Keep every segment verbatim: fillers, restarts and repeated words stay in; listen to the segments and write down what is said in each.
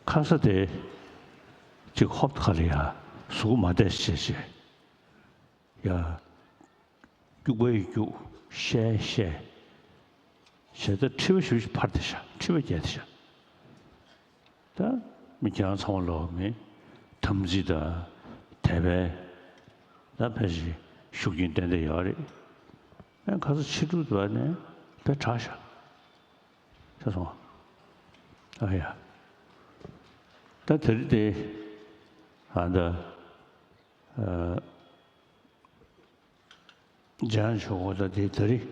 ཁ་ས་དེ་གཅིག་ཧོབ་ཁ་ལ་ཡ་གཟུགས་མ་བདེ་བྱས་བྱས་ཡ། སྐྱུག་པ་ཡི་སྐྱུག་ཤའི་ཤའི་བྱས་ད་མཁྲིས་པ་ཞུ་ཞིག་འཕར་དེ་ཤ་མཁྲིས་པ་རྒྱས་དེ་ཤ། ད་མི་ཁྱེད་རང་ཚང་མ་ལོག་མི་དམ་ཚིག་དང་དད་པའི་ད་ཕལ་ཆེར་ཤུགས་རྐྱེན་ཏན་ཏན་ཡོད་རེད། ཨེ་ཁ་ས་ཕྱི་དྲོ་དུ་ནས་དཔེ་དྲག་ཤག་ཤ་སོང་ཨ་ཡ། ད་དེ་རིང་དེ་ཨ་ད་ཨ། འཇང་ཆོག་གོ་ད་དེ་ད་རེས་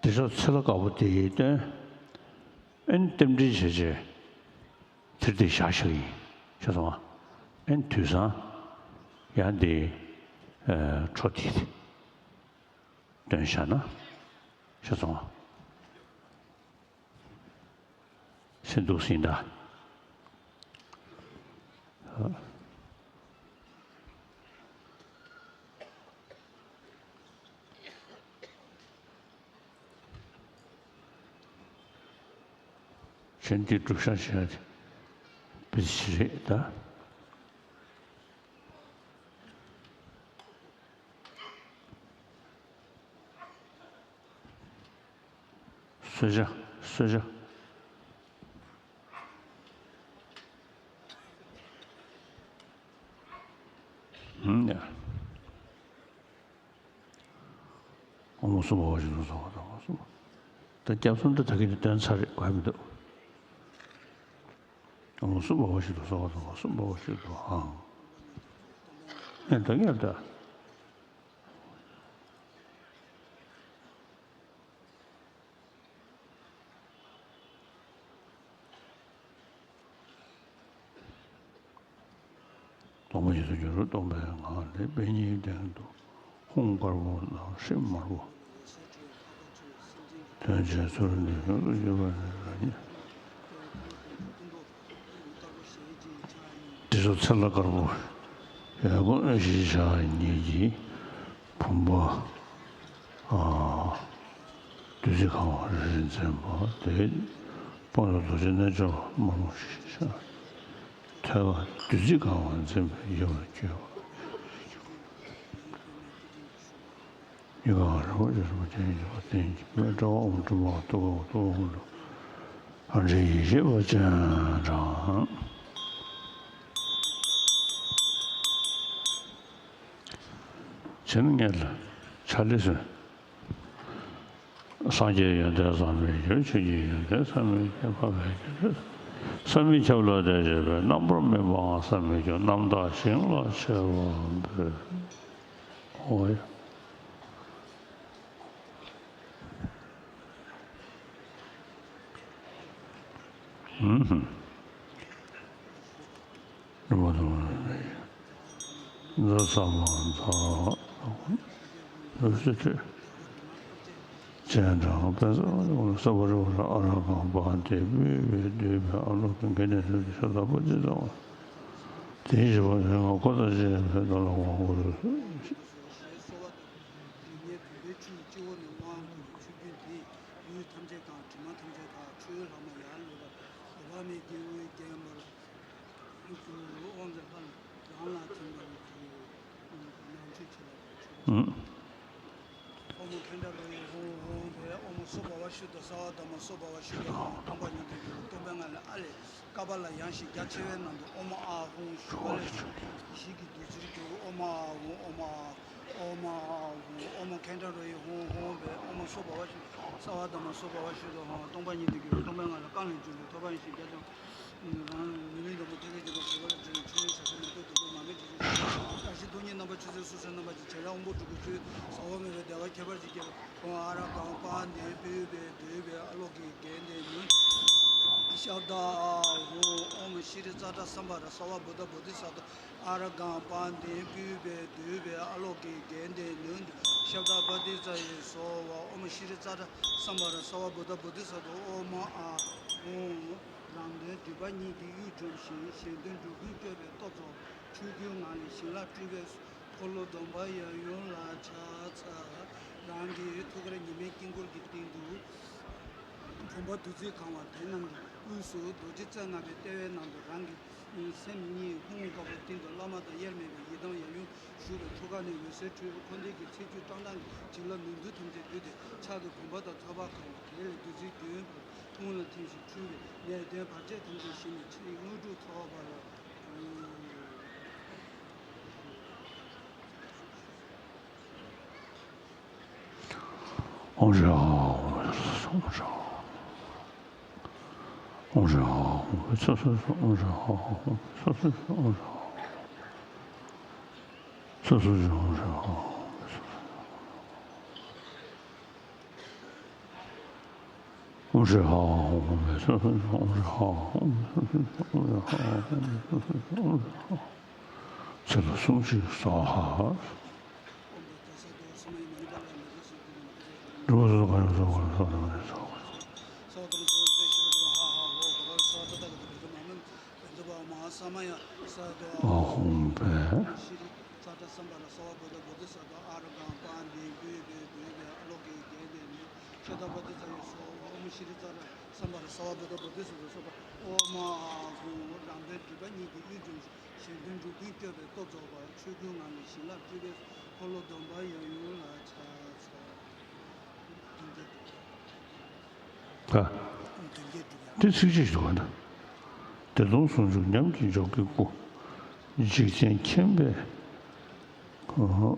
དེ་ཚོ་ཚེ་ལ་དཀར་པོ་དེ་ཡི་སྟོན། ཨེན་རྟེན་འབྲེལ་བྱས་བྱས་དེར་དེ་བཞག་བཞག་ཡིན་ཤ་སོང་ཨ། ཨེན་དུས་སང་ཡང་དེ་འཕྲོ་དེ་སྟོན་བཞག་ན་ཤ་སོང་ཨ། སེམས་སྡུག་སེམས་དང་། ཆེན་དེ་སྒྲུབ་བྱ་བྱེད་ཡ་དེ་བི་ཞིག་རེད་ད། གསོལ་ཇ། གསོལ་ཇ། ཧུམ་ཡ། ཨོཾ་སྭ་བྷཱ་ཝ་ཤུདྡྷ་སྭ་བྷཱ་ཏ་མ་སྭ་བྷཱ། ད་སྐྱབས་གསུམ་དེ་ད་གིན་དེ་སྟོན་ཚར་རེད་གོ་ཡ་མི་འདུག་ཨོཾ་སྭ་བྷཱ་ཝ་ཤུདྡྷ་སྭ་བྷཱ་ཏ་མ་སྭ་བྷཱ་ཝ་ཤུདྡྷ་ཨང་། ཨེ་ད་ངས་ད། སྟོང་པ་ཉིད་དུ་གྱུར་སྟོང་པའི་ངང་ལས། པད་ཉིའི་སྟེང་དུ་ཧཱུྃ་དཀར་པོ་ལ་ཧྲཱིཿདམར་པོ། དོན་བྱེད་ཚུལ་འདི་ཡོངས་སུ་གྱུར་པ་ནི་རང་ཉིད། དེ་ཚོ་ཚེ་ལ་དཀར་པོ་ཡ་གོ་བཞི་ཆ་ཉིད་ཀྱི་བུམ་པ། བདུད་རྩི་གང་བ་རིལ་རིལ་འཛིན་པ་དེ། དཔལ་རྡོ་རྗེ་རྣལ་འབྱོར་པ་མ་མོ་ཤེས་བྱ། ཐོད་པ་བདུད་རྩི་གང་བ་འཛིན་པའི་ཡིད་ལ་སྐྱོ་བ། ཡི་ག་རི་བོ་ཆེ་རི་བོ་ཆེ་ཡི་བ་དན་གྱི་སྨད་དྲ་བ་ཨོཾ་དྲི་མ་ཏུ་ག་ཏུ་ཨོཾ་ལུ་ཨ་འདྲེ་ཡེ་ཤེས་པ་སྤྱན་དྲངས། བྱིན་ངེས་ལ་ཕྱག་ལེ་ཚུན། སངས་རྒྱས་ཡོན་ཏན་བསམ་མི་ཁྱབ། ཆོས་ཀྱི་ཡོན་ཏན་བསམ་མི་ཁྱབ། འཕགས་པའི་ཁྱབ་བསམ་མི་ཁྱབ་ལ་དད་བྱེད་པའི། རྣམ་པར་སྨིན་པའང་བསམ་མི་ཁྱབ། རྣམ་དག་ཞིང་ལ་མཆོད་པ་འབུལ། ཨོ་ཡ། ཨུམ། རྡོ་རྗེ་ཁྲོད། སྤྱན་དྲངས་པས། ས་བ་རི་བ་ར་ཨ་ར་གང་པ་དེ་སྤོས་པས་བདུག་པས་ཨ་ལོ་ཀེ་གན་དྷེ་ནི་ཤ་ཏ་པ་ཏི་ཙ་བ། དེའི་བཞི་པ་ལས་ངག་འཁོར་དང་བཅས་པའི་བདག་ལ་དབང་བསྐུར། ཞེས་གསོལ་བ་བཏབ་པས། དེ་ནས་བུམ་པའི་ཆུ་ཡི་སྤྱི་བོ་ནས་དབང་བསྐུར་བའི་ཆུ་རྒྱུན་དེས་ཡུལ་ཐམས་ཅད་དང་གྲིབ་མ་ཐམས་ཅད་དག་ཆུའི་ལྷག་མ་ཡར་ལུད་པ་འོད་དཔག་མེད་ཀྱིས་དབུས་བརྒྱན་པར་གྱུར། དབང་གི་ལྷ་རང་ལ་ཐིམ་པར་གྱུར། ནང་མཆོད་ཕྱི་ལ་མཆོད། ཨོཾ་མ་ཁཻ་ཌཱ་རོ་ཧི་ཧཱུྃ་ཧཱུྃ་ཕཊ། ཨོཾ་སྭ་བྷཱ་ཝ་ཤུདྡྷ་སརྦ་དྷརྨ་སྭ་བྷཱ་ཝ་ཤུདྡྷ་ཧཱུྃ། སྟོང་པ་ཉིད་དུ་གྱུར་སྟོང་པའི་ངང་ལས། ཨ་ལས། ཀ་པཱ་ལ་ཡང་ཞིང་རྒྱ་ཆེ་བའི་ནང་དུ་ཨོཾ་ཨཱཿཧཱུྃ་ཞུ་བ་ལས་བྱུང་བའི་ཡེ་ཤེས་ཀྱི་བདུད་རྩིར་གྱུར། ཨོཾ་ཨཱཿཧཱུྃ། ཨོཾ་ཨཱཿཧཱུྃ། ཨོཾ་ཨཱཿཧཱུྃ། ཨོཾ་མ་ཁཻ་ཌཱ་རོ་ཧི་ཧཱུྃ་ཧཱུྃ་ཕཊ། ཨོཾ་སྭ་བྷཱ་ཝ་ཤུདྡྷ་སརྦ་དྷརྨ་སྭ་བྷཱ་ཝ་ཤུདྡྷ་ཧཱུྃ། སྟོང་པ་ཉིད་དུ་གྱུར་སྟོང་པའི་ངང་ལས། རྐང་ལས་བྱུང་བའི་ཐོད་པ་ཡེ་ཤེས་རྒྱ་ཆེ་བ། རང་ཉིད་ལས་འདྲ་མོ་ཐོད་རྒལ་གྱི་ནོར་བུ་ལ་བརྗོད་པའི་ཆུ་ཡི་ཞགས་པ་མེ་ཏོག་བདུག་སྤོས་མར་མེ་དྲི་ཆུ་ཞིང་། བཀྲ་ཤིས་རྡུལ་སྙེད་རྣམ་པ་ཆུ་སེར་སོ་སོའི་རྣམ་པ་ཅན། བྱེ་ལ་དབང་པོ་དྲུག་གི་བཅུད། ཟ་འོག་མེད་པའི་བདེ་བ་ཁྱད་པར་ཅན་སྐྱེད་པའི་ཧཱུྃ། ཨ་ར་གང་པཱ་ཎི་སྤོས་པས་བདུག་པས་ཨ་ལོ་ཀེ་གན་དྷེ་ནི་ཤབྡ་ཨཱཿཧཱུྃ། ཨོཾ་ཤྲཱི་ཙཱ་ཏྲ་སཾ་བྷ་ར་སརྦ་བུདྡྷ་བོ་དྷི་ས་ཏྭ། ཨ་ར་གང་པཱ་ཎི་སྤོས་པས་བདུག་པས་ཨ་ལོ་ཀེ་གན་དྷེ་ནི་ཤབྡ་པ་ཏི་ཙ་ཡེ་སྭཱ་ཧཱ། ཨོཾ་ཤྲཱི་ཙཱ་ཏྲ་སཾ་བྷ་ར་སརྦ་བུདྡྷ་བོ་དྷི་ས་ཏྭ། ཨོཾ་ཨཱཿཧཱུྃ། རང་དོན་སྒྲིབ་པ་གཉིས་ཀྱི་གཡུལ་འཇོམས་ཤིང་། གཞན་དོན་འགྲོ་ཀུན་སྐྱོབ་པའི་སྟོབས་རྫོགས། ཆོས་སྐུའི་ངང་ལས་ཞིང་ལ་སྤྲུལ་པའི་འཁོར་ལོ་སྡོམ་པ་ཡབ་ཡུམ་ལ་ཕྱག་འཚལ། རང་གི་ཐུགས་ཀར་ཉི་མའི་དཀྱིལ་འཁོར་གྱི་སྟེང་དུ་བུམ་པ་བདུད་རྩི་གང་བ་དེ་རྣམས་ཀྱི་ དབུས་སུ་རྡོ་རྗེ་རྩེ་ལྔ་པའི་ལྟེ་བའི་ནང་དུ་རང་གི་སེམས་ཉིད་ཧཱུྃ་དཀར་པོའི་སྟེང་དུ་བླ་མ་དང་དབྱེར་མེད་པའི་ཡི་དམ་ཡབ་ཡུམ་བཞུགས་པའི་ཐུགས་ཀ་ནས་འོད་ཟེར་འཕྲོས། འཁོར་འདས་ཀྱི་ཚེ་བཅུད་བཀྲག་མདངས་ཀྱི་བྱིན་རླབས་ནུས་མཐུ་ཐམས་ཅད་བསྡུས་ཏེ་ཕྱག་གི་བུམ་པ་དང་ཐོད་པ་གང་བ་དེ་ལས་བདུད་རྩིའི་རྒྱུན་བབས་ཀློང་ལ་ཐིམ་ཞིང་འཁྲུགས་པས་ནད་གདོན་བར་ཆད་ཐམས་ཅད་ཞི་ནས་ཕྱིའི་དངོས་གྲུབ་ཐོབ་པར། ཨོཾ་ཧྲཱིཿ་ཨོཾ་ཧྲཱིཿ་ཨོཾ་ཧྲཱིཿ་ཨོཾ་ཧྲཱིཿ་ཨོཾ་ཧྲཱིཿ་ཨོཾ་ཧྲཱིཿ་ཨོཾ་ཧྲཱིཿ་ཨོཾ་ཧྲཱིཿ་ཨོཾ་ཧྲཱིཿ་ཨོཾ་ཧྲཱིཿ་ཨོཾ་ཧྲཱིཿ་ཨོཾ་ཧྲཱིཿ་ཨོཾ་ཧྲཱིཿ་ཚེ་ལོ་སུམ་ཅུ་སྭཱ་ཧཱ། ཨ་ཧོམ་པས། ས་ཏྲ་སམྦྷ་ར་སརྦ་བོ་དྷི་སཏྭ་ཨ་རུ་ཀ་པཱ་ཎི་བུདྡྷི་སཏྭ་ཨ་ལོ་ཀི་གནྡྷེ་ནི་ཤ་ཏ་པ་ཏི་ཙ་ཡེ་སྭཱ་ཧཱ། ཨོཾ་ཤྲཱི་ཙ་ཏྲ་སམྦྷ་ར་སརྦ་བོ་དྷི་བོ་དྷི་སཏྭ་སྭཱ་ཧཱ། ཨོཾ་ཨཱཿཧཱུྃ། རང་དོན་སྒྲིབ་པ་གཉིས་ཀྱི་དབུས་འཇོམས་ཤིང་གཞན་དོན་འགྲོ་ཀུན་སྐྱོབ་པའི་སྟོབས་རྫོགས་པ། ཆོས་སྐུའི་ངང་ལས་བྱིན་རླབས་སྤྲུལ་པའི་འཁོར་ལོ་སྡོམ་པ་ཡབ་ཡུམ་ལ་ཕྱག་འཚལ། མདུན་བསྐྱེད། ད། མདུན་བསྐྱེད་སྒྲུབ་ཡ། དེ་ཚིགས་གཅིག་ཏུ་ག་འདྲ། བདེ་སྟོང་ཟུང་འཇུག་ཉམས་ཀྱི་འཇོག་གི་སྐུ། འཇིག་རྟེན་མཁྱེན་པའི་ཁ་ལོ་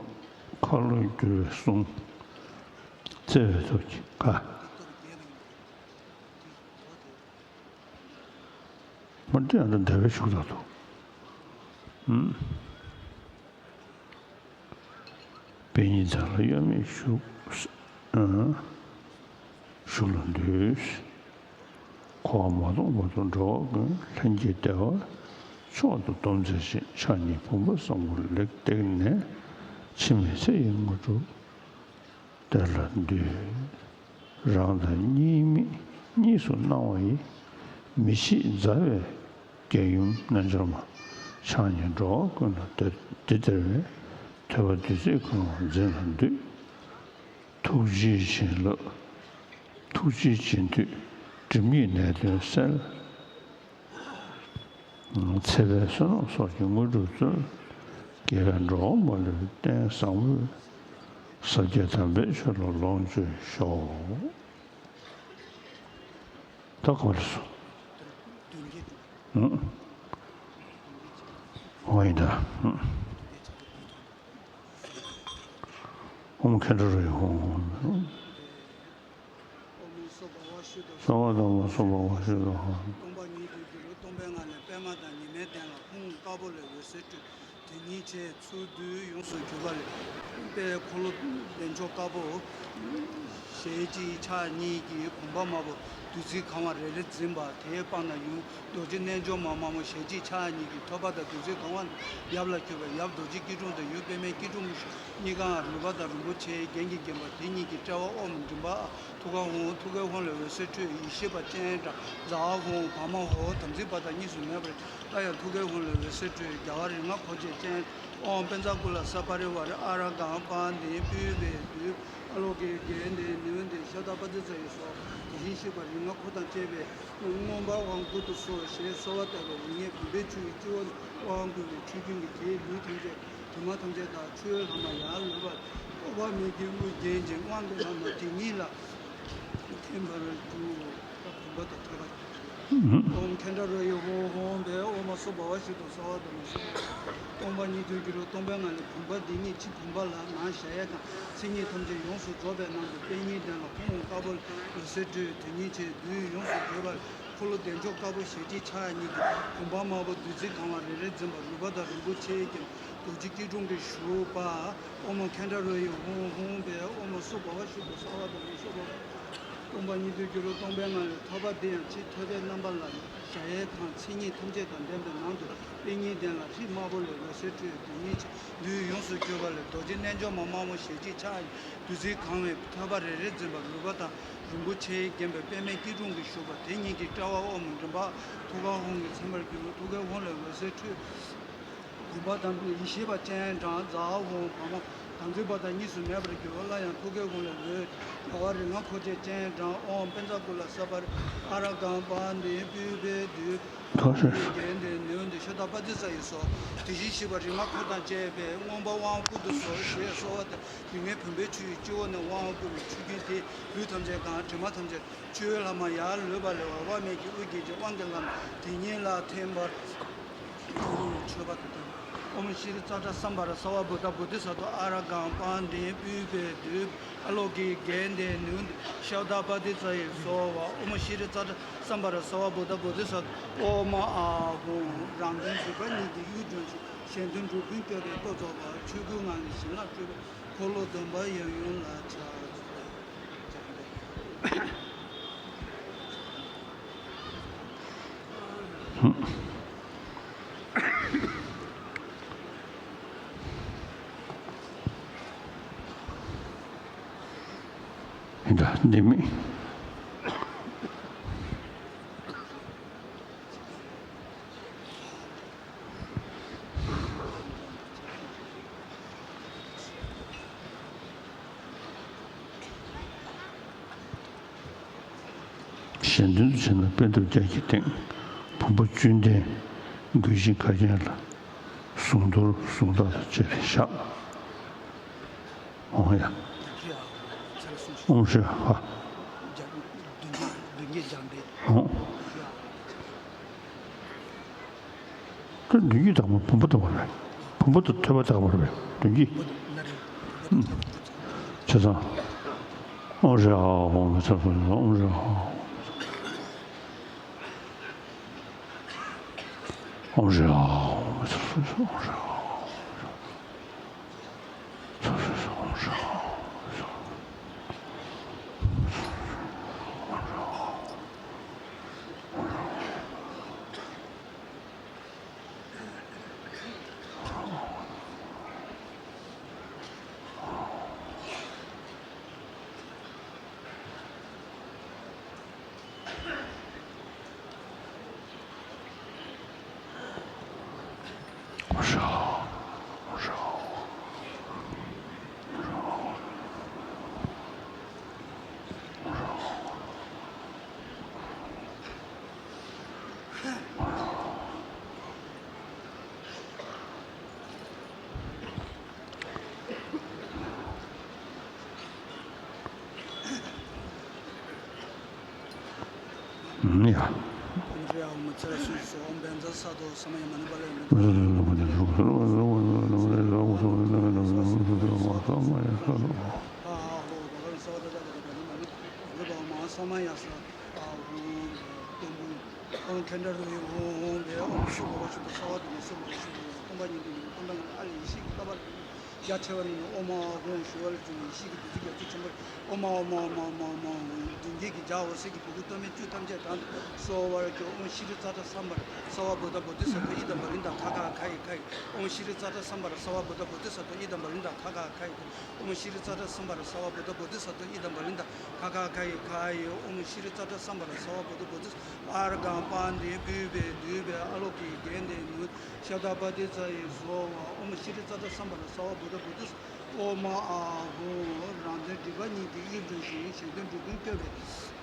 བསྒྱུར་བའི་གསུང་། བརྩེ་བའི་སྟོབས་ཀྱིས་ག་མ་འདི་ཡང་ད་འདས་པའི་ཤུགས་དག་ཏུ། ཨུམ། པད་ཉི་བདག་ལ་གཡོ་མེད་བཞུགས། ཨ། བཞུགས་ལ་འདུད། འཁོར་བ་མ་སྟོངས་བར་དུ་འགྲོ་བ་ཀུན། ལྷན་སྐྱེས་བདེ་བ་མཆོག་ཏུ་སྡོམ་མཛད་ཅིང་། ཕྱག་གཉིས་བུམ་པ་བཟང་པོ་ལེགས་བཏེགས་ནས། འཆི་མེད་ཚེ་ཡི་དངོས་གྲུབ་སྟེར་ལ་འདུད། རང་དང་གཉིས་མེད་གཉིས་སུ་སྣང་བ་ཡི། མི་ཤིགས་མཛའ་བའི་རྒྱལ་ཡུམ་རྣལ་འབྱོར་མ། ཕྱག་གཉིས་འགྲོ་བ་ཀུན་ལ་བདེ་བདེ་སྟེར་བའི། ཐོད་པ་བདུད་རྩིས་གང་བ་འཛིན་ལ་འདུད། ཐུགས་རྗེའི་བྱིན་རླབས། ཐུགས་རྗེའི་བྱིན་མཐུས་སྒྲིབ་གཉིས་ནད་གདོན་སེལ། ཚེ་འཕེལ་བསོད་ནམས་ཚོགས་ཀྱི་དངོས་གྲུབ་སྩོལ། རྒྱལ་བའི་འགྲོ་བ་མ་ལུས་རྟེན་བཟང་པོའི། ཟབ་རྒྱས་དམ་པའི་ཆོས་ལ་ལོངས་སྤྱོད་ཤོག། ད་ག་པར་སོང་། ཨང་། འོ་ཡིན་ད། ཨང་། ཨོཾ་མཁའ་འགྲོ་རོ་ཡེ་ཧཱུྃ། ཨོཾ་སྭ་བྷཱ་ཝ་ཤུདྡྷ་སྭཱ་ཧཱ། སྭཱ་ཧཱ། ཨོཾ་སྭ་བྷཱ་ཝ་ཤུདྡྷ་སྭཱ་ཧཱ། སྟོང་པ་ཉིད་དུ་འགྱུར་རོ། སྟོང་པའི་ངང་ལས་པདྨ་དང་ཉི་མའི་གདན་ལ་ཧཱུྃ་དཀར་པོ་ལས་འོད་ཟེར་འཕྲོས། དེ་ཉིད་ཆེས་ཚུར་འདུས་ཡོངས་སུ་གྱུར་པ་ལས། དཔལ་འཁོར་ལོ་བདེ་མཆོག་དཀར་པོ། ཞལ་གཅིག་ཕྱག་གཉིས་ཀྱིས་བུམ་པ་དམར་པོ་བདུད་རྩིས་གང་བ་རེ་རེ་འཛིན་པ། དེའི་པང་ན་ཡུམ་རྡོ་རྗེ་རྣལ་འབྱོར་མ་དམར་མོ་ཞལ་གཅིག་ཕྱག་གཉིས་ཀྱིས་ཐོད་པ་དང་བདུད་རྩིས་གང་བ་ཡབ་ལ་གྱུར་པའི་ཡབ་རྡོ་རྗེ་སྐྱིལ་ཀྲུང་དང་ཡུམ་པདྨའི་སྐྱིལ་ཀྲུང་གཉིས་ཀའང་རོལ་པ་དང་རིན་པོ་ཆེའི་རྒྱན་གྱིས་བརྒྱན་པ། དེ་གཉིས་ཀྱི་དཔྲལ་བར་ཨོཾ་མགྲིན་པ། ཐུགས་ཀར་ཧཱུྃ། ཐུགས་ཀའི་ཧཱུྃ་ལས་འོད་ཟེར་འཕྲོས། ཡེ་ཤེས་པ་སྤྱན་དྲངས། ཛཿ་ཧཱུྃ། བ་མ་ཧཱུྃ། དམ་ཚིག་པ་དང་གཉིས་སུ་མེད་པར། ད་ཡང་ཐུགས་ཀའི་ཧཱུྃ་ལས་འོད་ཟེར་འཕྲོས། རྒྱལ་བ་རིགས་ལྔ་འཁོར་བཅས་སྤྱན། ཨོཾ་པཉྩ་ཀུ་ལ་ས་པ་རི་ཝཱ་ར་ཨ་ར་གྷཾ་པཱ་ཎི་པུཥྤེ་བདུད་ཨ་ལོ་ཀེ་གནྡྷེ་ནི་ཝི་ནྡྷེ་ཤ་ཏ་པ་ཏི་ཙ་ཡེ་སྭཱ་ཧཱ། དེ་བཞིན་གཤེགས་པ་རིགས་ལྔ་འཁོར་དང་བཅས་པའི་མངོན་པར་དབང་བསྐུར་དུ་གསོལ་ཞེས་གསོལ་བ་བཏབ་པས། རིགས་ལྔའི་བུམ་པའི་ཆུ་ཡི་སྤྱི་བོར་དབང་བསྐུར་བའི་ཆུ་རྒྱུན་གྱིས་དེའི་ལུས་ཐམས་ཅད། དུ་མ་ཐམས་ཅད་དང་ཆུའི་ལྷག་མ་ཡར་ལུད་པ། འོད་དཔག་མེད་ཀྱི་དབུགས་བརྒྱན་ཅིང་དབང་གི་ལྷག་མ་དེ་ཉིད་ལ་ཐིམ་པར་གྱུར། བུམ་པ་དང་ཐོད་པ། ཨོཾ་མཁའ་འགྲོ་རོ་ཡེ་ཧཱུྃ། ཧཱུྃ་ཕཊ། ཨོཾ་སྭ་བྷཱ་ཝ་ཤུདྡྷ་སྭ་ཝ་དྷརྨ་སྭཱ་ཧཱ། སྟོང་པ་ཉིད་དུ་འགྱུར་རོ། སྟོང་པའི་ངང་ལས་བུམ་པ་འདི་ཉིད་ཕྱི་བུམ་པ་ལ་ནང་གཞལ་ཡས་ཁང་མཚན་ཉིད་ཐམས་ཅད་ཡོངས་སུ་རྫོགས་པའི་ནང་དུ་པད་ཉིའི་གདན་ལ་ཧཱུྃ་དཀར་པོ་འོད་ཟེར་འཕྲོས། དེ་ཉིད་ཆེས་བདུད་ཡོངས་སུ་གྱུར་པ་ལས། འཁོར་ལོ་བདེ་མཆོག་དཀར་པོ་ཞལ་གཅིག་ཕྱག་གཉིས་ཀྱིས་བུམ་པ་དམར་པོ་བདུད་རྩིས་གང་བ་རེ་རེ་འཛིན་པ། རོལ་པ་དང་རིན་པོ་ཆེའི་རྒྱན་རྡོ་རྗེ་སྐྱིལ་ཀྲུང་གིས་བཞུགས་པ། ཨོཾ་མཁའ་འགྲོ་རོ་ཡེ་ཧཱུྃ། ཧཱུྃ་ཕཊ། ཨོཾ་སྭ་བྷཱ་ཝ་ཤུདྡྷ་སྭ་ཝ་དྷརྨ་སྭཱ་ཧཱ། སྟོང་པ་ཉིད་དུ་འགྱུར་རོ། སྟོང་པའི་ངང་ལས་ཐོད་པ་འདི་ཡང་ཕྱི་ཐོད་པའི་རྣམ་པ་ལ་གཞལ་ཡས་ཁང་མཚན་ཉིད་ཐམས་ཅད་དང་ལྡན་པའི་ནང་དུ་པད་ཉིའི་གདན་ལ་ཧྲཱིཿདམར་པོ་ལས་འོད་ཟེར་འཕྲོས། དེ་ཉིད་ཕྱི་ལུས་ཡོངས་སུ་གྱུར་པ་ལས་རྡོ་རྗེ་རྣལ་འབྱོར་མ་དམར་མོ་ཞལ་གཅིག་ཕྱག་གཉིས་བདུད་རྩིས་གང་བའི་ཐོད་པ་རེ་རེ་འཛིན་པ། རོལ་པ་དང་རིན་པོ་ཆེས་བརྒྱན་པའི་པདྨའི་སྐྱིལ་ཀྲུང་གིས་བཞུགས་པ། དེ་ཉིད་ཀྱི་དཔྲལ་བར་ཨོཾ་མགྲིན་པ། ཐུགས་ཀར་ཧཱུྃ་གིས་མཚན་པར་གྱུར། ཐུགས་ཀའི་ཧཱུྃ་ལས་འོད་ཟེར་འཕྲོས། བུམ་པ་དང་ཡེ་ཤེས་པ་སྤྱན་དྲངས། ཛཿཧཱུྃ། བ་མ། དམ་ཚིག་པ་དང་གཉིས་སུ་མེད་པར་འགྱུར། སླར་ཡང་ཐུགས་ཀའི་དགུང་ལས་འོད། རྒྱལ་བ་རིགས་ལྔ་འཁོར་བཅས་སྤྱན་དྲངས། ཨོཾ་པཉྩ་ཀུ་ལ་སརྦ་རི་ཨ་ར་གཾ་པཱདྱཾ་པུཥྤེ་དུསྦ། ཨ་ལོ་ཀེ་གནྡྷེ་ནུ་དྷཱིཿཤ་དྷ་པ་ཏི་ཙ་ཡེ་སྭཱ་ཧཱ། དེ་བཞིན་གཤེགས་པ་རིགས་ལྔ་འཁོར་དང་བཅས་པའི་མངོན་པར་དབང་བསྐུར་དུ་གསོལ་ཞེས་གསོལ་བ་བཏབ། ལུས་ངག་བུམ་པའི་ཆུ་ཡི་སྤྱི་བོ་ནས་དབང་བསྐུར་བའི་ཆུ་རྒྱུན་དེས་ལུས་ཐམས་ཅད་གང་། དྲི་མ་ཐམས་ཅད་བཅོས་ལྷག་མ་ཡར་ལུད་པ་ལས་འོད་དཔག་མེད་ཀྱི་དབུས་སྐྱེ་མཆེད་དབང་གི་ལམ་དེ་ཉིད་ལ་ཐིམ་པར་མཆོད་པ་དང་། ཨོཾ་ཤྲཱི་ཙཀྲ་སཾ་བྷ་ར་སརྦ་བྷུ་ཏ་བོ་དྷི་སཏྭ། ཨ་ར་གཾ་པཱདྱཾ་པུཥྤེ་དུསྦ། ཨ་ལོ་ཀེ་གནྡྷེ་ནུ་དྷཱིཿཤ་དྷ་པ་ཏི་ཙ་ཡེ་སྭཱ་ཧཱ། ཨོཾ་ཤྲཱི་ཙཀྲ་སཾ་བྷ་ར་སརྦ་བྷུ་ཏ་བོ་དྷི་སཏྭ། ཨོཾ་ཨཱཿཧཱུྃ། རང་དོན་སྒྲིབ་པ་གཉིས་ཀྱི་དབྱུག་འབྱུང་ཞིང་། གཞན་དོན་འགྲོ་ཀུན་སྐྱོབ་པའི་སྟོབས་རྫོགས་པ། ཆོས་སྐུའི་ངང་ལས་བྱིན་རླབས་སྤྲུལ་པའི་འཁོར་ལོ་སྡོམ་པ་ཡབ་ཡུམ་ལ་ཕྱག་འཚལ་ལོ། ཡིན་ད་འདི་མིན། གཞན་དོན་དུ་བྱས་ན་པད་འདབ་བརྒྱད་ཀྱི་སྟེང་། བུམ་པ་བཅུད་ལྡན་མགུལ་ཆིངས་ཁ་རྒྱན་ལ། གཟུངས་གཏོར་གཟུངས་ཐག་དང་བཅས་ཏེ་བཞག། ཨོ་ཡ། ཨོཾ་ཤྲཱི་ཧ། ཨོ། ད་མདུན་གྱི་དང་པོ་བུམ་པ་དང་པོ་རེད། བུམ་པ་དང་ཐོད་པ་དང་པོ་རེད། མདུན་གྱི། བྱས་ཙང་། ཨོཾ་ཤྲཱི་ཧ་ཧོ་མི་ཚ་སོ་སོ་ཨོཾ་ཤྲཱི་ཧ་ཧོ་མི་ཚ་སོ་སོ་ཨོཾ་ཤྲཱི་ཧ་ཧོ། ཡ། ཨོཾ་མཁྱེན་བརྩེ་རྡོ་རྗེ་ཧཱུྃ་ཧཱུྃ་ཨོཾ་ཤུགས་གོ་བ་ཤུགས་དང་ས་བ་དུ་མ་སེ་མོ་ཤུགས་དང་སྟོང་པ་ཉིད་དུ་ཡིན་སྟོང་པ་ཉིད་དུ་ཨ་ལས་ཡེ་ཤེས་ཀྱི་ལྟ་བ་རྒྱ་ཆེ་བ་ནི་ཨོཾ་ཨཱཿཧཱུྃ་ཞུ་བ་ལས་བྱུང་བའི་ཡེ་ཤེས་ཀྱི་བདུད་རྩི་རྒྱ་མཚོ་ཆེན་པོ་ཨོཾ་ཨཱཿཧཱུྃ་ཨོཾ་ཨཱཿཧཱུྃ་ཨོཾ་ཨཱཿཧཱུྃ་མདུན་བསྐྱེད་ཀྱི་ལྗགས་འོད་ཟེར་གྱི་བུ་གུ་སྟོད་སྨད་བཅུ་ཐམས་ཅད་དང་དུ་གསོལ་བར་བགྱི། ཨོཾ་ཤྲཱི་ཙཀྲ་སཾ་བྷ་ར་སརྦ་བྷུ་ཏ་བོ་དྷི་སཏྭ་ཨི་དམ་བ་ལི་ཏ་ཁ་ཁ་ཁ་ཡེ་ཁ་ཡེ། ཨོཾ་ཤྲཱི་ཙཀྲ་སཾ་བྷ་ར་སརྦ་བྷུ་ཏ་བོ་དྷི་སཏྭ་ཨི་དམ་བ་ལི་ཏ་ཁ་ཁ་ཁ་ཡེ། ཨོཾ་ཤྲཱི་ཙཀྲ་སཾ་བྷ་ར་སརྦ་བྷུ་ཏ་བོ་དྷི་སཏྭ་ཨི་དམ་བ་ལི་ཏ་ཁ་ཁ་ཁ་ཡེ་ཁ་ཡེ། ཨོཾ་ཤྲཱི་ཙཀྲ་སཾ་བྷ་ར་སརྦ་བྷུ་ཏ་བོ་དྷི་ཨ་ར་གཾ་པཱདྱཾ་པུཥྤེ་དུསྦ། ཨ་ལོ་ཀེ་གནྡྷེ་ནུ་དྷཱིཿཤ་དྷ་པ་ཏི་ཙ་ཡེ་སྭཱ་ཧཱ། ཨོཾ་ཤྲཱི་ཙཀྲ་སཾ་བྷ་ར་སརྦ་བྷུ་ཏ་བོ་དྷི་ཨོཾ་ཨཱཿཧཱུྃ། རང་དོན་སྒྲིབ་པ་གཉིས་ཀྱི་དབྱུག་འབྱུང་ཞིང་། གཞན་དོན་འགྲོ་ཀུན་སྐྱོབ་པའི་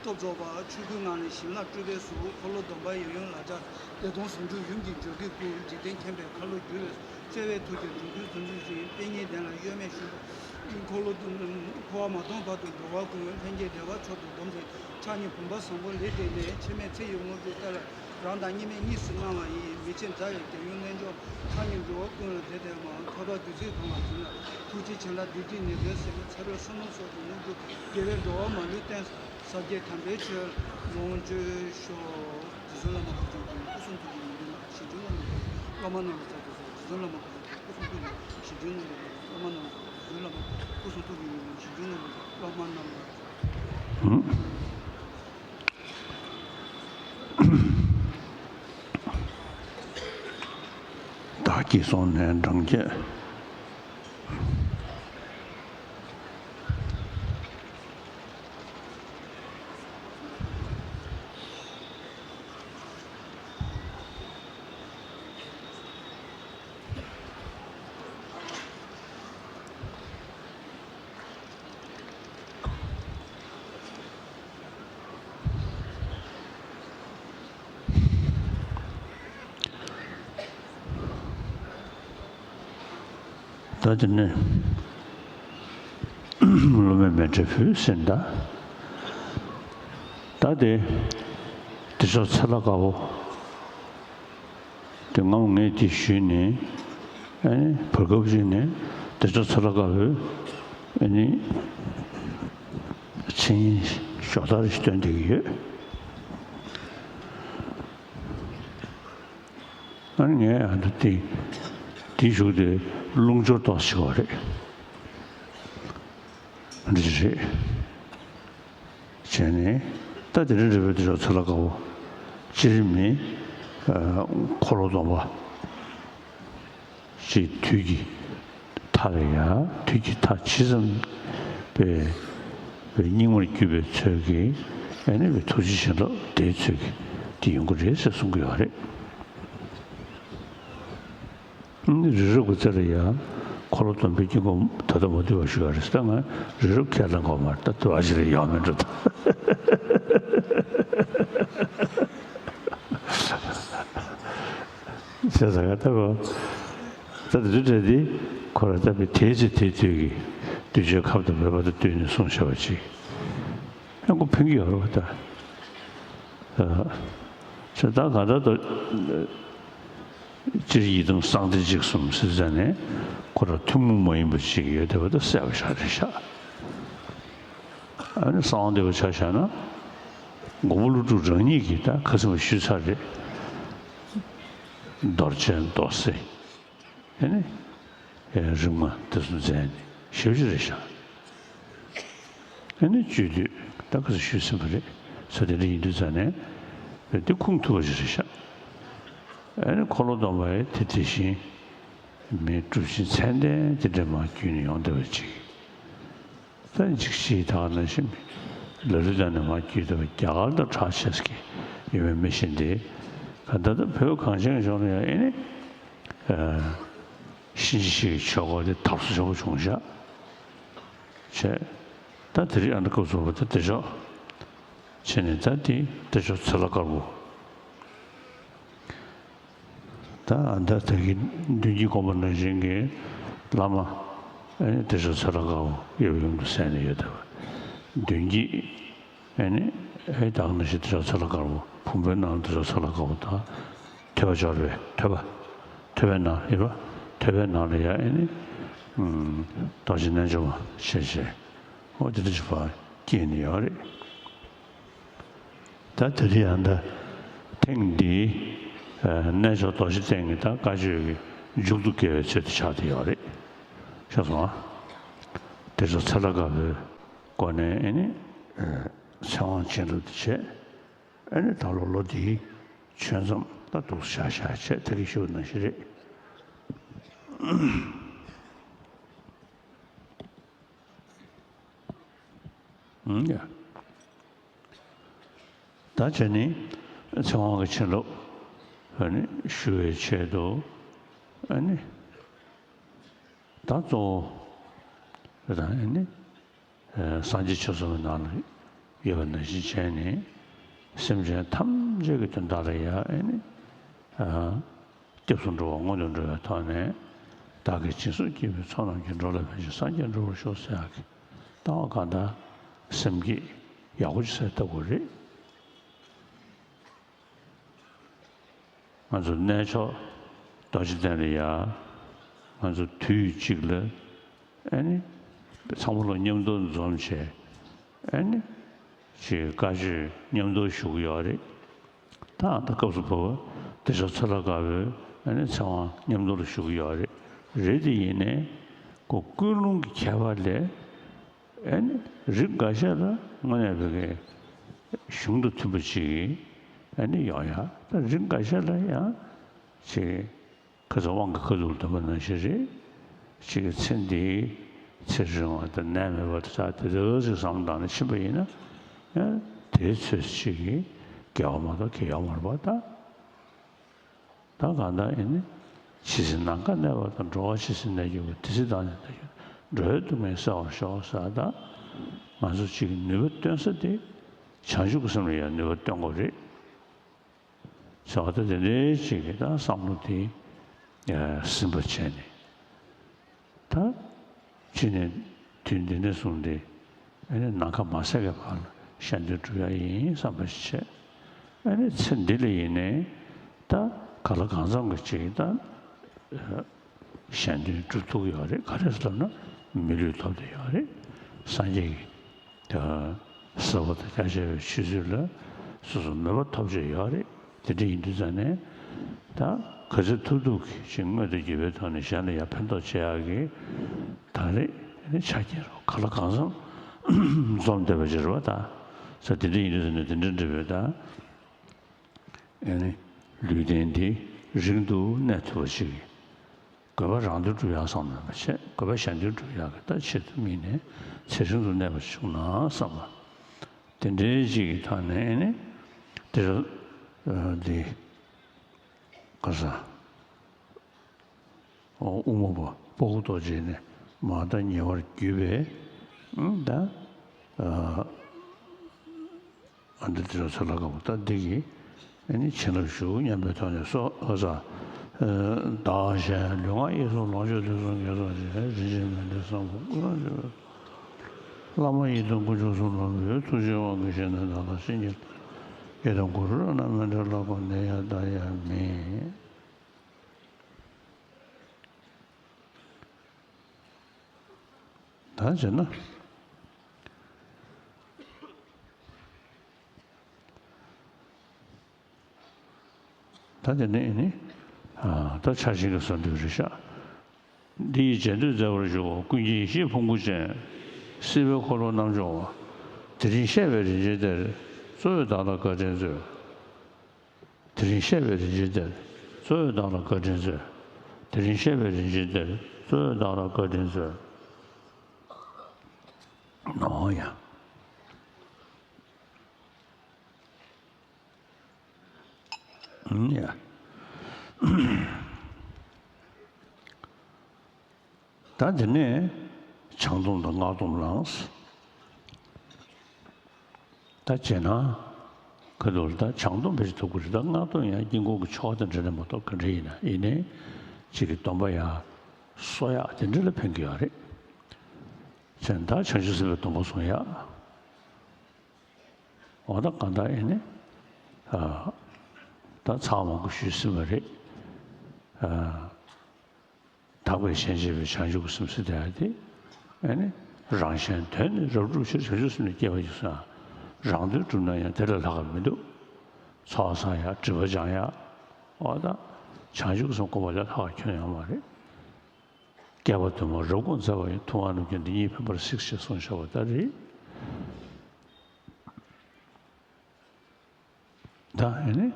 སྟོབས་རྫོགས་པ། ཆོས་སྐུའི་ངང་ལས་བྱིན་རླབས་སྤྲུལ་པའི་གཟུགས། འཁོར་ལོ་སྡོམ་པ་ཡབ་ཡུམ་ལ་ཕྱག་འཚལ། བདེ་སྟོང་ཟུང་འཇུག་ཡུམ་གྱི་འཇོ་སྒེག་བསྐུལ། འཇིག་རྟེན་མཁྱེན་པའི་ཁ་ལོ་བསྒྱུར་བའི་བརྩེ་བའི་ཐུགས་ཀྱིས་འགྲོ་ཀུན་བཟུང་འཇུག་ཅིང་། པད་ཉིའི་གདན་ལ་གཡོན་མེད་བཞུགས། འཁོར་ལོ་འཁོར་བ་མ་སྟོངས་བར་དུ་འགྲོ་བ་ཀུན། ལྷན་སྐྱེས་བདེ་བ་མཆོག་ཏུ་སྡོམ་མཛད། ཕྱག་གཉིས་བུམ་པ་བཟང་པོ་ལས་བཏེགས་ནས། འཆི་མེད་ཚེ་ཡི་དངོས་གྲུབ་སྟེར་བར། རང་དང་གཉིས་མེད་གཉིས་སུ་སྣང་བ་ཡི། མི་ཕྱེད་མཛའ་བའི་རྒྱལ་ཡུམ་རྣལ་འབྱོར། ཕྱག་གཉིས་འགྲོ་བ་ཀུན་ལ་བདེ་ལྡན་མ། ཐོད་པ་བདུད་རྩིས་གང་བ་འཛིན་ལ། ཐུགས་རྗེ་བྱིན་རླབས་བདུད་རྩིའི་ནད་གདོན་སེལ། ཚེ་རབས་གསུམ་ལ་སྲོག་གི་དངོས་གྲུབ། དགེ་བའི་འགྲོ་བ་མ་ལུས་བསྟན། ཟབ་རྒྱས་དམ་པའི་ཆོས་ལོངས་སྤྱོད་ཤོག་རྗེ་བཙུན་བླ་མ་དཔལ་ལྡན་ཀུན་སྐུ་གསུང་ཐུགས་ཀྱི་ཡོན་ཏན་ཞིང་བཅུ་མངོན་པར་རྫོགས་པའི་བླ་མ་རྣམས་ལ་སྩལ་དུ་གསོལ། རྗེ་བཙུན་བླ་མ་དཔལ་ལྡན་ཀུན་སྐུ་གསུང་ཐུགས་ཀྱི་ཞིང་བཅུ་མངོན་པར་རྫོགས་པའི་བླ་མ་རྣམས་ལ་རྗེ་བཙུན་བླ་མ་དཔལ་ལྡན་ཀུན་སྐུ་གསུང་ཐུགས་ཀྱི་ཡོན་ཏན་ཞིང་བཅུ་མངོན་པར་རྫོགས་པའི་བླ་མ་རྣམས་ལ། བདག་གིས་སོང་ནས་འབྲང་རྒྱས། ད་དེ་ནས་སློབ་མའི་མཎྜལ་ཕུལ་ཟིན། ད་ད་དེ་བདེ་མཆོག་ཚེ་ལྷ་དཀར་པོ། དེ་སྔ་མོ་ངས་དེ་ཞུས་ནས། ཨ་ནི་བར་སྐབས་ཤིག་ནས་བདེ་མཆོག་ཚེ་ལྷ་དཀར་པོས་ཨ་ནི་མཚན་ཞོ་དར་ཞིག་བཏོན་བསྡད་ཀྱི་ཡོད། ཨ་ནི་ངས་ཨ་ནི་དེ་དེའི་གཞུག་དེ་རླུང་སྦྱོར་ཏོག་ཙམ་བྱེད་པ་རེད། འདི་རེད། བྱས་ནས་ད་དེ་རིང་རེ་བའི་དེ་ཕྱོགས་ཚོ་ལ་དགའ་བོ། སྤྱིར་མི་འཁོར་ལོ་སྡོམ་པ་ཅིག་དུས་ཀྱི་མཐའ་ལ་ཡ། དུས་ཀྱི་མཐའ་ཇི་ཙམ་པའི་སྙིགས་མར་གྱུར་པའི་ཚོད་ཀྱིས་ཨ་ནི་བའི་ཐུགས་རྗེ་བྱིན་རླབས་དེའི་ཚོད་ཀྱིས་དེ་ཡོང་གི་རེད་ཟེར་གསུང་གི་ཡོད་རེད། རི་རབ་ཀྱི་རྩེ་ལ་ཡ་འཁོར་ལོ་སྡོམ་པའི་དཀྱིལ་འཁོར་ད་ལྟ་མ་བསྡུས་པ་ཞུ་ཡ་རེད་ཟེར། ད་ང་རི་རབ་ཁས་ལེན་གོ་མ་རེད། ད་དུ་བ་ཞིག་ལ་ཡོང་མི་འགྲོ་ད། བྱས་ཙང་ད་གོ། ད་དེ་འདྲ་འདྲ་དེ་ཁོ་ར་ད་པའི་དེའི་ཚེ་དེའི་དུས་ཀྱི་གདུལ་བྱའི་ཁམས་དང་མོས་པ་དང་བསྟུན་ནས་གསུངས་བཞག་པ་ཅིག་ཡང་ཁོ་ཕན་གྱི་ཡོད་རེད་པ་ད། བྱས་ད་ག་ད་ད། སྤྱིར་ཡི་དམ་གསང་བདེ་འཇིགས་གསུམ་ཟེར་ཟ་ནས་ཁོ་རང་ཐུན་མོང་མ་ཡིན་པ་ཅིག་ཡོད་བསྡད་པ་ད་གསལ་པོ་ཆགས་རེད་ཤག་ཨ་ནི་གསང་བ་འདུས་པ་ཆ་བཞག་ན་མགོན་པོ་ཀླུ་སྒྲུབ་རང་ཉིད་ཀྱིས་ད་ཁ་སང་ཞུས་ཚར་རེད། རྡོ་རྗེ་རྡོ་རྩེ་ཨ་ནི་རིག་མ་དེ་ཚོ་མཛད་ནས་ཞེ་པོ་ཅིག་རེད་ཤག་ཨ་ནི་བཅུད་བསྡུས་ད་ག་ཚོད་ཞུས་ཟིན་པ་རེད། ས་དེ་འདྲ་ཡིན་དུས་ཙང་ནས་དེ་ཁུངས་ཐུབ་པ་ཞིག་རེད་ཤག་ཨ་ནི་འཁོར་ལོ་སྡོམ་པ་ཡི་དེ་དེ་བཞིན་མི་གྲུབ་ཆེན་མཚན་ལྡན་དེ་འདྲ་མར་བརྒྱུད་ནས་ཡོང་བསྡད་པ་ཅིག་ད་འཇིགས་བྱེད་ད་ག་ནང་བཞིན་ལ་ལུ་དང་ནས་མར་བརྒྱུད་བསྡད་པ་རྒྱ་གར་དང་གྲགས་ཆེ་ས་གི་ཡོད་མེད་མི་ཤེས་འདི་ག་ད་ད་བོད་གངས་ཅན་གྱི་ལྗོངས་ལ་ཡང་ཨེ་ནི། གཤིན་རྗེ་གཤེད་ཀྱི་ཆོས་སྐོར་དེ་དར་སོ་ཆེན་པོ་བྱུང་ཤག་བྱས། ད་དེ་རིང་ཨ་ནི་སྐབས་སུ་བབས་ཏེ་བདེ་མཆོག་བྱས་ནས་ད་དེ་བདེ་མཆོག་ཚེ་ལྷ་དཀར་པོ། ད་ཨ་ད་ད་གི་མདུན་གྱི་དགོན་པ་ནང་བཞིན་གྱི་བླ་མ་ཨ་ནི་བདེ་མཆོག་ཚེ་ལྷ་དཀར་པོ་ཡབ་ཡུམ་དུ་གསན་ནས་ཡོད་བསྡད་པ། མདུན་གྱི་ཨེ་ནི། ཨེ་ད་ག་ནང་བཞིན་བདེ་མཆོག་ཚེ་ལྷ་དཀར་པོ། བུམ་པའི་ནང་ལ་བདེ་མཆོག་ཚེ་ལྷ་དཀར་པོ་དང་། ཐོད་པ་འབྱོར་བའི་ཐོད་པ། ཐོད་པའི་ནང་ཡོད་པ། ཐོད་པའི་ནང་ལ་ཡ་ཨེ་ནི། ཨུམ། རྡོ་རྗེ་རྣལ་འབྱོར་མ་ཞེས་བྱས། འོ་དེ་འདྲ་ཞིག་ཕར་བསྐྱལ་ནས་ཡོད་རེད། ད་དེ་རིང་ཡང་ད་ཐེངས་འདིའི་ཨ་རྣལ་འབྱོར་རྡོ་རྗེ་གདན་གྱི་ད་བཀའ་ཆོས་ཀྱི་མཇུག་ཏུ་དགེ་བའི་ཚུལ་དུ་ཆགས་བསྡད་ཡོད་རེད། ཤེས་སོང་ཨ། བདེ་མཆོག་ཚེ་ལྷ་དཀར་པོའི་སྒོ་ནས་ཨེ་ནི། ཚེ་དབང་བྱིན་རླབས་དེ་བྱས། ཨེ་ནི་ད་ལོ་ལོ་འདིའི་ཆོས་མཚམས་ད་འདུག་བཞག་བཞག་བྱས་ད་གིན་ཞུ་བ་ནང་བཞིན་རེད། ཨང་ཡ། ད་བྱས་ནི་ཚེ་དབང་གི་བྱིན་རླབས་ཨ་ནི་ཞུ་བའི་ཆེད་དུ་ཨ་ནི་ད་གཙོ་བོ་རེད་ད་ཨ་ནི། སངས་རྒྱས་ཆོས་གསུམ་གྱི་ནང་ལ་ཡོད་པ་ནང་བཞིན་བྱས་ནས་སེམས་ཅན་ཐམས་ཅད་ཀྱི་དོན་དག་ལ་ཡང་ཨེ་ནི། སྐྱབས་སུ་འགྲོ་བ་སྔོན་དུ་འགྲོ་བའི་ཐོག་ནས་བདག་གིས་སྦྱིན་སོགས་བགྱིས་པའི་ཚོགས་རྣམས་ཀྱིས་འགྲོ་ལ་ཕན་ཕྱིར་སངས་རྒྱས་འགྲུབ་པར་ཤོག་ཟེར་ཡག་གི་ལྟ་བ་གང་ལྟར་སེམས་བསྐྱེད་ཡག་པོ་ཅིག་ཟེར་ལྟ་དགོས་རེད། ང་ཚོ་གནས་མཆོག་རྡོ་རྗེ་གདན་ལ་ཡ། ང་ཚོ་དུས་གཅིག་ལ་ཨ་ནི་ཚང་མ་ལོ་མཉམ་དུ་འཛོམས་བྱས་ཨ་ནི་ཅིག་བཀའ་ཆོས་མཉམ་དུ་ཞུ་གི་ཡོད་རེད། ད་ད་སྐབས་སུ་བབས་པ་བདེ་མཆོག་ཚེ་ལྷ་དཀར་པོའི་ཨ་ནི་ཚེ་དབང་མཉམ་དུ་ལ་ཞུ་གི་ཡོད་རེད། རེད་དེ་ཡིན་ནའི་ཀུན་སློང་གི་ཁྱད་པར་ལས། ཨ་ནི་རིགས་འགའ་ཤས་ལ་དངོས་གནས་བོད་ཀྱི་གཞུང་དང་མཐུན་པ་ཅིག་ཨ་ནི་ཡོང་ཡ། ད་རིགས་འགའ་ཤས་ལ་ཡང་ཅིག་ཁ་ཚ་དབང་གི་ཁ་ཐུག་ལ་འདོན་པ་ནང་བཞིན་རེད། ཅིག་གི་ཚེ་འདིའི་ཚེ་རིང་བ་དང་ནད་མེད་པ་དང་དེ་འདྲ་ཅིག་བསམ་བློ་བཏང་ནས་ཕྱིན་པ་ཡིན་ན་ཡང་དེའི་ཚོད་ཅིག་གི་དགེ་བ་མ་གཏོགས་གལ་ཡོད་མ་རེད་པ་ད། ད་གང་ལྟར་ཨེ་ནི། ཇི་སྲིད་ནམ་མཁའ་གནས་པ་དང་། འགྲོ་བ་ཇི་སྲིད་གནས་གྱུར་པ། དེ་སྲིད་བདག་ནི་གནས་གྱུར་ནས། འགྲོ་བའི་སྡུག་བསྔལ་སེལ་བར་ཤོག་ཟེར་ད། ང་ཚོ་གཅིག་གི་ནུས་པ་བཏོན་ས་དེ། བྱང་ཆུབ་ཀྱི་སེམས་ལ་ཡང་ནུས་པ་བཏོན་དགོས་རེད། ཟེར་བ་ད་དེ་འདྲའི་གཅིག་གི་ད་བསམ་བློ་དེ་ཟིན་པ་བྱས་ནས། ད་ ཕྱི་ནས་དུས་འདི་ནས་བཟུང་སྟེ་ཨ་ནི་ནམ་མཁའ་མ་ཟད་ཀྱི་བར་ལ་གཞན་དོན་སྒྲུབ་ཡག་ཡིན་བསམ་པ་ཞིག་བྱས། ཨ་ནི་ཚེ་འདི་ལ་ཡིན་ནའི་ད་གང་ལ་གང་འཚམ་གྱི་ཅིག་ད་གཞན་དོན་སྒྲུབ་ཐུབ་ཀྱི་ཡོད་རེད། ག་རེ་ཟེར་ལབ་ན་མི་ལུས་ཐོབ་བསྡད་ཡོད་རེད། སངས་རྒྱས་ཀྱི་ད་ཟབ་པ་དང་རྒྱ་ཆེ་བའི་ཆོས་ཚུལ་ལ་སོ་སོ་མོས་པ་ཐོབ་བྱས་ཡོད་རེད། དེ་འདྲ་ཡིན་དུས་ཙང་ནས་ད་ག་ཚོད་ཐུབ་ཐུབ་ཀྱིས་ཅིག་དངོས་དང་བརྒྱུད་པའི་ཐོག་ནས་གཞན་ལ་ཡང་ཕན་ཐོགས་བྱེད་ཡག་གི་ད་རེས་ཆ་རྐྱེན་རོ་ག་ལ་གང་འཚམ་འཛོམས་བསྡད་པ་ཅིག་རེད་བ། ད་ས་དེ་འདྲ་ཡིན་དུས་ཙང་ནས་དེ་འདྲ་འདྲ་བའི་ད་ཨེ་ནི་ལུས་རྟེན་འདི་རིང་དུ་གནས་ཐུབ་པ་ཅིག་དགོས་པ་རང་དོན་སྒྲུབ་ཡག་བསམ་མེད་པ་བྱས། དགོས་པ་གཞན་དོན་སྒྲུབ་ཡག་གི་ད་ཆེད་དུ་དམིགས་ནས་ཚེ་རིང་དུ་གནས་པ་བྱུང་ན་བསམ་པ། དེ་འདྲའི་ཅིག་གི་ཐོག་ནས་ཨེ་ནི་དེ་ར་འདི་ག་ས་དབུ་མ་པ་ཕུར་བུ་རྡོ་རྗེ་ནས་མར་ད་ཉེ་བར་བརྒྱུད་པའི་ད། ཨ་འདི་དེ་ལ་ཚོ་ལ་དགའ་བོ་ད་འདི་གི་ཨ་ནི་བྱིན་རླབས་ཞུ་སྙམ་པའི་ཐོག་ནས་སོ་ཨ་ས་བདག་གཞན་ལུས་ངག་ཡིད་གསུམ་ལོངས་སྤྱོད་དུས་གསུམ་དགེ་ཚོགས་ཀྱི་རིན་ཆེན་མཎྜལ་བསམ་པ་ཀུན་ལ་བླ་མ་ཡི་དམ་དཀོན་མཆོག་གསུམ་ལ་འབུལ། ཐུགས་རྗེའི་དབང་གིས་གཞན་དོན་མཐའ་དག་ཕྱིན་གྱིས་ཡི་དམ་གུ་རུ་རཏྣ་མཎྜལ་ལ་དགོངས་ནས་ཡང་དག་ཡང་མིན། ད་བྱས་ན། ད་དེ་ནས་ནི། ཨ་ད་ཕྱག་ཆེན་གྱི་གསོལ་འདེབས་རེད་ཤག་འདི་ཡིས་རྗེས་ཟློས་མཛད་པར་ཞུ། ཀུན་མཁྱེན་ཡེ་ཤེས་ཕུང་པོ་ཅན། སྲིད་པའི་འཁོར་ལོ་རྣམ་སྦྱོང་བ། དེ་རིང་གཤེགས་པའི་རིན་ཆེན་གཏེར། གཙོ་བོས་བདག་ལ་བཀའ་དྲིན་སྩོལ། དེ་རིང་གཤེགས་པའི་རིན་ཆེན་གཏེར། གཙོ་བོས་བདག་ལ་བཀའ་དྲིན་སྩོལ། དེ་རིང་གཤེགས་པའི་རིན་ཆེན་གཏེར། གཙོ་བོས་བདག་ལ་བཀའ་དྲིན་སྩོལ། ནོ་ཡ། ཡ། ད་དེ་ནས་བྱང་སྡོམ་དང་སྔགས་སྡོམ་ལངས། ད་བྱས་ན་ཁ་ཐུག་ལ་ད་བྱང་སྡོམ་ཕལ་ཆེར་ཐུབ་ཀྱི་རེད། ད་སྔགས་སྡོམ་ཡང་དཀྱིལ་འཁོར་གྱི་ཆོ་ག་དང་འབྲེལ་ནས་མ་གཏོགས་ག་འདྲ་ཡིན་ན་ཡིན་ནའི་གཅིག་གི་སྡོམ་པ་ཡང་གསོ་ཡག་དེ་འདྲ་ལ་ཕན་གྱི་ཡོད་རེད། བྱས་ན་ད་བྱང་ཆུབ་སེམས་དཔའི་སྡོམ་པ་སྲུང་ཡག་འོ་ད་གང་ལྟར་ཨེ་ནི། ཨ་ད་ཚར་མང་པོ་ཞུས་ཟིན་པ་རེད། ཨ་དག་པའི་ཞེན་བྱེད་པའི་བྱང་ཆུབ་ཀྱི་སེམས་ཟེར་དེ་ཨ་དེ། ཨེ་ནི་རང་གཞན་དོན་ནི་རབ་བསྒྲུབ་ཕྱིར། བྱང་ཆུབ་སེམས་ནི་བསྐྱེད་པར་བགྱི་ཟེར། རང་དོན་བསྒྲུབ་ན་ཡང་དེ་ལས་ལྷག་པ་མི་འདུག་ཚོགས་བསགས་ཡག་སྒྲིབ་པ་སྦྱང་ཡག་འོ་ད་བྱང་ཆུབ་ཀྱི་སེམས་བསྒོམ་པ་ལས་ལྷག་པ་ཁྱོན་ཡོད་མ་རེད། བསྐལ་པ་དུ་མར་རབ་དགོངས་མཛད་པ་ཡི། ཐུབ་དབང་རྣམ་མཁྱེན་འདི་ཉིད་ཕན་པར་གཟིགས་ཞེས་གསུངས་བཞག་པ་ལྟར་རེད། ད་ཨེ་ནི་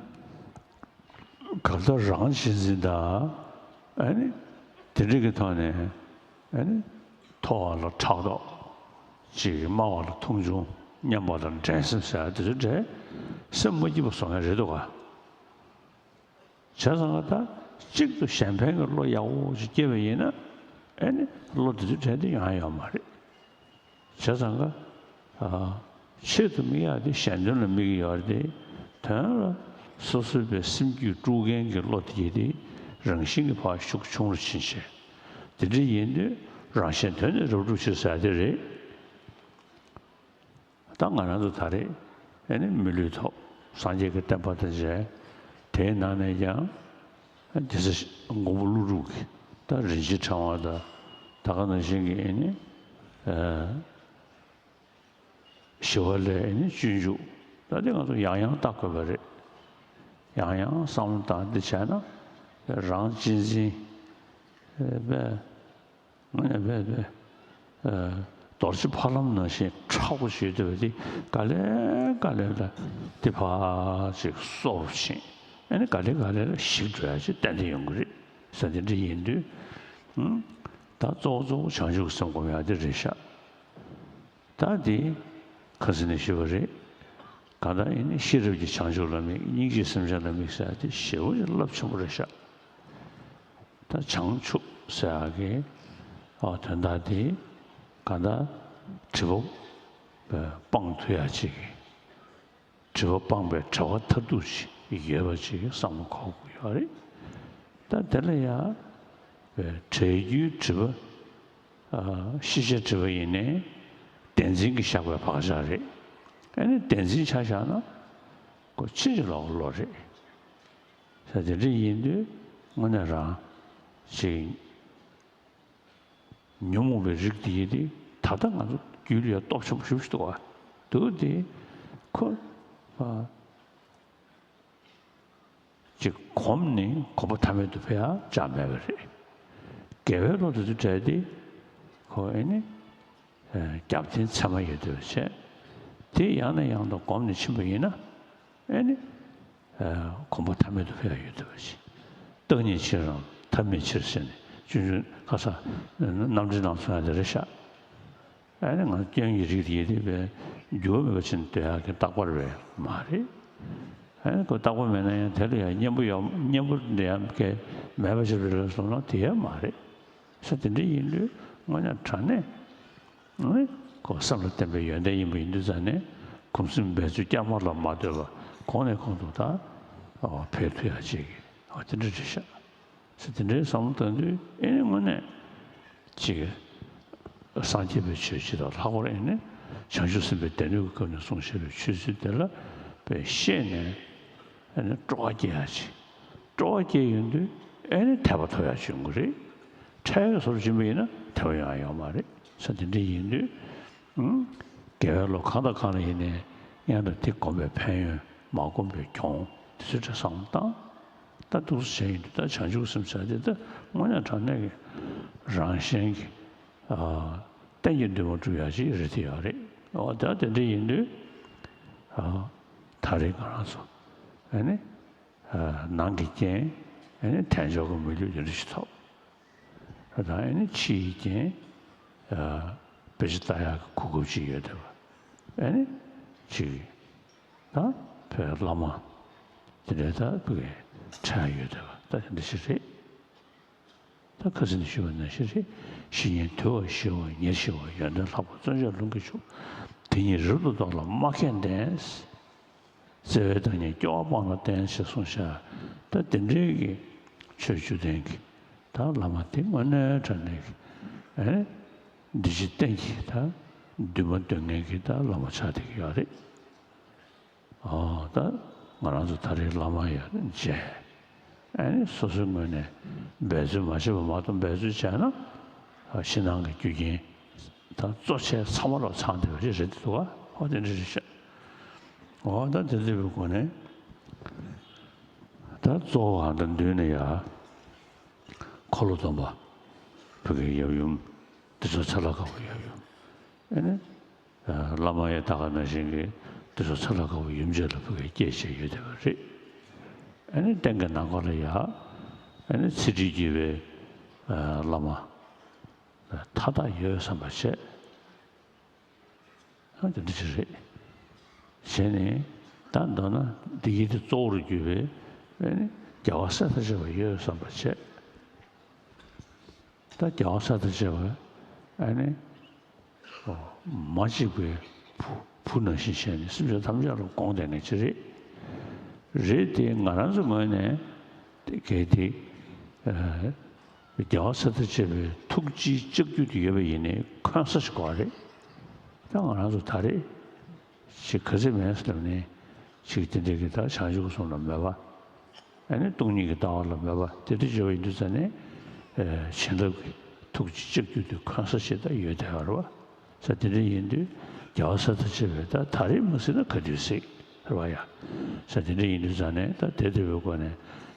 གང་ལྟར་རང་གཅེས་འཛིན་དང་ཨེ་ནི་དེ་འདྲ་གི་ཐོག་ནས་ཨེ་ནི་མཐོ་བ་ལ་ཕྲག་དོག་ཅིག་དམའ་བ་ལ་མཐོང་ཆུང་མཉམ་པ་ལ་འགྲན་སེམས་ཟེར་ཡ་དེ་ཚོ་འདྲ་སེམས་མ་སྐྱིད་པ་བཟོ་མཁན་རེད་འདུག་ག་བྱས་ཙང་ད་གཅིག་ཏུ་གཞན་ཕན་གྱི་བློ་ཡག་པོ་ཞིག་སྐྱེས་པ་ཡིན་ན་ཨེ་ནི་བློ་དེ་ཚོའི་གྲས་དེ་ཡོང་ཡ་ཡོད་མ་རེད། བྱས་ཙང་ཀ་ཨ་ཆེད་དུ་དམིགས་ཡག་དེ་གཞན་དོན་ལ་དམིགས་ཀྱི་ཡོད་རེད་དེ། དོན་ལ་སོ་སོའི་པའི་སེམས་རྒྱུད་དཀྲུག་མཁན་གྱི་བློ་དེ་དེ་རང་བཞིན་གྱིས་ཕར་ཤུགས་ཆུང་རུ་ཕྱིན་བྱས། དེ་འདྲ་ཡིན་དུས་རང་གཞན་དོན་ནི་རབ་སྒྲུབ་ཕྱིར་ཟེར་དེ་རེད། ད་ང་རང་ཚོ་ད་རེས་ཨེ་ནི་མི་ལུས་ཐོབ། སངས་རྒྱས་ཀྱི་བསྟན་པ་དང་མཇལ། དེའི་ནང་ནས་ཀྱང་རྒྱལ་སྲས་མགོན་པོ་ཀླུ་སྒྲུབ་ཀྱི་ད་རིན་ཆེན་ཕྲེང་བ་དང་ད་ག་ནང་བཞིན་གྱི་ཨེ་ནི་ཨ་ཞི་བ་ལྷའི་ཨེ་ནི་སྤྱོད་འཇུག་ད་དེ་ང་ཚོ་ཡང་ཡང་བལྟ་དགོས་པ་རེད། ཡང་ཡང་བསམ་བློ་བཏང་འདི་བྱས་ན་རང་གཅེས་འཛིན་ཨེ་པས། ངས་བས་བས། ཨ་རྡོ་རྗེ་ཕ་ལམ་ནང་བཞིན་མཁྲེགས་པོ་བྱེད་འདོད་པ་དེ་ག་ལེ་ག་ལེ་ལ་དེ་ཕར་ཅིག་སོར་ཕྱིན། ཨ་ནི་ག་ལེ་ག་ལེ་ལ་ཞིག་འགྲོ་ཡ་ཅིག་ཏན་ཏན་ཡོང་གི་རེད་ཟེར། དེ་འདྲ་ཡིན་དུས། ཨུམ། ད་གཙོ་བོ་གཙོ་བོ་བྱང་ཆུབ་ཀྱི་སེམས་སྒོམ་ཡ་དེ་རེད་ཤག་ད་དེ་ཁ་སང་ནས་ཞུས་པ་རེད། གང་ལྟར་ཡིན་ནའི་ཤེས་རབ་ཀྱི་བྱང་ཆུབ་ལ་དམིགས། སྙིང་རྗེའི་སེམས་ཅན་ལ་དམིགས་ཟེར་ཡ་དེ་ཞེ་པོ་ཅིག་རླབས་ཆེན་པོ་རེད་ཤག་ད་བྱང་ཆུབ་ཟེར་ཡག་གི་ཨ་དོན་དག་དེ་གང་ལྟར་སྒྲིབ་པ་སྤང་ཐུབ་ཡག་ཅིག་སྒྲིབ་པ་སྤངས་པའི་གྲལ་པ་མཐར་ཐུག་ཅིག་ཡོད་པ་ཅིག་བསམ་བློ་འཁོར་དགོས་ཡོད་རེད། ད་དེ་ལ་ཡང་བའི་གྲལ་རྒྱུའི་སྒྲིབ་པ་ ཤེས་བྱ་འབྲི་བ་ཡིན་ནའི་བདེན་འཛིན་གྱིས་བཞག་པའི་བག་ཆགས་རེད། ཨ་ནི་བདེན་འཛིན་ཆ་བཞག་ན་ཁོ་ཕྱིན་ཅི་ལོག་གི་བློ་རེད། ས་དེ་འདྲ་ཡིན་དུས་དངོས་གནས་རང་ཅིག་ཉོན་མོངས་པའི་རིགས་དེ་ཡིན་དུས་ད་ལྟ་ང་ཚོ་རྒྱུད་ལ་ཡང་སྟོབས་ཆེན་པོ་ཞེ་པོ་ཞིག་འདུག་བ། འདུག་དེ་ཁོ་ཨ། ཅིག་གོམས་ནི་གོམ་པ་མཐའ་མེད་དུ་འཕེལ་ཡག་ཅང་མེད་པ་རེད། དགེ་བའི་བློ་དེ་ཚོ་བྲལ་ཏེ་ཁོ་ཨེ་ནི་རྒྱབ་རྟེན་ཚད་མ་ཡོད་བསྡད་པ་བྱས། དེ་ཡང་ནས་ཡང་དུ་གོམས་ནས་ཕྱིན་པ་ཡིན་ན་ཨེ་ནི་གོམ་པ་མཐའ་མེད་དུ་འཕེལ་ཡག་ཡོད་བསྡད་པ་བྱས། བརྟག་གཉིས་ཕྱིར་རང་ཐབས་མེད་ཕྱིར་ཟེར་ནས་ཆུང་ཆུང་ཁ་སང་རྣམ་འདྲེན་ནང་གསུངས་ཡག་དེ་རེད་ཤག་ཨ་ནི་ང་སྐྱོན་གྱི་རིགས་དེ་ཡིན་དུས་པས་འགྱུར་བ་མེད་པ་ཅིག་འདོད་ཡག་གི་རྟག་པ་རེད་མ་རེད། ཨ་ནི་ཁོ་རྟག་པ་མེད་ན་ཡང་དེ་ལ་ཡང་གཉེན་པོ་ཡོད། གཉེན་པོ་འདི་ཡང་གལ་མེད་པ་ཞིག་རེད་ལབ་སོང་ན་དེ་ཡང་མ་རེད། ས་དེ་འདྲ་ཡིན་དུས་དངོས་གནས་དྲང་གནས་ཨ་ནི་ཁོ་བསམ་ལ་བརྟན་པའི་ཡོན་ཏན་ཡིན་པ་ཡིན་དུས་ཙང་ནས་གོམས་གཤིས་འབད་རྩོལ་བསྐྱར་མ་ལ་མ་ལྟོས་པ་གོང་ནས་གོང་དུ་ད་འཕེལ་ཐུབ་ཡག་ཅིག་ཨ་དེ་འདྲ་རེད་ཤག་ས་དེ་འདྲའི་བསམ་བློ་བཏང་དུས་ཨེ་ནི་དངོས་གནས་ཅིག་སངས་རྒྱས་པའི་ཆོས་སྤྱི་དང་ལྷག་པར་ཨེ་ནི་བྱང་ཆུབ་སེམས་དཔའི་སྡེ་སྣོད་ཀྱི་སྐབས་ནས་གསུངས་བཞག་པའི་ཆོས་ཚུལ་དེ་ལ་དཔེ་ཤེས་ནས་ཨེ་ནི་སྤྲོ་བ་སྐྱེ་ཡག་ཅིག་སྤྲོ་བ་སྐྱེ་ཡོང་དུས་ཨེ་ནི་དད་པ་ཐོབ་ཡག་ཅིག་ཡོང་གི་རེད། འཕྲལ་གྱི་བཟོ་འདྲ་ཕྱིན་པ་ཡིན་ན་དད་པ་ཡོང་ཡག་ཡོད་མ་རེད། ས་དེ་འདྲ་ཡིན་དུས་ཨང་དགེ་བའི་བློ་གང་དང་གང་ལ་ཡིན་ནའི་སྔོན་ལ་དེ་སྒོམ་པའི་ཕན་ཡོན་མ་སྒོམ་པའི་གྱོང་དེ་ཚོའི་གྲས་བསམ་བློ་བཏང་། ད་འདུག་སེ་བྱས་ཡིན་དུས་ད་བྱང་ཆུབ་སེམས་ཟེར་དེ་ད་དངོས་གནས་དྲང་གནས་ཀྱི་རང་གཞན་གྱི་ཨ་གཏན་གྱི་འདུན་མ་འགྲུབ་ཡག་ཅིག་རེད་དེ་ཡོད་རེད། འོ་ད་དེ་འདྲ་ཡིན་དུས་ཨ་ད་རེས་ང་རང་ཚོ་ཨ་ནི་ཨ་ནང་གི་རྐྱེན་ཨ་ནི་དལ་འབྱོར་གྱི་མི་ལུས་དེ་འདྲ་ཞིག་ཐོབ། ད་ཨ་ནི་ཕྱིའི་རྐྱེན་ཨ་དཔེ་ཆ་ལྟ་ཡག་གི་གོ་སྐབས་ཅིག་ཡོད་བསྡད་པ། ཨ་ནི་ཅིག་ད་བོད་བླ་མ་དེ་འདྲའི་ད་བོད་ཀྱི་འཕྲད་ཡོད་བསྡད་པ་ད་དེ་འདྲ་ཞིག་རེད། ད་ཁ་སང་ནས་ཞུས་པ་ནང་བཞིན་རེད། གཞི་ཉིད་དུལ་བ་ཞི་བ་ཉེར་ཞི་བ་ཡོན་ཏན་ལྷག་པ་བརྩོན་བཅས་ལུང་གིས་ཕྱུག་དེ་ཉིད་རབ་ཏུ་རྟོགས་ལ་སྨྲ་མཁས་ལྡན། བརྩེ་བའི་བདག་ཉིད་སྐྱོ་བ་སྤངས་ལ་བསྟེན་ཞེས་གསུངས་ཤག་ད་དེ་འདྲའི་གི་ཆོས་བཅུ་ལྡན་གྱི་ད་བླ་མ་དེ་དངོས་གནས་དྲང་གནས་ཀྱི་ཨེ་འདི་ཕྱི་གཏན་གྱི་ད་འདུན་མ་འདོན་མཁན་གྱི་ད་བླ་མ་ཆགས་བསྡད་ཀྱི་ཡོད་རེད། ཨོ་ད་ང་རང་ཚོ་ད་རེས་བླ་མ་ཡར་མཇལ། ཨ་ནི་སོ་སོའི་ངོས་ནས་འབད་རྩོལ་མ་བྱས་པ་མ་གཏོགས་འབད་རྩོལ་བྱས་ན་ཕྱི་ནང་གི་རྒྱུ་རྐྱེན་ད་གཙོ་ཆེ་ཚང་མ་ལ་ཚང་བསྡད་པ་ཞིག་རེད་འདུག་ག་ཨོ་དེ་འདྲ་རེད་ཤག་ཨོ་ད་དེ་འདྲ་བའི་སྒོ་ནས་ད་གཙོ་བོ་གང་ལྟར་མདུན་ནས་ཡར་འཁོར་ལོ་སྡོམ་པ་བོད་ཀྱི་ཡབ་ཡུམ་འདི་ཚོ་ཚ་ལ་དཀར་པོ་ཡབ་ཡུམ། ཨ་ནི། བླ་མ་ཡང་ད་ག་ནང་བཞིན་གྱི་དེ་ཚོ་ཚ་ལ་དཀར་པོ་ཡུམ་ཆེན་ལ་བོད་ཀྱི་སྐྱེས་བྱས་ཡོད་བསྡད་པ་རེད། ཨ་ནི་སྟེང་གི་ནང་ཁོག་ལ་ཡ། ཨ་ནི་ཚེ་ཁྲིད་བརྒྱུད་པའི་བླ་མ་མཐའ་དག་ཡོད་བསམ་པ་བྱས། ཨ་དེ་འདྲ་ཅིག་རེད། བྱས་ནས་ད་མདོར་ན་འདི་གི་དེ་གཙོ་བོར་གྱུར་པའི་ཨ་ནི་རྒྱལ་བ་སྲས་དང་བཅས་པ་ཡོད་བསམ་པ་བྱས། ད་རྒྱལ་བ་སྲས་དང་བཅས་པ་ཨ་ནི་མ་གཅིག་པའི་བུ་བུ་ནང་བཞིན་བྱས་ནས་སེམས་ཅན་ཐམས་ཅད་ལ་དགོངས་བསྡད་མཁན་ཅིག་རེད། རེད་དེ་ང་རང་ཚོའི་ངོས་ནས་དེ་གལ་ཏེ་རྒྱལ་བ་སྲས་དང་བཅས་པའི་ཐུགས་རྗེའི་ལྕགས་ཀྱུ་དེ་ཡོད་པ་ཡིན་ནའི་འཁོན་ས་ཞིག་དགོས་རེད། ད་ང་རང་ཚོ་ད་རེས་ཅིག་ག་ཚོད་མེད་ཟེར་ནས་ཅིག་དེ་འདྲ་གི་ད་བྱང་ཆུབ་གསུམ་ལ་མོས་པ། ཨ་ནི་སྟོང་ཉིད་ཀྱི་ལྟ་བ་ལ་མོས་པ་དེ་འདྲ་བྱེད་པ་ཡིན་དུས་ཙང་ནས། བྱིན་རླབས་ཀྱི་ཐུགས་ཀྱི་ལྕགས་ཀྱུ་དེ་འཁོན་ས་ཞིག་ད་ཡོད་བསྡད་པ་རེད་བ། ས་དེ་འདྲ་ཡིན་དུས་རྒྱལ་བ་སྲས་དང་བཅས་པའི་ད་ད་རེས་མ་གཟིགས་ན་ག་དུས་གཟིགས་རེད་བ་ཡ། ས་དེ་འདྲ་ཡིན་དུས་ཙང་ནས་ད་དེ་ལྟ་བུའི་སྒོ་ནས་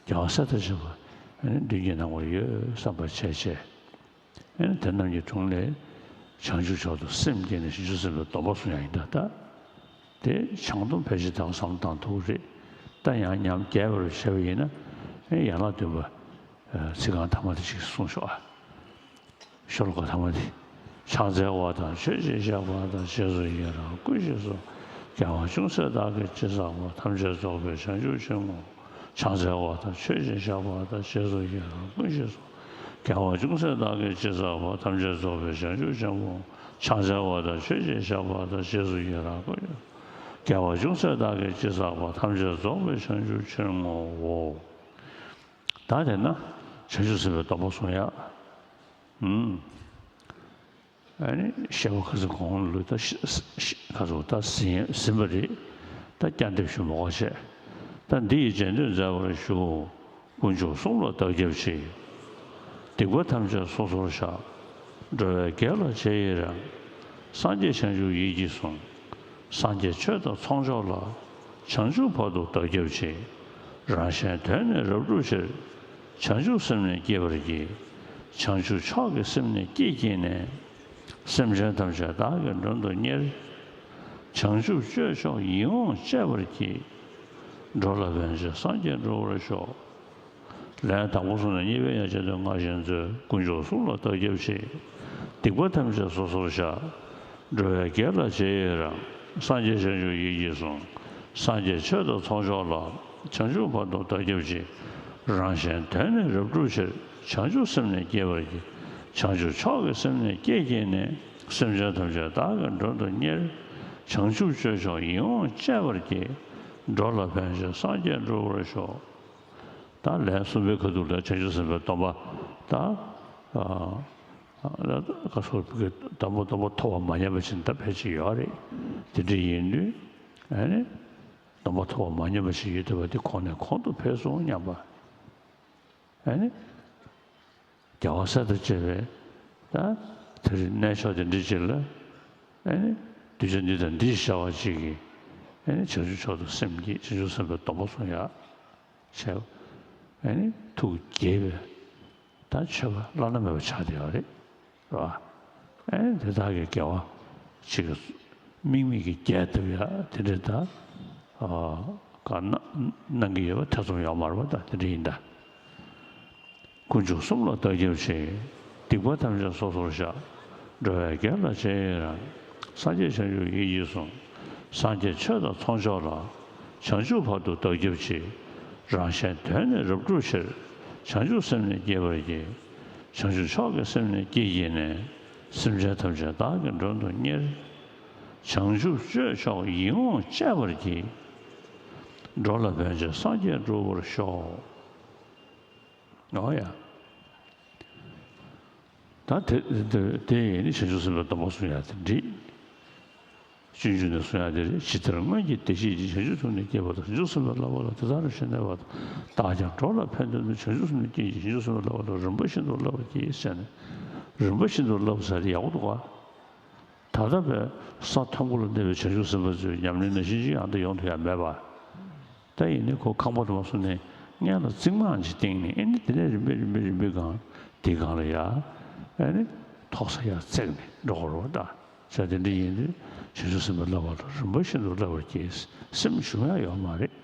རྒྱལ་བ་སྲས་དང་བཅས་པ་ཨ་ནི་མདུན་གྱི་ནམ་མཁར་ཡོད་བསམ་པ་བྱས་བྱས། ཨེ་དེ་རྣམས་ཀྱི་དྲུང་ལས་བྱང་ཆུབ་མཆོག་ཏུ་སེམས་བསྐྱེད་ནས་བྱང་ཆུབ་སེམས་དཔའི་སྡོམ་པ་བཟུང་ཡ་ཡིན་ད་ལྟ། དེ་བྱང་སྡོམ་ཕལ་ཆེར་ད་ག་བསམ་བཏང་ཐུབ་ཀྱི་རེད། ད་ཡང་ཉམས་རྒྱས་པར་བྱས་པ་ཡིན་ན་ཨེ་ཡན་ལག་བདུན་པ་ཚིག་རྐང་ཐ་མ་དེ་ཅིག་གསུངས་ཤོག་ཨ། ཤོ་ལོ་ཀ་ཐ་མ་དེ། ཕྱག་འཚལ་བ་དང་མཆོད་ཅིང་བཤགས་པ་དང་རྗེས་སུ་ཡི་རང་བསྐུལ་ཞེས་སོ། རྒྱལ་བ་ཅུང་ཟད་བདག་གིས་ཅི་བསགས་པ་ཐམས་ཅད་རྫོགས་པའི་བྱང་ཆུབ་ཕྱིར་བསྔོ། ཕྱག་འཚལ་བ་དང་མཆོད་ཅིང་བཤགས་པ་དང་རྗེས་སུ་ཡི་རང་བསྐུལ་ཞེས་སོ། རྒྱལ་བ་ཅུང་ཟད་བདག་གིས་ཅི་བསགས་པ་ཐམས་ཅད་རྫོགས་པའི་བྱང་ཆུབ་ཕྱིར་བསྔོ། ཕྱག་འཚལ་བ་དང་མཆོད་ཅིང་བཤགས་པ་དང་རྗེས་སུ་ཡི་རང་བསྐུལ་ཞེས་སོ། རྒྱལ་བ་ཅུང་ཟད་བདག་གིས་ཅི་བསགས་པ་ཐམས་ཅད་རྫོགས་པའི་བྱང་ཆུབ་ཕྱིར་བསྔོའོ། ད་དེ་ན་བྱང་ཆུབ་སེམས་དཔའི་སྡོམ་པ་བཟུང་ཡ། ཨུམ། ཨ་ནི་བཤད་པ་ཁ་སང་གོང་ལུགས་ད་ཤ་ཤ་ཁ་སང་ད་ཟིན་ཟིན་པ་རེད། ད་བསྐྱར་འདེབས་ཞུ་མ་དགོས་བྱས། ད་འདི་ཡི་རྗེས་ཟློས་མཛད་པར་ཞུ། དཀོན་མཆོག་གསུམ་ལ་བདག་སྐྱབས་མཆི། སྡིག་པ་ཐམས་ཅད་སོ་སོར་བཤགས། འགྲོ་བའི་དགེ་ལ་རྗེས་ཡི་རང་། སངས་རྒྱས་བྱང་ཆུབ་ཡིད་ཀྱིས་བཟུང་། སངས་རྒྱས་ཆོས་དང་ཚོགས་མཆོག་ལ། བྱང་ཆུབ་བར་དུ་བདག་སྐྱབས་མཆི། རང་གཞན་དོན་ནི་རབ་བསྒྲུབ་ཕྱིར། བྱང་ཆུབ་སེམས་ནི་བསྐྱེད་པར་བགྱི། བྱང་ཆུབ་མཆོག་གི་སེམས་ནི་བསྐྱེད་བགྱིས་ནས། སེམས་ཅན་ཐམས་ཅད་བདག་གིས་མགྲོན་དུ་གཉེར། བྱང་ཆུབ་སྤྱོད་མཆོག་ཡིད་འོང་སྤྱད་པར་བགྱི། འགྲོ་ལ་ཕན་ཕྱིར་སངས་རྒྱས་འགྲུབ་པར་ཤོག། ལན། དང་པོ་གསུངས་ནས་གཉིས་པའི་ཡང་རྗེས་ཟློས་སྔར་བཞིན་མཛོད། དཀོན་མཆོག་གསུམ་ལ་བདག་སྐྱབས་མཆི། སྡིག་པ་ཐམས་ཅད་སོ་སོར་བཤགས། འགྲོ་བའི་དགེ་ལ་རྗེས་ཡི་རང་། སངས་རྒྱས་བྱང་ཆུབ་ཡིད་ཀྱིས་བཟུང་། སངས་རྒྱས་ཆོས་དང་ཚོགས་མཆོག་ལ། བྱང་ཆུབ་བར་དུ་བདག་སྐྱབས་མཆི། རང་གཞན་དོན་ནི་རབ་བསྒྲུབ་ཕྱིར། བྱང་ཆུབ་སེམས་ནི་བསྐྱེད་པར་བགྱི། བྱང་ཆུབ་མཆོག་གི་སེམས་ནི་བསྐྱེད་བགྱིས་ནས། སེམས་ཅན་ཐམས་ཅད་བདག་གིས་མགྲོན་དུ་གཉེར། བྱང་ཆུབ་སྤྱོད་མཆོག་ཡིད་འོང་སྤྱད་པར་བགྱི། འགྲོ་ལ་ཕན་ཕྱིར་སངས་རྒྱས་འགྲུབ་པར་ཤོག། ད་ལན་གསུམ་པའི་ཁ་ཐུག་ལ་བྱང་ཆུབ་སེམས་དཔའི་སྡོམ་པ་ད་ཨ་ཨ་ལ་ཁ་སོར་གྱི་སྡོམ་པ་སྡོམ་པ་ཐོབ་པ་མ་ཉམས་པ་ཅིག་ད་ཕལ་ཆེར་ཡོད་རེད། དེ་འདྲ་ཡིན་དུས་ཨ་ནི་སྡོམ་པ་ཐོབ་པ་མ་ཉམས་པ་ཅིག་ཡོད་བསྡད་པ་དེ་གོང་ནས་གོང་དུ་འཕེལ་སོང་སྙམ་པ། ཨ་ནི་རྒྱལ་བ་སྲས་དང་བཅས་པའི་ད་དེ་རིང་གནས་མཆོག་དེ་འདྲ་ཅིག་ལ་ཨ་ནི་གདུལ་བྱ་འདི་དང་འདི་ཞེས་བྱ་བ་ཅིག་གིས་ཨ་ནི་བྱང་ཆུབ་མཆོག་ཏུ་སེམས་བསྐྱེད། བྱང་ཆུབ་སེམས་དཔའི་སྡོམ་པ་བཟུང་ཡག་བྱས། ཨ་ནི་ཐུགས་དགྱེས་པའི་ད་མཆོད་པ་བླ་ན་མེད་པ་ཆགས་བསྡད་ཡོད་རེད། རེད་བ། ཨེ་དེ་དག་གི་དགེ་བ་ཅིག་དམིགས་མེད་ཀྱི་རྒྱས་བཏབ་ཡ་དེ་འདྲ་ད། ཨ་ག་གནང་གནང་གི་ཡོད་པ་ཐེ་ཚོམ་ཡོད་མ་རེད་པ། ད་དེ་འདྲ་ཡིན་ད། དཀོན་མཆོག་གསུམ་ལ་བདག་སྐྱབས་མཆི། སྡིག་པ་ཐམས་ཅད་སོ་སོར་བཤགས། འགྲོ་བའི་དགེ་ལ་རྗེས་ཡི་རང་། སངས་རྒྱས་བྱང་ཆུབ་ཡིད་ཀྱིས་བཟུང་། སངས་རྒྱས་ཆོས་དང་ཚོགས་མཆོག་ལ། བྱང་ཆུབ་བར་དུ་བདག་སྐྱབས་མཆི། རང་གཞན་དོན་ནི་རབ་བསྒྲུབ་ཕྱིར། བྱང་ཆུབ་སེམས་ནི་བསྐྱེད་པར་བགྱི། བྱང་ཆུབ་མཆོག་གི་སེམས་ནི་བསྐྱེད་བགྱིས་ནས། སེམས་ཅན་ཐམས་ཅད་བདག་གིས་མགྲོན་དུ་གཉེར། བྱང་ཆུབ་སྤྱོད་མཆོག་ཡིད་འོང་སྤྱད་པར་བགྱི། འགྲོ་ལ་ཕན་ཕྱིར་སངས་རྒྱས་འགྲུབ་པར་ཤོག། འོ་ཡ། ད་དེ་དེ་དེ་ཡིན་ནི་བྱང་ཆུབ་སེམས་དཔའི་སྡོམ་པ་བཟུང་ཡ་དེ་འགྲིག། སྤྱོད་འཇུག་ནས་གསུང་ཡ་དེ་རེད། ཇི་ལྟར་སྔོན་གྱི་བདེ་གཤེགས་ཀྱིས། བྱང་ཆུབ་ཐོབ་ནས་བསྐྱེད་པ་དང་། བྱང་ཆུབ་སེམས་དཔའི་བསླབ་པ་ལ། དེ་ལྟར་བྱས་ནས་བར་དུ། བདག་ཀྱང་འགྲོ་ལ་ཕན་འདོད་ན། བྱང་ཆུབ་སེམས་ནི་བསྐྱེད་ཅིང་། བྱང་ཆུབ་སེམས་དཔའི་བསླབ་པ་ལ། རིམ་པ་བཞིན་དུ་བསླབ་པར་བགྱི་ཟེར་ནས། རིམ་པ་བཞིན་དུ་བསླབ་ཟེར་དེ་ཡག་པོ་འདུག་ག། ད་ལྟ་བའི་ས་མཐོན་པོ་ལ་གནས་པའི་བྱང་ཆུབ་སེམས་དཔའ་ཚོས་ཉམས་ལེན་ནང་བཞིན་ཅིག་ཨ་འདི་ཡོང་ཐུབ་ཡ་མེད་པ། ད་ཡིན་ནའི་ཁོ་ཁང་པ་དུ་མ་སོང་ནས་སྔན་ལ་རྩིག་མང་ཅིག་བཏིང་ནས། ཨེ་ནི་དེ་ནས་རིམ་པས་རིམ་པས་རིམ་པས་སྒང་དེའི་སྒང་ལ་ཡ་ཨེ་ནི་ཐོག་ས་ཡར་བརྩེགས་ནས་འགྲོ་དགོས་རེད་པ། ད་བྱས་དེ་འདྲ་ཡིན་དུས་བྱང་ཆུབ་སེམས་དཔའི་བསླབ་པ་ལ་རིམ་པ་བཞིན་དུ་བསླབ་པར་བགྱི། སེམས་ཞུམ་ཡ་ཡོད་མ་རེད།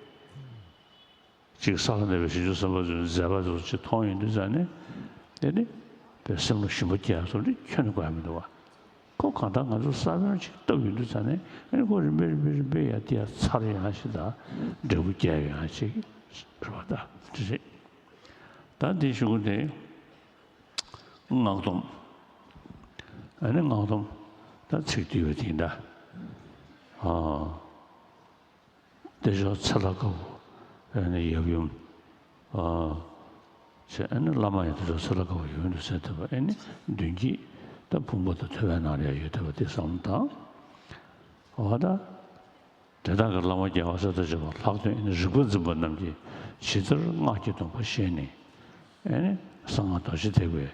གཅིག་ས་ལ་གནས་པའི་བྱང་ཆུབ་སེམས་དཔའ་ཚོས་མཛད་པ་ཚོ་ཅིག་མཐོང་ཡོང་དུས་ཙང་ནས། དེ་ནི་བའི་སེམས་ལ་ཞུམ་པ་སྐྱེ་ཡ་ཚོ་འདི་ཁྱོན་ནས་དགོས་ཡ་མི་འདུག་བ། ཁོ་གང་ལྟར་ང་ཚོ་ས་བོན་ཅིག་བཏབ་ཡོང་དུས་ཙང་ནས། ཨ་ནི་ཁོ་རིམ་པས་རིམ་པས་རིམ་པས་ཡར་དེ་ཡར་ཚར་ཡོང་ཡ་ཞིག་དང་། འབྲས་བུ་རྒྱས་ཡོང་ཡ་ཅིག་རེད་པ། ད་འདི་རེད། ད་འདི་གཞུག་གུ་དེ་སྔགས་སྡོམ། ཨ་ནི་སྔགས་སྡོམ་ད་ཚིག་བསྡུས་པ་དེ་འདྲ། ཨ། བདེ་མཆོག་ཚེ་ལྷ་དཀར་པོ། ཨ་ནི་ཡབ་ཡུམ། ཨ། བྱས། ཨ་ནི་བླ་མ་ཡང་བདེ་མཆོག་ཚེ་ལྷ་དཀར་པོ་ཡབ་ཡུམ་དུ་གསལ་ཐུབ་པ། ཨ་ནི་མདུན་བསྐྱེད་ད་བུམ་པ་དང་ཐུབ་པའི་ནང་ལ་ཡང་ཡོད་བསྡད་པ་དེ་བསམ་བློ་བཏང་། འོ་ད། དེ་དག་གི་བླ་མ་རྒྱལ་བ་སྲས་དང་བཅས་པ་ལྷག་དོན་ཨ་ནི་རིག་པ་འཛིན་པ་རྣམས་ཀྱིས་ཇི་ལྟར་སྔགས་ཀྱི་སྡོམ་པ་བཞེས་ནས། ཨེ་ནི་གསང་སྔགས་རྡོ་རྗེ་ཐེག་པའི་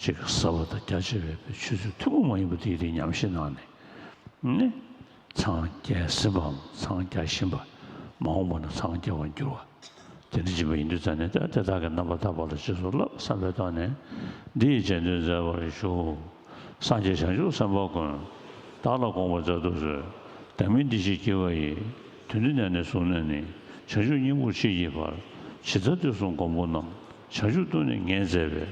ཅིག་ཟབ་པ་དང་རྒྱ་ཆེ་བའི་ཆོས་ཚུལ་ཐུན་མོང་མ་ཡིན་པ་དེ་དེ་ཉམས་བཞེས་གནང་ནས། ནི་འཚང་རྒྱ་ཟིན་པའམ་འཚང་རྒྱ་བཞིན་པ། མ་འོངས་པ་ན་འཚང་རྒྱ་བར་འགྱུར་བ། དེ་འདྲ་ཅིག་ཡིན་དུས་ཙང་ནས། ད་དེ་དག་གི་རྣམ་པར་ཐར་པ་ལ་རྗེས་སུ་བསླབ་བསམ་པའི་ཐོག་ནས་འདི་ཡི་རྗེས་ཟློས་མཛད་པར་ཞུ། སངས་རྒྱས་བྱང་ཆུབ་སེམས་དཔའ་ཀུན། བདག་ལ་དགོངས་པར་མཛད་དུ་གསོལ། བདག་མིང་འདི་ཞེས་བགྱི་བ་ཡིས། དོན་འདི་ནས་ནི་བཟུང་ནས་ནི། བྱང་ཆུབ་སྙིང་པོར་ཤེས་བགྱིད་པར། ཇི་ལྟར་དུས་གསུམ་མགོན་པོ་རྣམས། བྱང་ཆུབ་ཏུ་ནི་ངེས་མཛད་པའི།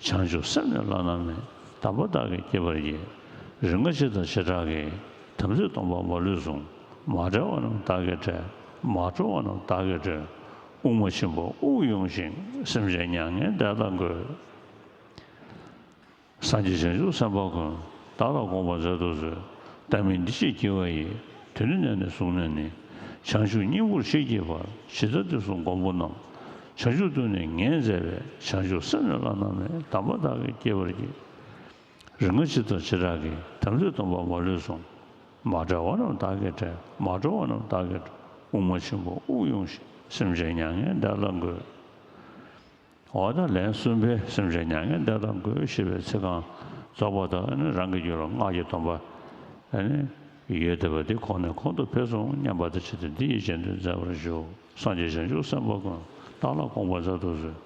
བྱང་ཆུབ་སེམས་ནི་བླ་ན་མེད། དམ་པ་བདག་གིས་བསྐྱེད་པར་བགྱི། རིམ་ལྔ་སྤྱི་དང་བྱེ་བྲག་གི། དམ་ཚིག་སྟོང་པ་མ་ལུས་བཟུང་། མ་བྲལ་བ་རྣམས་བདག་གིས་བསྒྲལ། མ་གྲོལ་བ་རྣམས་བདག་གིས་སྒྲོལ། དབུགས་མ་ཕྱིན་པ་དབུགས་དབྱུང་ཞིང་། སེམས་ཅན་མྱ་ངན་འདས་དང་འགོད། སངས་རྒྱས་བྱང་ཆུབ་སེམས་དཔའ་ཀུན། བདག་ལ་དགོངས་པར་མཛད་དུ་གསོལ། བདག་མིང་འདི་ཞེས་བགྱི་བ་ཡིས། དོན་འདི་ནས་ནི་བཟུང་ནས་ནི། བྱང་ཆུབ་སྙིང་པོར་ཤེས་བགྱིད་པར། ཇི་ལྟར་དུས་གསུམ་མགོན་པོ་རྣམས། བྱང་ཆུབ་ཏུ་ནི་ངེས་མཛད་པའི། བྱང་ཆུབ་སེམས་ནི་བླ་ན་མེད། དམ་པ་བདག་གིས་བསྐྱེད་པར་བགྱི། རིག་སྔགས་སྤྱི་དང་བྱེ་བྲག་གི། དམ་ཚིག་སྟོང་པ་མ་ལུས་བཟུང་། མ་བྲལ་བ་རྣམས་བདག་གིས་བསྒྲལ། མ་གྲོལ་བ་རྣམས་བདག་གིས་སྒྲོལ། དབུ་མ་ཆེན་པོ་དབུགས་དབྱུང་ཞིང་། སེམས་ཅན་མྱ་ངན་འདས་ལ་འགོད། འོ་ད་ལན་གསུམ་པའི་སེམས་ཅན་མྱ་ངན་འདས་ལ་འགོད་ཞེས་པའི་ཚིག་རྐང་རྫོགས་པ་དང་། ཨ་ནི་རང་གི་རྒྱུད་ལ་སྔགས་ཀྱི་སྡོམ་པ་ཨ་ནི་ཡོད་བསྡད་པ་དེ་གོང་ནས་གོང་དུ་འཕེལ་སོང་སྙམ་པ་དང་བཅས་ཏེ་འདི་ཡི་རྗེས་ཟློས་མཛད་པར་ཞུ། སངས་རྒྱས་བྱང་ཆུབ་སེམས་དཔའ་ཀུན། བདག་ལ་དགོངས་པ་མཛད་དུ་གསོལ།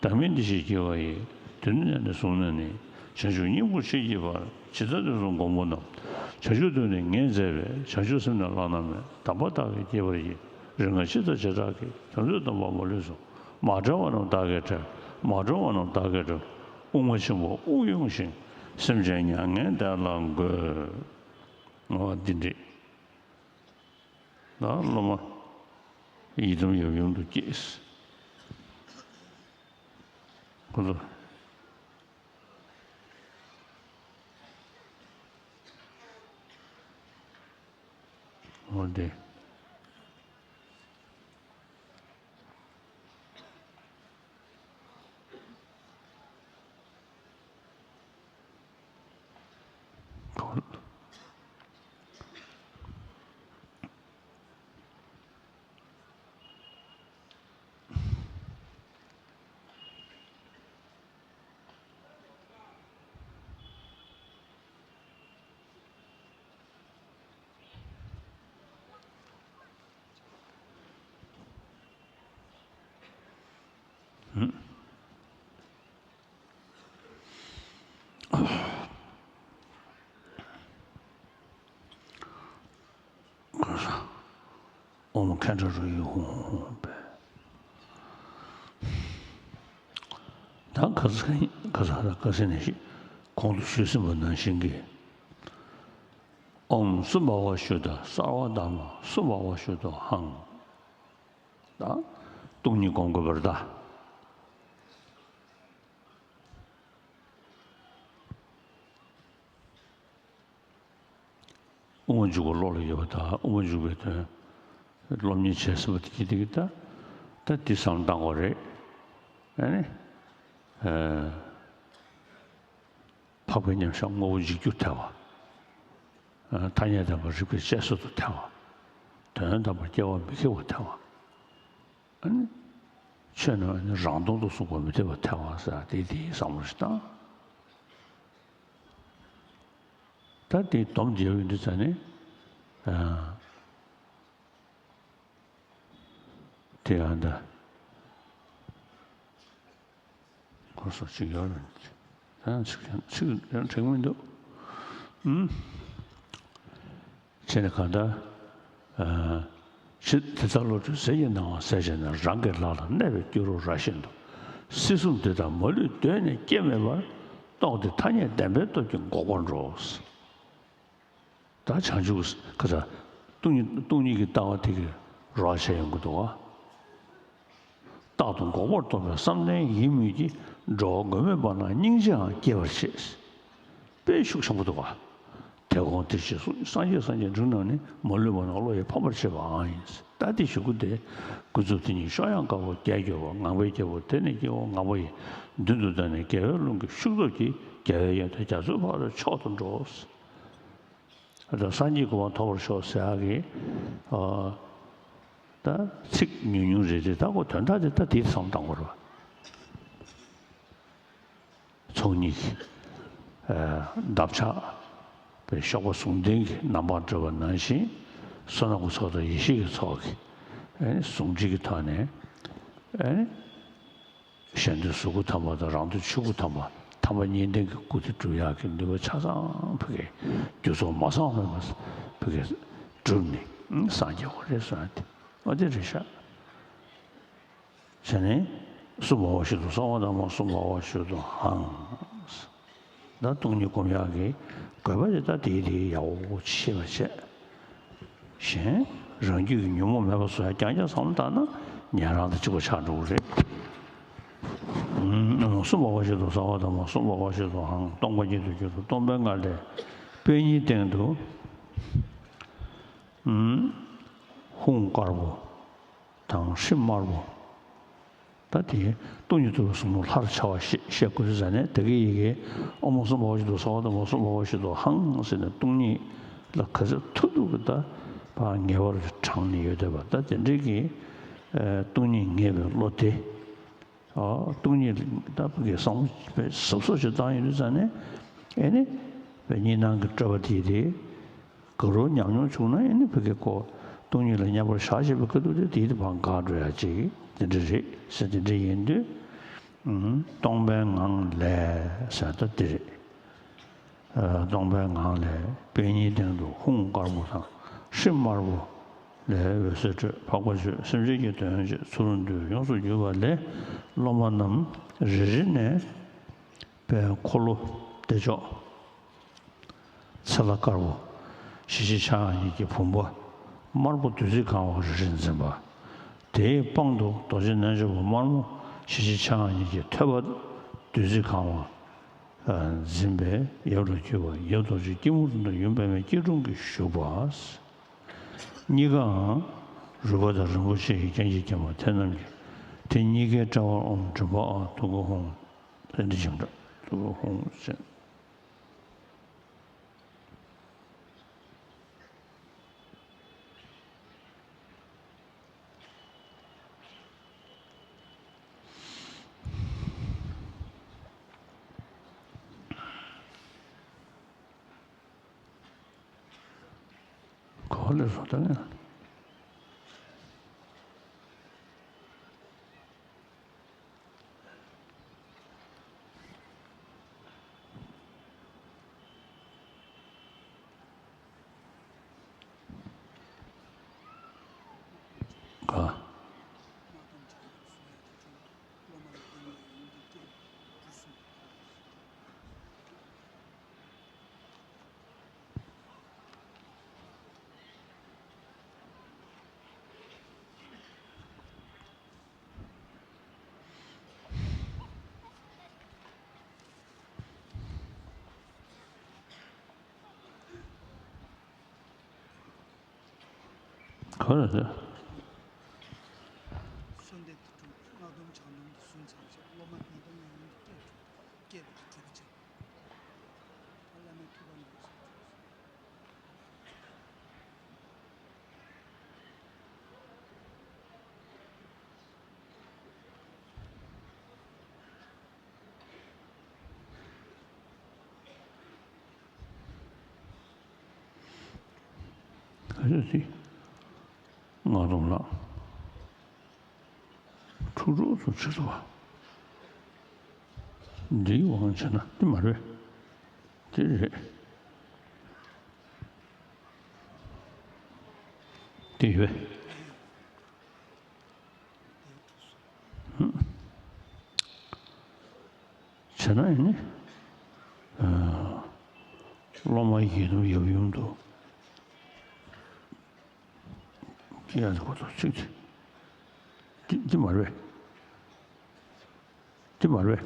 བདག་མིང་འདི་ཞེས་བགྱི་བ་ཡིས། དུས་འདི་ནས་བཟུང་ནས་ནི། བྱང་ཆུབ་སྙིང་པོར་ཆེས་བགྱིད་པར། ཇི་ལྟར་དུས་གསུམ་གོང་བུ་རྣམས། བྱང་ཆུབ་ཏུ་ནི་ངས་མཛད་པའི། བྱང་ཆུབ་སེམས་ནི་བླ་ན་མེད། དམ་པ་བདག་གིས་བགྱིས་པར་བགྱི། རིག་སྔགས་སྤྱི་དང་བྱེ་བྲག་གི། དམ་ཚིག་སྟོང་པ་མ་ལུས་བཟུང་། མ་བྲལ་བ་རྣམས་བདག་གིས་བསྒྲལ། མ་གྲོལ་བ་རྣམས་བདག་གིས་སྒྲོལ། དབུ་མ་ཆེན་པོ་དབུགས་དབྱུང་ཞིང་། སེམས་ཅན་མྱ་ངན་འདས་ལ་འགོད། འོ་འདི་འདྲས། ད་སློབ་མ་ཡི་དམ་ཡབ་ཡུམ་དུ་སྐྱེས། ཁོ་ཚོ། འོ་དེ། ཨོཾ་མཁའ་འགྲོ་རོ་ཡི་ཧཱུྃ་ཧཱུྃ་ཧཱུྃ་ཕཊ། ད་ཁ་སང་ཁ་སང་ཁ་སང་ནས་གོང་དུ་ཞུས་ཟིན་པ་ནང་བཞིན་གྱི། ཨོཾ་སུ་བྷ་ཝ་ཤུདྡྷ་སརྦ་དྷརྨ་སུ་བྷ་ཝ་ཤུདྡྷོ་ཧཾ། ད་སྟོང་ཉིད་སྒོམ་དགོས་པ་རེད་ད། དབུ་མ་འཇུག་པ་བློ་ལ་ཡོད་པ་དང་། དབུ་མ་འཇུག་པའི་དོན་སློབ་གཉེར་བྱས་ཟིན་པ་དེ་གྱིས་དེ་གྱིས་ད་ད་འདི་བསམ་བློ་བཏང་དགོས་རེད། ཨ་ནི། ཨ། འཕགས་པའི་མཉམ་གཞག་དངོས་པོ་འཇིག་རྒྱུར་ཐལ་བ། ཨ། ཐ་སྙད་དམ་པ་རིགས་པས་དཔྱད་བཟོད་དུ་ཐལ་བ། དོན་དམ་པར་སྐྱེ་བ་མི་སྐྱེ་བར་ཐལ་བ། ཨ་ནི། ཆོས་རྣམས་ནི་རང་སྟོང་དུ་གསུངས་པ་མི་འཐད་པར་ཐལ་བ་ཟེར་དེ་དེའི་བསམ་བློ་ཞིག་བཏང་། ད་དེའི་སྡོམ་རྒྱག་ཡོང་དུས་ཙ་ནས། ཨ། དེ་ཡང་ད། ཁོ་སོགས་ཅིག་ཡོད་རེད། ཡང་ཅིག་ཡང་ཅིག་ཡང་འགྲིག་མི་འདུག་ཨུམ། བྱས་ནས་གང་ལྟར། ཨ། ཕྱིར་དེ་ལྟར་བློ་གྲོས་ཟིལ་གྱིས་གནང་བ་ཟད་བྱས་ནས། རང་གི་ལག་ལ་གནས་པའི་སྐྱུ་རུ་ར་བཞིན་དུ། སྲིད་གསུམ་འདི་དག་མ་ལུས་གདོད་ནས་སྐྱེ་མེད་པར། རྟོགས་ཏེ་ཐ་སྙད་བདེན་པའི་སྟོབས་ཀྱིས་འགོག་པར་འགྲོ། ད་བྱང་ཆུབ་ཀྱི་ས་སྟོང་ཉིད་སྟོང་ཉིད་ཀྱི་ལྟ་བ་དེ་གི་རོགས་བྱས་ཡོང་གི་འདུག་བ། རྟག་ཏུ་འགོག་པར་རྟོགས་པའི་བསམ་གཏན་ཡིད་མོས་ཀྱིས། འགྲོ་བ་མགོན་མེད་པ་རྣམས་སྙིང་རྗེའང་སྐྱེ་བར་བྱེད། དཔེ་ཤུགས་ཆེན་པོ་འདུག་བ། དེ་གོང་དེ་ཞེས་གསུངས། སངས་རྒྱས་སངས་རྒྱས་འབྲིང་རྣམས་ནི། མ་ལུས་པ་རྣམས་བློ་ཡིས་ཕམ་པར་བྱེད་པའང་ཡིན། ད་དེ་ཞུ་རྒྱུ་དེ། ཀུན་རྫོབ་དེ་ཉིད་གཤོག་ཡངས་དཀར་པོ་བརྒྱད་གྱུར་པ། ངང་པའི་རྒྱལ་པོ་དེ་ནི་སྐྱེ་བོ་ངང་པ་ཡི། མདུན་དུ་བསྡད་ནས་རྒྱལ་བའི་ཀླུང་གི་ཤུགས་སྟོབས་ཀྱིས། རྒྱལ་བའི་ཡོན་ཏན་རྒྱ་མཚོའི་ཕར་ལ་མཆོག་ཏུ་འགྲོ། ད་སངས་རྒྱས་གོ་འཕང་ཐོབ་པར་ཤོག་ཟེར་ཡག་གི། ཨ། ད་ཚིག་ཉུང་ཉུང་རེད་དེ། ད་ཁོ་དོན་དག་དེ་ད་དེ་བསམ་བཏང་དགོས་རེད་བ། ཚོགས་གཉིས་ཀྱི། ཨ། འདབ་ཆགས་པའི་གཤོག་པ་ཟུང་ལྡན་གྱི་རྣམ་པར་གྲོལ་བ་ནང་བཞིན། བསོད་ནམས་ཀྱི་ཚོགས་དང་ཡེ་ཤེས་ཀྱི་ཚོགས་ཀྱི། ཨ་ནི་ཟུང་འབྲེལ་གྱི་ཐོག་ནས། ཨ་ནི། གཞན་དོན་གཟུགས་སྐུ་ཐོབ་པ་དང་། རང་དོན་ཆོས་སྐུ་ཐོབ་པ། ཐ་མ་གཉིས་ལྡན་གྱི་སྐུ་དེ་སྒྲུབ་ཡག་གི་ནུས་པ་ཆ་ཚང་ཕ་གིའི་རྒྱུ་ཚོགས་མ་ཚང་བ་མེད་པ་ཕ་གིའི་བསྒྲུབས་ནས་སངས་རྒྱས་པ་རེད་གསུངས་ཡ་དེ། འོ་དེ་རེད་ཤག་བྱས་ནས་སུ་བྷ་ཝ་ཤུདྡྷོ་སརྦ་དྷརྨ་སུ་བྷ་ཝ་ཤུདྡྷོ་ཧཾ། ད་སྟོང་ཉིད་སྒོམ་ཡག་གི་དགོས་པ་དེ་ད་དེའི་དེའི་ཡག་པོ་ཤེས་པ་བྱས། གཞན་རང་རྒྱུད་ཀྱི་ཉོན་མོངས་མེད་པ་བཟོ་ཡག་རྐྱང་རྐྱང་བསམ་བློ་བཏང་ན་ཉན་རང་དང་གཅིག་པ་ཆགས་འགྲོ་གི་རེད། ཨུམ། སུ་བྷ་ཝ་ཤུདྡྷོ་སརྦ་དྷརྨ་སུ་བྷ་ཝ་ཤུདྡྷོ་ཧཾ། སྟོང་པ་ཉིད་དུ་གྱུར་ཏོ། སྟོང་པའི་ངང་ལས་པད་ཉིའི་སྟེང་དུ། ཨུམ། ཧཱུྃ་དཀར་པོ་དང་ཧྲཱིཿདམར་པོ། ད་དེ་སྟོང་ཉིད་རྟོགས་པའི་གཟུགས་སྣང་ལྷར་འཆར་བ་ཞེས་བཤད་དགོས་ཟེར་ནས། དེ་གའི་ཡི་གེ་ཨོཾ་སྭ་བྷཱ་ཝ་ཤ་ཏྭ་སྭཱ་ཧཱ་དང་ཨོཾ་སྭ་བྷཱ་ཝ་ཤ་ཏྭ་ཧཱུྃ་ཟེར་ནས་སྟོང་ཉིད་ལ་ག་ཚོད་ཐུབ་ཐུབ་ཀྱིས་ད་ཕར་ངེས་པར་དྲངས་ནས་ཡོད་བསྡད་པ། ད་དེ་འདྲའི་གི་ཨ་སྟོང་ཉིད་ངེས་པའི་བློ་དེ། ཨ་སྟོང་ཉིད་ལ་ད་ཕ་གི་བསམ་བློ་གཟབ་གཟབ་ཅིག་བཏང་ཡོང་དུས་ཙང་ནས། ཨེ་ནི་གཉིས་སྣང་གི་སྤྲོས་པ་དེ་དེ་ག་རུ་ཉམས་མྱོང་བྱུང་ན། ཨེ་ནི་ཕ་གི་ཁོ་སྟོང་ཉིད་ལ་མཉམ་པར་བཞག་བྱས་པའི་ཁ་ཐུག་དེ་དེའི་དེ་ཕར་འགག་འགྲོ་ཡ་ཅིག་དེ་འདྲ་རེད་ཟེར། དེ་འདྲ་ཡིན་དུས་ཨུམ་སྟོང་པའི་ངང་ལས་ཟེར་ད་དེ་རེད། ཨ་སྟོང་པའི་ངང་ལས་པད་ཉིའི་སྟེང་དུ་ཧཱུྃ་དཀར་པོ་དང་ཧྲཱིཿདམར་པོ་ལས་འོད་ཟེར་འཕྲོས། འཕགས་པ་མཆོད། སེམས་ཅན་གྱི་དོན་བྱེད། ཚུར་འདུས་ཡོངས་སུ་གྱུར་པ་ལས། སློབ་མ་རྣམས་རེ་རེ་ནས་དཔལ་འཁོར་ལོ་བདེ་མཆོག་ཚེ་ལྷ་དཀར་པོ་ཞལ་གཅིག་ཕྱག་གཉིས་ཀྱི་བུམ་པ་དམར་པོ་བདུད་རྩིས་གང་བ་རེ་རེ་འཛིན་པ། དེའི་པང་དུ་རྡོ་རྗེ་རྣལ་འབྱོར་པ་དམར་མོ་ཞལ་གཅིག་ཕྱག་གཉིས་ཀྱི་ཐོད་པ་བདུད་རྩིས་གང་བ་འཛིན་པའི་ཡབ་ལ་གྱུར་པ་ཡབ་རྡོ་རྗེ་སྐྱིལ་མོ་ཀྲུང་དང་ཡུམ་པདྨའི་སྐྱིལ་ཀྲུང་གིས་བཞུགས་པ། གཉིས་ཀའང་རུས་པ་དང་རིན་པོ་ཆེ་ཡི་རྐྱེན་གྱིས་བརྒྱན་པ་དེ་རྣམས་ཀྱི། དེ་གཉིས་ཀའི་དཔྲལ་བར་ཨོཾ་མགྲིན་པ་ཨཱཿདྷཱུ་ཏི་ཧཱུྃ། ཨེ་འདི་བྱེད་འདྲ་དྷཱུ་ཏི་ཧཱུྃ་ཟེར། ག་ལེར་བཟོ་ལྟ་ངན། ག་ག་རེ་རེད། གསོལ་འདེབས་དེ་དྲུག་སྔགས་སྡོམ་བྱང་སྡོམ་དུ་གསུངས་ཚར་བ་ཞིག་སློབ་མ་ཉིད་དང་ཉོན་མོངས་དེ་སྐད་དུ་སྐད་དུ་གྲུབ་པ་ཅན། ད་བླ་མའི་ཐུགས་ཀ་ནས་ག་ཚོད་ཅིག་སྔགས་སྡོམ་ལ་ཁྲུག་ཁྲུག་ཏུ་བྱེད་ཐུབ་པ། འདིའི་དབང་བྱས་ན་དེ་མ་རེད། དེ་རེད། དེ་ཡོད། བྱས་ན་ཡིན་ནི། སློབ་མ་ཡི་དམ་ཡབ་ཡུམ་དུ་སྐྱེ་ཡག་གོ་ཐོག་གཅིག་དེ། འདི་མ་རེད། འདི་མ་རེད།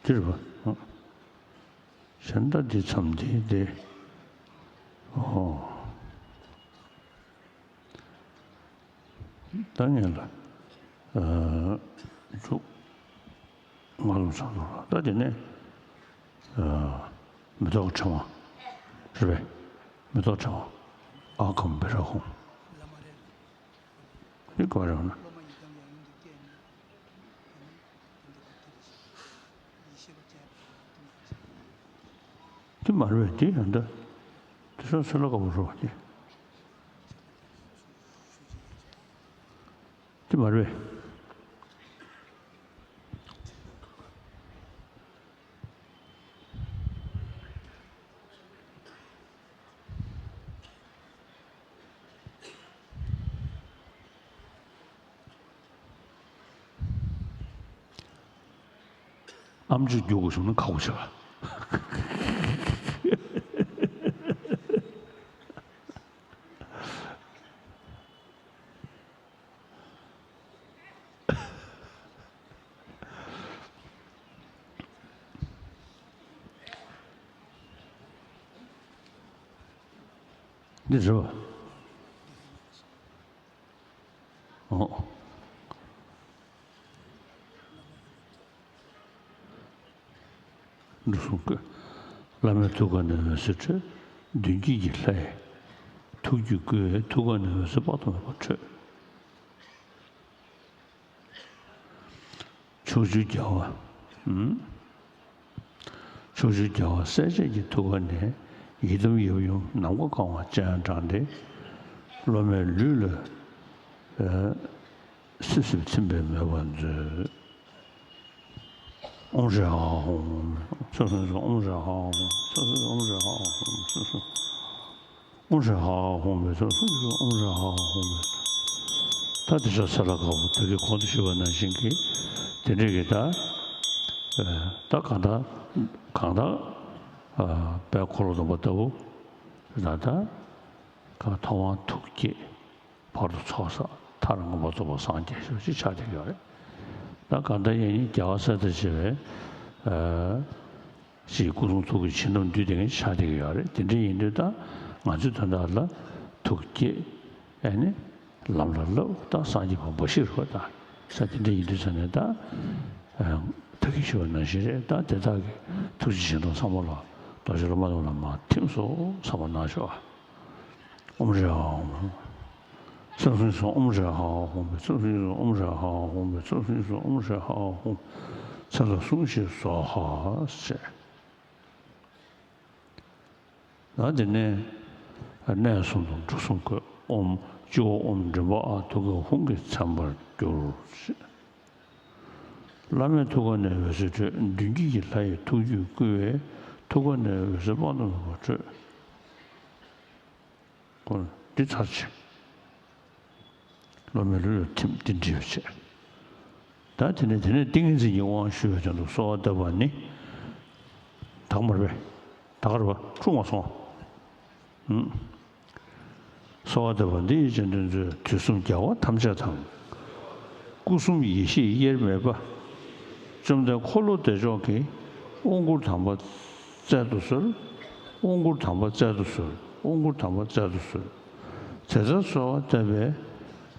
དེ་རེད་པ། གཞན་དག་འདི་མཚམས་འདི་དེ། ཨོ། ད་ངན་ལ། ཨ་ཚུགས། ང་ལ་མཚམས་ལ་ད་དེ་ནས། ཨ་མེ་ཏོག་ཕྲེང་བ། རེད་པས། མེ་ཏོག་ཕྲེང་བ། ཨ་གམ་བྷི་ར་ཧུང་། འདི་ག་རེ་ཡོང་ན། འདི་མ་རེད་པས། འདི་ཡང་འདྲ། འདི་སོང་ཚེ་ལོ་དཀར་པོ་རོ་འདི། འདི་མ་རེད་པས། ཨམ་ཅོག་རྒྱུག་དགོས་བྱུང་ན་ཁག་པོ་ཆེ་བ། འདི་རེད་པ། ཨོ། འགྲོ་གསུམ་བཀོད། བླ་མའི་ཐུགས་ཀ་ནས་འོད་ཟེར་འཕྲོས། མདུན་བསྐྱེད་ཀྱི་ལྷ་ཡི་ཐུགས་རྒྱུད་བསྐུལ་བས་ཐུགས་ཀ་ནས་འོད་ཟེར་དཔག་ཏུ་མེད་པ་འཕྲོས། ཕྱོགས་བཅུའི་རྒྱལ་བ། ཨུམ། ཕྱོགས་བཅུའི་རྒྱལ་བ་སྲས་བཅས་ཀྱི་ཐུགས་ཀ་ནས་ཡི་དམ་ཡབ་ཡུམ་ནམ་མཁའ་གང་བ་སྤྱན་དྲངས་ཏེ། སློབ་མའི་ལུས་ལ་ཨ་སིབ་སིབ་ཐིམ་པས་མོས་པར་མཛོད། ཨོཾ་ཧྲཱིཿཧ་ཧཱུྃ། ཚུར་གསུམ་གསུམ་ཨོཾ་ཧྲཱིཿཧ་ཧཱུྃ། ཚུར་གསུམ་གསུམ་ཨོཾ་ཧྲཱིཿཧ་ཧཱུྃ། ཚུར་གསུམ་གསུམ། ཨོཾ་ཧྲཱིཿཧ་ཧཱུྃ་བས་ཚུར་གསུམ་གསུམ་ཨོཾ་ཧྲཱིཿཧ་ཧཱུྃ་བས། ད་དེ་ཕྱག་འཚལ་ལ་དཀར་པོ་ད་གིན་གོང་དུ་ཞུས་པ་ནང་བཞིན་གྱི་དེ་འདྲས་ཀྱི་ད་ད་གང་ལྟར་གང་ལྟར་དཔལ་འཁོར་ལོ་སྡོམ་པ་ལྟ་བུ་ད་ལྟ་གང་ཐོབ་དབང་ཐུགས་བསྐྱེད་བར་དུ་ཚོགས་བསགས་མཐར་མངོན་པར་རྫོགས་པར་སངས་རྒྱས་ཞེས་ཅིག་ཆགས་བསྡད་ཡོད་རེད། ད་གང་ལྟར་ཡང་སྙིང་རྒྱལ་བ་སྲས་དང་བཅས་པའི་ཅིག་སྐུ་གསུང་ཐུགས་ཀྱི་བྱིན་རླབས་འདུས་བསྡད་མཁན་ཆགས་བསྡད་ཀྱི་ཡོད་རེད། དེ་འདྲ་ཡིན་དུས་ད་ང་ཚོའི་དོན་དག་ལ་ཐུགས་བསྐྱེད་ཨ་ནི་ལམ་ལ་བསླབ་ད་སངས་རྒྱས་པ་འབའ་ཞིག་རེད་པ། ད་ས་དེ་འདྲ་ཡིན་དུས་ས་ནས་ད་ད་གིན་ཞུས་པ་ནང་བཞིན་རེད། ད་དེ་དག་གི་ཐུགས་རྗེ་ཆེ་མཐོང་ཚང་མ་ལ་རྡོ་རྗེ་སློབ་མ་རྣམས་ལ་མར་ཐིམ་སོང་ཚང་མ་གནང་ཤོག་ཨ། ཨོཾ་ཧྲཱིཿཧཱུྃ། ཚུར་གསུམ་གསུམ་ཨོཾ་ཧྲཱིཿཧཱུྃ་བས། ཚུར་གསུམ་གསུམ་ཨོཾ་ཧྲཱིཿཧཱུྃ་བས། ཚུར་གསུམ་གསུམ་ཨོཾ་ཧྲཱིཿཧཱུྃ། ཚུར་ལ་གསུམ་བཞི་སྭཱ་ཧཱ་ཟེར། ད་དེ་ནས་གནས་གསུམ་དང་འབྲུ་གསུམ་བཀོད། ཨོཾ་སྤྱི་བོ་ཨོཾ་མགྲིན་པ་ཨཱཿ་ཐུགས་ཀའི་ཧཱུྃ་གིས་མཚན་པར་གྱུར་ཅིག། བླ་མའི་ཐུགས་ཀ་ནས་འོད་ཟེར་འཕྲོས། མདུན་བསྐྱེད་ཀྱི་ལྷ་ཡི་ཐུགས་རྒྱུད་བསྐུལ་བས་ཐུགས་ཀ་ནས་འོད་ཟེར་དཔག་ཏུ་མེད་པ་འཕྲོས། འོ་འདི་ཚར་ཆེ། སློབ་མའི་ལུས་ལ་ཐིམ་འདི་འདྲིས་པ་བྱས། ད་དེ་ནས་དེ་ནས་ཏིང་ངེ་འཛིན་གྱི་དབང་ཞུ་བའི་དོན་དུ་གསོལ་བ་བཏབ་པ་ནི། དག་མ་རེད་པས། དག་ག་རེད་པ། འཁྲུག་མ་སོང་། ཨུམ། གསོལ་བ་འདེབས་པ་འདི་ཡི་རྗེས་ཟློས་མཛོད། དུས་གསུམ་རྒྱལ་བ་ཐམས་ཅད་དང་། སྐུ་གསུམ་ཡེ་ཤེས་དབྱེར་མེད་པ། བཅོམ་ལྡན་འཁོར་ལོ་བདེ་མཆོག་གིས། དབང་བསྐུར་དམ་པ་སྩལ་དུ་གསོལ། དབང་བསྐུར་དམ་པ་སྩལ་དུ་གསོལ། དབང་བསྐུར་དམ་པ་སྩལ་དུ་གསོལ། དེ་ལྟར་གསོལ་བ་བཏབ་པས།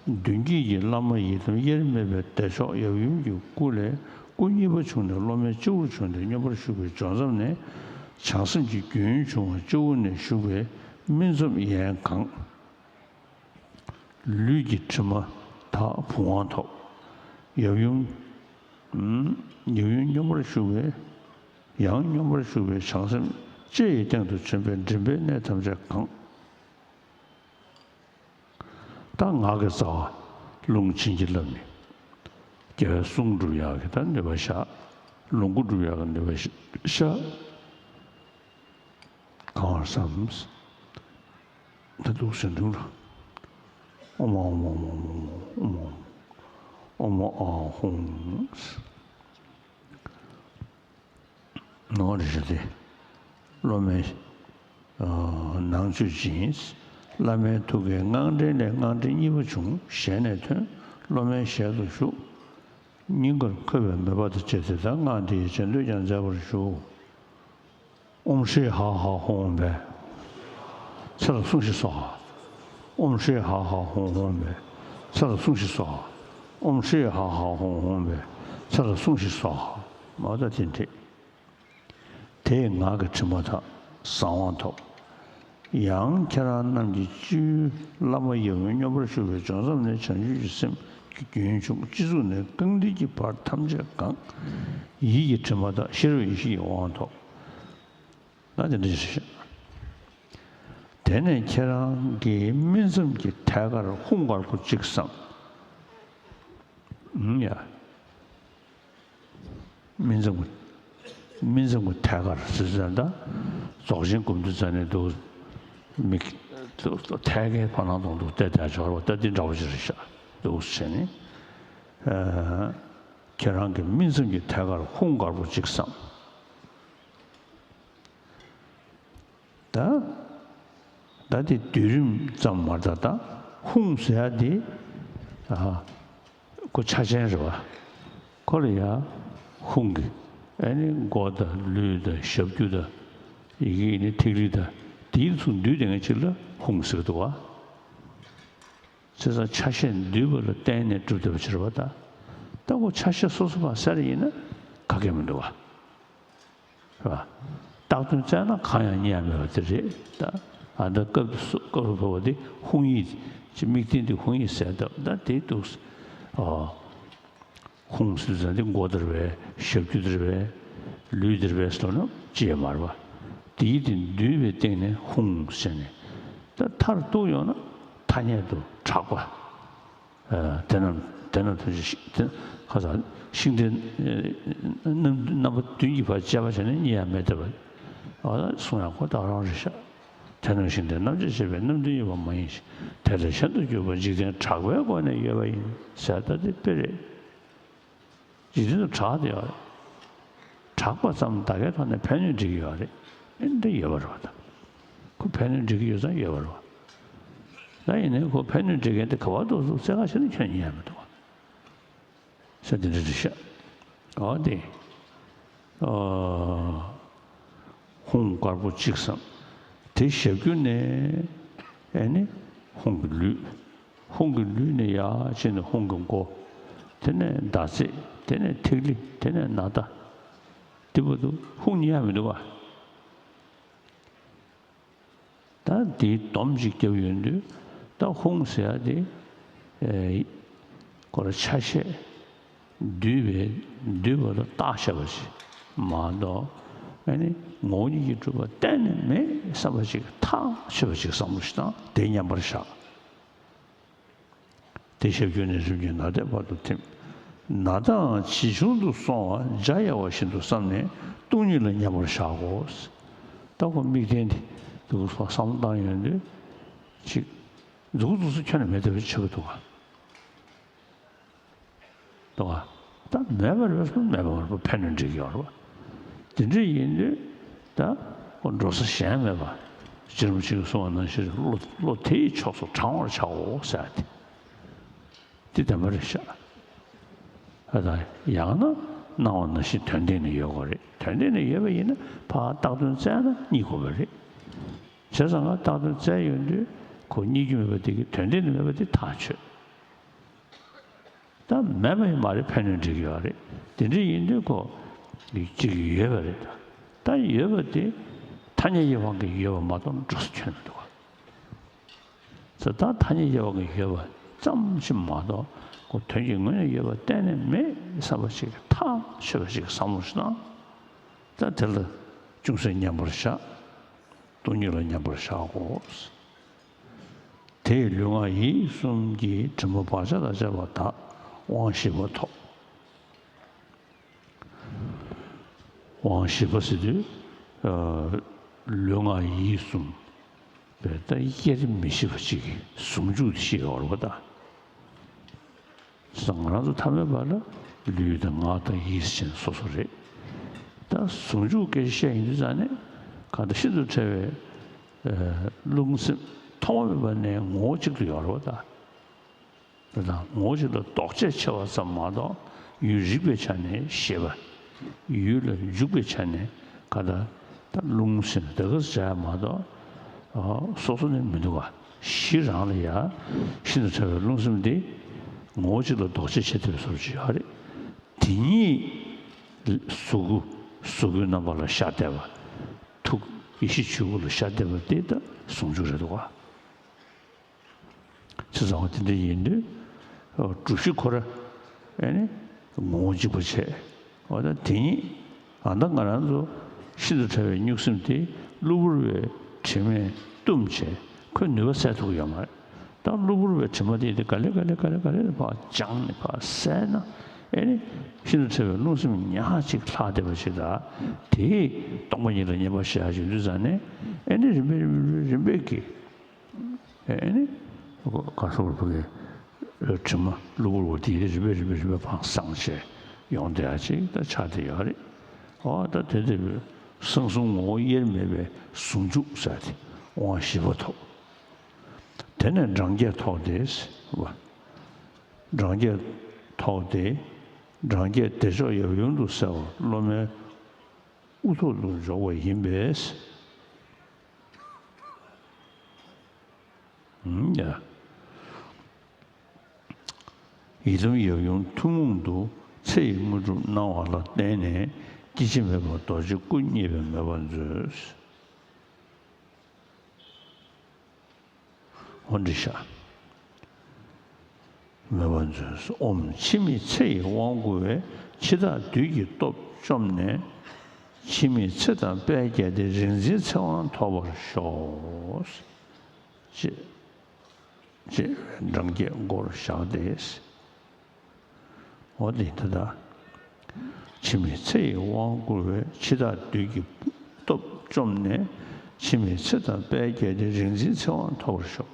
མདུན་བསྐྱེད་ཀྱི་བླ་མ་ཡི་དམ་དབྱེར་མེད་པའི་བདེ་མཆོག་ཡབ་ཡུམ་གྱི་སྐུ་ལས་སྐུ་གཉིས་པ་བྱུང་ནས་སློབ་མའི་སྤྱི་བོར་བྱོན་ཏེ་སྙོམས་པར་ཞུགས་པའི་འབྱོར་མཚམས་ནས། བྱང་སེམས་ཀྱི་རྒྱུན་བྱུང་བ་སྤྱི་བོ་ནས་ཞུགས་པའི་སྨིན་མཚམས་ཡན་གང་། ལུས་ཀྱི་དྲི་མ་དག་བུམ་དབང་ཐོབ། ཡབ་ཡུམ། ཡབ་ཡུམ་སྙོམས་པར་ཞུགས་པའི། ཡང་སྙོམས་པར་ཞུགས་པའི་བྱང་སེམས་ལྕེ་ཡི་སྟེང་དུ་བྱོན་པས་མགྲིན་པའི་གནས་ཐམས་ཅད་གང་། ད་ངག་གི་རྩ་བ་རླུང་བྱིན་གྱིས་བརླབས་ནས། རྒྱལ་བའི་གསུང་སྒྲུབ་ཡག་གི་ད་ནུས་པ་བཞག། ལོངས་སྐུ་སྒྲུབ་ཡག་གི་ནུས་པ་བཞག། གང་བར་བསམ། ད་འདུག་སེ་འདུག་ལ། ཨོཾ་ཨཱཿཧཱུྃ་ཨོཾ་ཨཱཿཧཱུྃ་ཨོཾ་ཨཱཿཧཱུྃ་ཨོཾ་ཨཱཿཧཱུྃ་ཨོཾ་ཨཱཿཧཱུྃ། ནོར་རེ་རེ་སྟེ། སློབ་མའི་ནང་མཆོད་ཅིང་། བླ་མའི་ཐུགས་ཀའི་སྔགས་ཕྲེང་ལས་སྔགས་ཕྲེང་གཉིས་པ་བྱུང་། ཞལ་ནས་ཐོན། སློབ་མའི་ཞལ་དུ་ཞུགས། སྙིང་གར་འཁོད་པའི་མོས་པ་དང་བཅས་ཏེ་ད་སྔགས་འདི་ཡི་རྗེས་ཟློས་ཀྱང་མཛད་པར་ཞུ། ཨོཾ་ཧྲཱིཿཧཱུྃཧཱུྃ་ཨོཾ་བས། ཚེ་ལ་གསུང་ཞིག་སྭཱ་ཧཱ། ཨོཾ་ཧྲཱིཿཧཱུྃཧཱུྃ་ཨོཾ་བས། ཚེ་ལ་གསུང་ཞིག་སྭཱ་ཧཱ། ཨོཾ་ཧྲཱིཿཧཱུྃཧཱུྃ་ཨོཾ་བས། ཚེ་ལ་གསུང་ཞིག་སྭཱ་ཧཱ། མ་ད་དེ་འདྲས། དེས་ངག་གི་དྲི་མ་དག་གསང་བ་ཐོབ། ཡང་ཁྱེད་རང་རྣམས་ཀྱི་སྤྱི་བོའི་བླ་མ་ཡབ་ཡུམ་སྙོམས་པར་ཞུགས་པའི་འབྱོར་མཚམས་ནས་བྱང་ཆུབ་ཀྱི་སེམས་ཀྱི་རྒྱུན་བྱུང་། སྤྱི་གཙུག་ནས་རྐང་མཐིལ་གྱི་བར་ཐམས་ཅད་གང་། ཡིད་ཀྱི་དྲི་མ་དག་ཤེས་རབ་ཡེ་ཤེས་ཀྱི་དབང་ཐོབ། ན་དེ་འདྲ་ཞིག་བཤད། དེ་ནས་ཁྱེད་རང་གི་སྨིན་མཚམས་ཀྱི་ཐད་ཀར་ཧཱུྃ་དཀར་པོ་གཅིག་བསམ། ཨུམ་ཡ། སྨིན་མཚམས་ཀྱི། སྨིན་མཚམས་ཀྱི་ཐད་ཀར་ཟེར་ཙང་ད། རྫོགས་ཆེན་སྒོམ་དུས་ཙ་ནས་འདུག་མིག་ཐད་ཀའི་ཕར་ནང་དང་འདུག་བལྟས་བལྟས་འཇོག་རོགས་ད་འདི་འདྲ་བོ་ཅིག་རེད་ཤག་འདུག་བྱས་ནས། ཁྱེད་རང་གི་སྨིན་མཚམས་ཀྱི་ཐད་ཀར་ཧཱུྃ་དཀར་པོ་གཅིག་བསམ། ད། ད་དེ་སྡུད་རིམ་ཙམ་མ་རེད་ད། ཧཱུྃ་ཟེར་ཡ་དེ། ཨ། ཁོ་ཆ་ཅན་རེད་བ། ཁོ་ལ་ཡ། ཧཱུྃ་གི། ཨ་ནི་མགོ་དང་ལུས་དང་ཞབས་ཀྱུ་དང་། ཡི་གེ་ནི་ཐིག་ལེ་དང་། དེའི་ཚུར་འདུས་དེ་ངའི་ཕྱིར་ལ་ཧཱུྃ་ཟེར་གི་འདུག་བ། བྱས་ཙང་ཆ་ཤས་འདུས་པ་ལ་བརྟེན་ནས་གྲུབ་བསྡད་པ་ཕྱིར་བ་ད། ད་ཁོ་ཆ་ཤས་སོ་སོ་ཕར་གསལ་ཡིན་ན་ག་གེ་མི་འདུག་བ། རེད་བ། བཏགས་དོན་བཙལ་ན་གང་ཡང་རྙེད་ཡ་མེད་པ་དེ་རེད་ད། ཨ་ད་སྐབས་སུ་སྐབས་སུ་བབ་པ་དེ་ཧཱུྃ་ཡིག་ཅེས་དམིགས་རྟེན་དེ་ཧཱུྃ་ཡིག་ཟེར་སྟབས་ད་དེ་འདུག་ཨོ། ཧཱུྃ་ཟེར་ཙང་དེ་མགོ་དེ་རེད་པས། ཞབས་ཀྱུ་དེ་རེད་པས། ལུས་དེ་རེད་པས་ཟེར་ན་ཅི་ཡང་མ་རེད་པ། དེ་ཡིག་དེ་འདུས་པའི་སྟེང་ནས་ཧཱུྃ་ཟེར་ནས། ད་མཐར་གཏུགས་ཡོང་ན་ཐ་སྙད་དུ་གྲགས་པ། ཨ་དེ་རྣམས་དེ་རྣམས་ཐམས་ཅད་ཤི་དེ་ཁ་སང་ཤིང་རྟའི་ཨ་རྣམ་རྣམ་པ་བདུན་གྱི་བར་དཔྱད་པ་བྱས་ན་རྙེད་ཡ་མེད་བསྡད་པ། ཨ་གསུང་ཡག་ཁོ་ཐག་རང་རེད་ཤག་དེ་རྣམས་ཤིང་རྟའི་རྣམ་དཔྱོད་ཅེས་པའི་རྣམ་བདུན་ཡོད་པ་མ་ཡིན་ཞིང་། དེ་ལས་གཞན་དུ་གྱུར་པ་འཇིག་རྟེན་གྲགས་པའི་སྒོ་ནས་ཡོད་པ་ཡིན་ཟེར་ད་དེ་དཔེ་རེད། འཇིག་རྟེན་དུ་གྲགས་བསྡད་ཡོད་རེད། གྲགས་པ་ཙམ་ད་གའི་ཐོག་ནས་ཕན་གནོད་འགྲིག་གི་ཡོད་རེད། ཨེ་འདི་ཡོད་པ་རེད་བ་ད། ཁོ་ཕན་གནོད་འགྲིག་གི་ཡོད་ཙང་ཡོད་པ་རེད་བ། ད་ཡིན་ནའི་ཁོ་ཕན་གནོད་འགྲིག་མཁན་དེ་ག་པར་འདུག་ཟེར་བཙལ་ག་བྱས་ན་ཁྱོན་ནས་རྙེད་ཡ་མི་འདུག་བ། ས་དེ་འདྲ་རེད་ཤག་འོ་དེ། ཨོ། ཧཱུྃ་དཀར་པོ་གཅིག་བསམ། དེ་ཞབས་ཀྱུ་ནས་ཨེ་ནི་ཧཱུྃ་གི་ལུས། ཧཱུྃ་གི་ལུས་ནས་ཡར་ཕྱིན་ནས་ཧཱུྃ་གི་མགོ། དེ་ནས་ཟླ་ཚེས། དེ་ནས་ཐིག་ལེ། དེ་ནས་ནཱ་ད། དེ་བར་དུ་ཧཱུྃ་རྙེད་ཡ་མི་འདུག་བ། ད་འདིའི་སྡོམ་ཅིག་བརྒྱབ་ཡོང་དུས་ད་ཧཱུྃ་ཟེར་ཡ་དེ་ཨེ་ཁོ་ལ་ཆ་ཤས་འདུས་པའི་འདུས་པ་ལ་བཏགས་བྱས་པ་ཞིག་མ་གཏོགས་ཨ་ནི་ངོ་བོ་ཉིད་ཀྱིས་གྲུབ་པ་གཏན་ནས་མེད་བསམ་པ་ཅིག་ཐག་ཆོད་པ་ཅིག་བསམ་བློ་ཞིག་བཏང་དེ་མཉམ་པར་བཞག་དེ་ཞབས་ཀྱུ་ནས་རིམ་གྱིས་ནཱ་དའི་བར་དུ་ཐིམ། ནཱ་དའང་ཇི་བྱུང་དུ་སོང་བ་འཇའ་ཡལ་བ་བཞིན་དུ་བསམས་ནས་སྟོང་ཉིད་ལ་མཉམ་པར་བཞག་གོ། ད་ཁོ་དམིགས་རྟེན་དེ་འདུག་བསམ་བློ་བཏང་ཡོང་དུས་ཅིག་འདུག་འདུག་སེ་ཁྱོན་ནས་མེད་བསྡད་པ་ཆགས་ཀྱི་འདུག་ག་འདུག་ག་ད་མེད་པ་རེད་པས་མེད་པ་མ་རེད་པ། ཕན་གནོད་འགྲིག་གི་ཡོད་རེད་པ། དེ་འདྲ་ཡིན་དུས་ད་འགྲོ་ས་གཞན་མེད་པ། རྗེ་རིན་པོ་ཆེ་གིས་གསུངས་པ་ནང་བཞིན་བློ་བློ་དེ་ཡི་ཕྱོགས་སུ་དྲང་བར་བྱའོ་ཟེར་ཏེ། དེ་བདེན་པ་རེད་ཤག་ཨ་ད་ཡང་ན་སྣང་བ་ནང་བཞིན་དོན་སྟེང་ན་ཡོད་དགོས་རེད། དོན་སྟེང་ན་ཡོད་པ་ཡིན་ན་ཕར་བཏགས་དོན་བཙལ་ན་རྙེད་དགོས་པ་རེད། བྱས་ཙང་ང་བཏགས་དོན་བཙལ་ཡོང་དུས་ཁོ་རྙེད་རྒྱུ་མེད་པ་དེ་གི་དོན་སྟེང་ན་མེད་པ་དེ་ཐག་ཆོད། ད་མེད་པ་ཡིན་མ་རེད། ཕན་གནོད་འགྲིག་གི་ཡོད་རེད། དེ་འདྲ་ཡིན་དུས་ཁོ་གཅིག་ཡོད་པ་རེད། ད་ཡོད་པ་དེ་ཐ་སྙད་ཀྱི་དབང་གིས་ཡོད་པ་མ་གཏོགས་འགྲོ་ས་ཁྱོན་མི་འདུག་ག་ཚེ་ད་ཐ་སྙད་ཀྱི་དབང་གིས་ཡོད་པ་ཙམ་ཞིག་མ་གཏོགས་ཁོ་དོན་གྱི་ངོས་ནས་ཡོད་པ་གཏན་ནས་མེད་བསམ་པ་ཞིག་ཐག་ཆོད་པ་ཞིག་བསམ་བློ་ཞིག་བཏང་། ད་དེ་ལ་ཅུང་ཟད་མཉམ་པར་བཞག་སྟོང་ཉིད་ལ་མཉམ་པར་བཞག་གོ། དེས་ལུས་ངག་ཡིད་གསུམ་གྱི་དྲི་མ་བག་ཆགས་དང་བཅས་པ་དག་དབང་བཞི་པ་ཐོབ། དབང་བཞི་པ་ཟེར་དུས་ཨ་ལུས་ངག་ཡིད་གསུམ་པའི་ད་དབྱེར་མི་ཕྱེད་པ་ཅིག་གི་ཟུང་འཇུག་དེ་ཤེས་ཡོང་བ་རེད་པ་ད། ང་རང་ཚོ་ཐ་མལ་པ་ལ་ལུས་དང་ངག་དང་ཡིད་ཟེར་ནས་སོ་སོ་རེད། ད་ཟུང་འཇུག་སྐད་ཆ་བཤད་ཡིན་དུས་ཙང་ནས་གང་ལྟར་ཤིན་ཏུ་ཕྲ་བའི་ཨ་རླུང་སེམས་ཐོག་མ་མེད་པ་ནས་ངོ་བོ་གཅིག་ཏུ་ཡོད་རེད་པ་ད། དེ་དང་ངོ་བོ་གཅིག་ལ་ལྡོག་ཆ་ཕྱེ་བ་ཙམ་མ་གཏོགས་ཡུལ་རིག་པའི་ཆ་ནས་ཤེས་པ། ཡུལ་ལ་འཇུག་པའི་ཆ་ནས་ག་ད་ད་རླུང་ཟེར་ནས་དེ་ག་ཟེར་ཡ་མ་གཏོགས་ཨ་སོ་སོ་ནས་མི་འདུག་ག་གཞི་རང་ལ་ཡ་ཤིན་ཏུ་ཕྲ་བའི་རླུང་སེམས་དེ་ངོ་བོ་གཅིག་ལ་ལྡོག་ཆ་ཕྱེ་ཐུབ་པའི་བཟོ་ཅིག་ཡོད་རེད། དེ་ཉིད་གཟུགས་སྐུ་གཟུགས་སྐུའི་རྣམ་པ་ལ་ཤར་བསྡད་པ། ཐུགས་ཡེ་ཤེས་ཆོས་སྐུ་ལ་ཤར་བསྡད་པ་དེ་ད་ཟུང་འཇུག་རེད་འདུག་ག་བྱས་ཙང་དེ་འདྲ་ཡིན་དུས་གྲུ་བཞི་ཁོ་ར་ཨེ་ནི་ངོ་བོ་གཅིག་པ་བྱས། འོ་ད་དེ་ཉིད་ཨ་ད་ང་རང་ཚོ་ཤིན་ཏུ་ཕྲ་བའི་གཉུག་སེམས་དེ་གློ་བུར་བའི་དྲི་མས་བཏུམས་བྱས་ཁོས་ནུས་པ་སད་ཐུབ་ཀྱི་ཡོད་མ་རེད། ད་གློ་བུར་བའི་དྲི་མ་དེ་དེ་ག་ལེ་ག་ལེ་ག་ལེ་ག་ལེ་ཕར་སྦྱངས་ནས་ཕར་བསལ་ན་ཨེ་ནི་ཤིན་ཏུ་ཕྲ་བའི་རླུང་སེམས་ཉག་གཅིག་ལྷག་བསྡད་པ་ཞིག་ད་དེས་སྟོང་པ་ཉིད་ལ་མཉམ་པར་བཞག་ཡོང་དུས་ཙང་ནས་ཨེ་ནི་རིམ་པས་རིམ་པས་རིམ་པས་ཀྱིས། ཨེ་ནི། ག་སོགས་པའི་དྲི་མ་གློ་བུར་བ་དེ་རིམ་པས་རིམ་པས་རིམ་པས་ཕངས་སངས་བྱས་ཡོང་བསྡད་ཡ་ཅིག་ད་ཆགས་བསྡད་ཡོད་རེད། འོ་ད་དེ་དེ་གསང་གསུམ་ངོ་བོ་དབྱེར་མེད་པའི་ཟུང་འཇུག་ཟེར་ཏེ་དབང་བཞི་པ་ཐོབ། དེ་ནས་འབྲང་རྒྱས་ཐོབ་སྟེ་བ། འབྲང་རྒྱས་ཐོབ་སྟེ་འབྲང་རྒྱས་བདེ་མཆོག་ཡབ་ཡུམ་དུ་གསལ་བ་སློབ་མའི་དབུ་ཐོག་ཏུ་འཇོག་པ་ཡིན་པས། ཡ། ཡི་དམ་ཡབ་ཡུམ་ཐུན་མོང་དུ་ཚེ་ཡི་དངོས་གྲུབ་གནང་བ་ལ་བརྟེན་ནས་ སྐྱེ་འཆི་མེད་པ་རྡོ་རྗེ་སྐུ་བརྙེས་པའི་མོས་པ་མཛོད། འོ་འདི་ཤག་མོས་པ་མཛོད། ཨོཾ་འཆི་མེད་ཚེ་ཡི་དབང་བསྐུར་བས། འཆི་བདག་བདུད་ཀྱི་སྟོབས་བཅོམ་ནས། འཆི་མེད་ཚེ་དང་དཔལ་རྒྱལ་ཏེ། རིག་འཛིན་ཚེ་དབང་ཐོབ་པར་ཤོག་ཅེས། ཅེས་འབྲང་རྒྱས་མགོར་བཞག་སྟེ། འོ་དེ་ད་ལྟ། འཆི་མེད་ཚེ་ཡི་དབང་བསྐུར་བས། འཆི་བདག་བདུད་ཀྱི་སྟོབས་བཅོམ་ནས། འཆི་མེད་ཚེ་དང་དཔལ་རྒྱལ་ཏེ། རིག་འཛིན་ཚེ་དབང་ཐོབ་པར་ཤོག་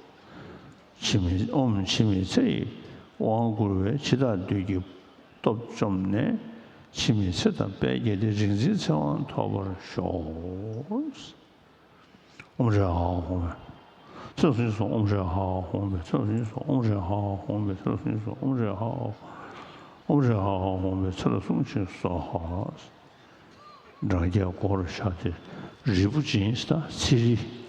འཆི་མེད། ཨོཾ་འཆི་མེད་ཚེ་ཡི་དབང་བསྐུར་བས། འཆི་བདག་བདུད་ཀྱི་སྟོབས་བཅོམ་ནས། འཆི་མེད་ཚེ་དང་དཔལ་རྒྱལ་ཏེ། རིག་འཛིན་ཚེ་དབང་ཐོབ་པར་ཤོག་ཨོཾ་ཧྲཱིཿཧ་ཧོ་མི། ཚེ་ལ་གསུང་གཅིག་སོགས། ཨོཾ་ཧྲཱིཿཧ་ཧོ་མི། ཚེ་ལ་གསུང་གཅིག་སོགས། ཨོཾ་ཧྲཱིཿཧ་ཧོ་མི། ཚེ་ལ་གསུང་གཅིག་སོགས། ཨོཾ་ཧྲཱིཿཧ་ཧོ་མི། ཚེ་ལ་གསུང་གཅིག་སོགས། འབྲང་རྒྱས་མགོར་བཞག་སྟེ། རིལ་བུ་སྦྱིན་ད་ཚེ་རིལ།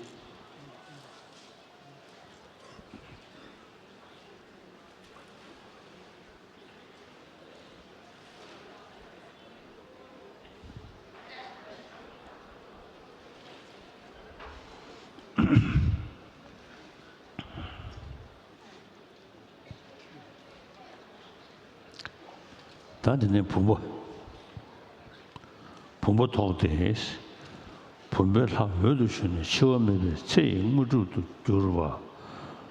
ད་དེ་ནས་བུམ་པ། བུམ་པ་ཐོགས་ཏེ། བུམ་པའི་ལྷ་འོད་དུ་ཞུ་ནས། འཆི་བ་མེད་པའི་ཚེ་ཡི་དངོས་གྲུབ་ཏུ་གྱུར་པ།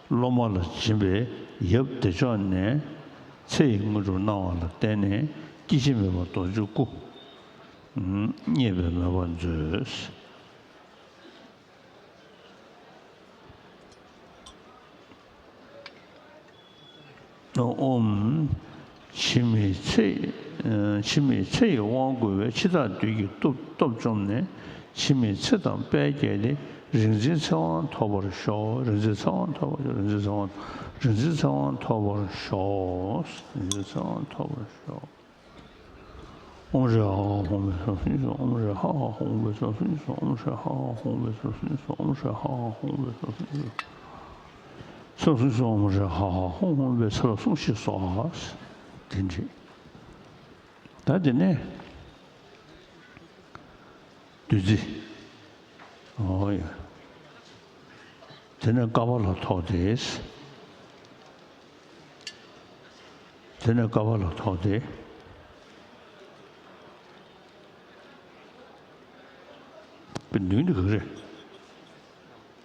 སློབ་མ་ལ་སྦྱིན་པས་ཡབ་བདེ་མཆོག་ནས། ཚེ་ཡི་དངོས་གྲུབ་གནང་བ་ལ་བརྟེན་ནས། སྐྱེ་འཆི་མེད་པ་རྡོ་རྗེ་སྐུ་བརྙེས་པའི་མོས་པ་མཛོད། ཨོཾ། འཆི་མེད་ཚེ། འཆི་མེད་ཚེ་ཡི་དབང་བསྐུར་བས། འཆི་བདག་བདུད་ཀྱི་སྟོབས་སྟོབས་བཅོམ་ནས། འཆི་མེད་ཚེ་དང་དཔལ་རྒྱལ་ཏེ། རིག་འཛིན་ཚེ་དབང་ཐོབ་པར་ཤོག་རིག་འཛིན་ཚེ་དབང་ཐོབ་པར་ཤོག་རིག་འཛིན་ཚེ་དབང་། རིག་འཛིན་ཚེ་དབང་ཐོབ་པར་ཤོག་རིག་འཛིན་ཚེ་དབང་ཐོབ་པར་ཤོག་ཨོཾ་ཧྲཱིཿཧ་ཧོ་མི། ཚེ་ལ་གསུང་གཅིག་སོགས། ཨོཾ་ཧྲཱིཿཧ་ཧོ་མི། ཚེ་ལ་གསུང་གཅིག་སོགས། ཨོཾ་ཧྲཱིཿཧ་ཧོ་མི། ཚེ་ལ་གསུང་གཅིག་སོགས། ཨོཾ་ཧྲཱིཿཧ་ཧོ་མི། ཚེ་ལ་གསུང་གཅིག་སོགས། ཨོཾ་ཧྲཱིཿཧ་ཧོ་མི། ཚེ་ལ་གསུང་གཅིག་སོགས། ཚེ་ལ་གསུང་གཅིག་སོགས། ཨོཾ་ཧྲཱིཿཧ་ཧོ་མི། ཚེ་ལ་གསུང་གཅིག་སོགས། དེ་འདྲ། ད་དེ་ནས་བདུད་རྩི། ཨོ་ཡ། དེ་ནས་ཀ་པཱ་ལ་ཐོགས་ཏེ། དེ་ནས་ཀ་པཱ་ལ་ཐོགས་ཏེ། དཔེ་མདུན་དུ་ག་རེ།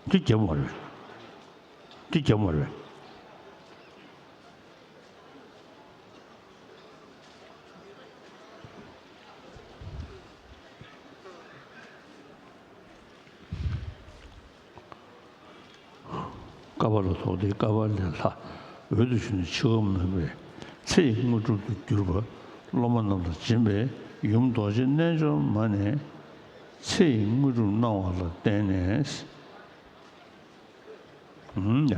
འདི་རྒྱབ་མ་རེད། འདི་རྒྱབ་མ་རེད། ཀ་པཱ་ལ་ཐོགས་ཏེ། ཀ་པཱ་ལའི་ལྷ་འོད་དུ་ཞུ་ནས། འཆི་བ་མེད་པའི་ཚེ་ཡི་དངོས་གྲུབ་ཏུ་གྱུར་པ། སློབ་མ་རྣམས་ལ་སྦྱིན་པས། ཡུམ་རྡོ་རྗེ་རྣལ་འབྱོར་མ་ནས། ཚེ་ཡི་དངོས་གྲུབ་གནང་བ་ལ་བརྟེན་ནས། ཡ།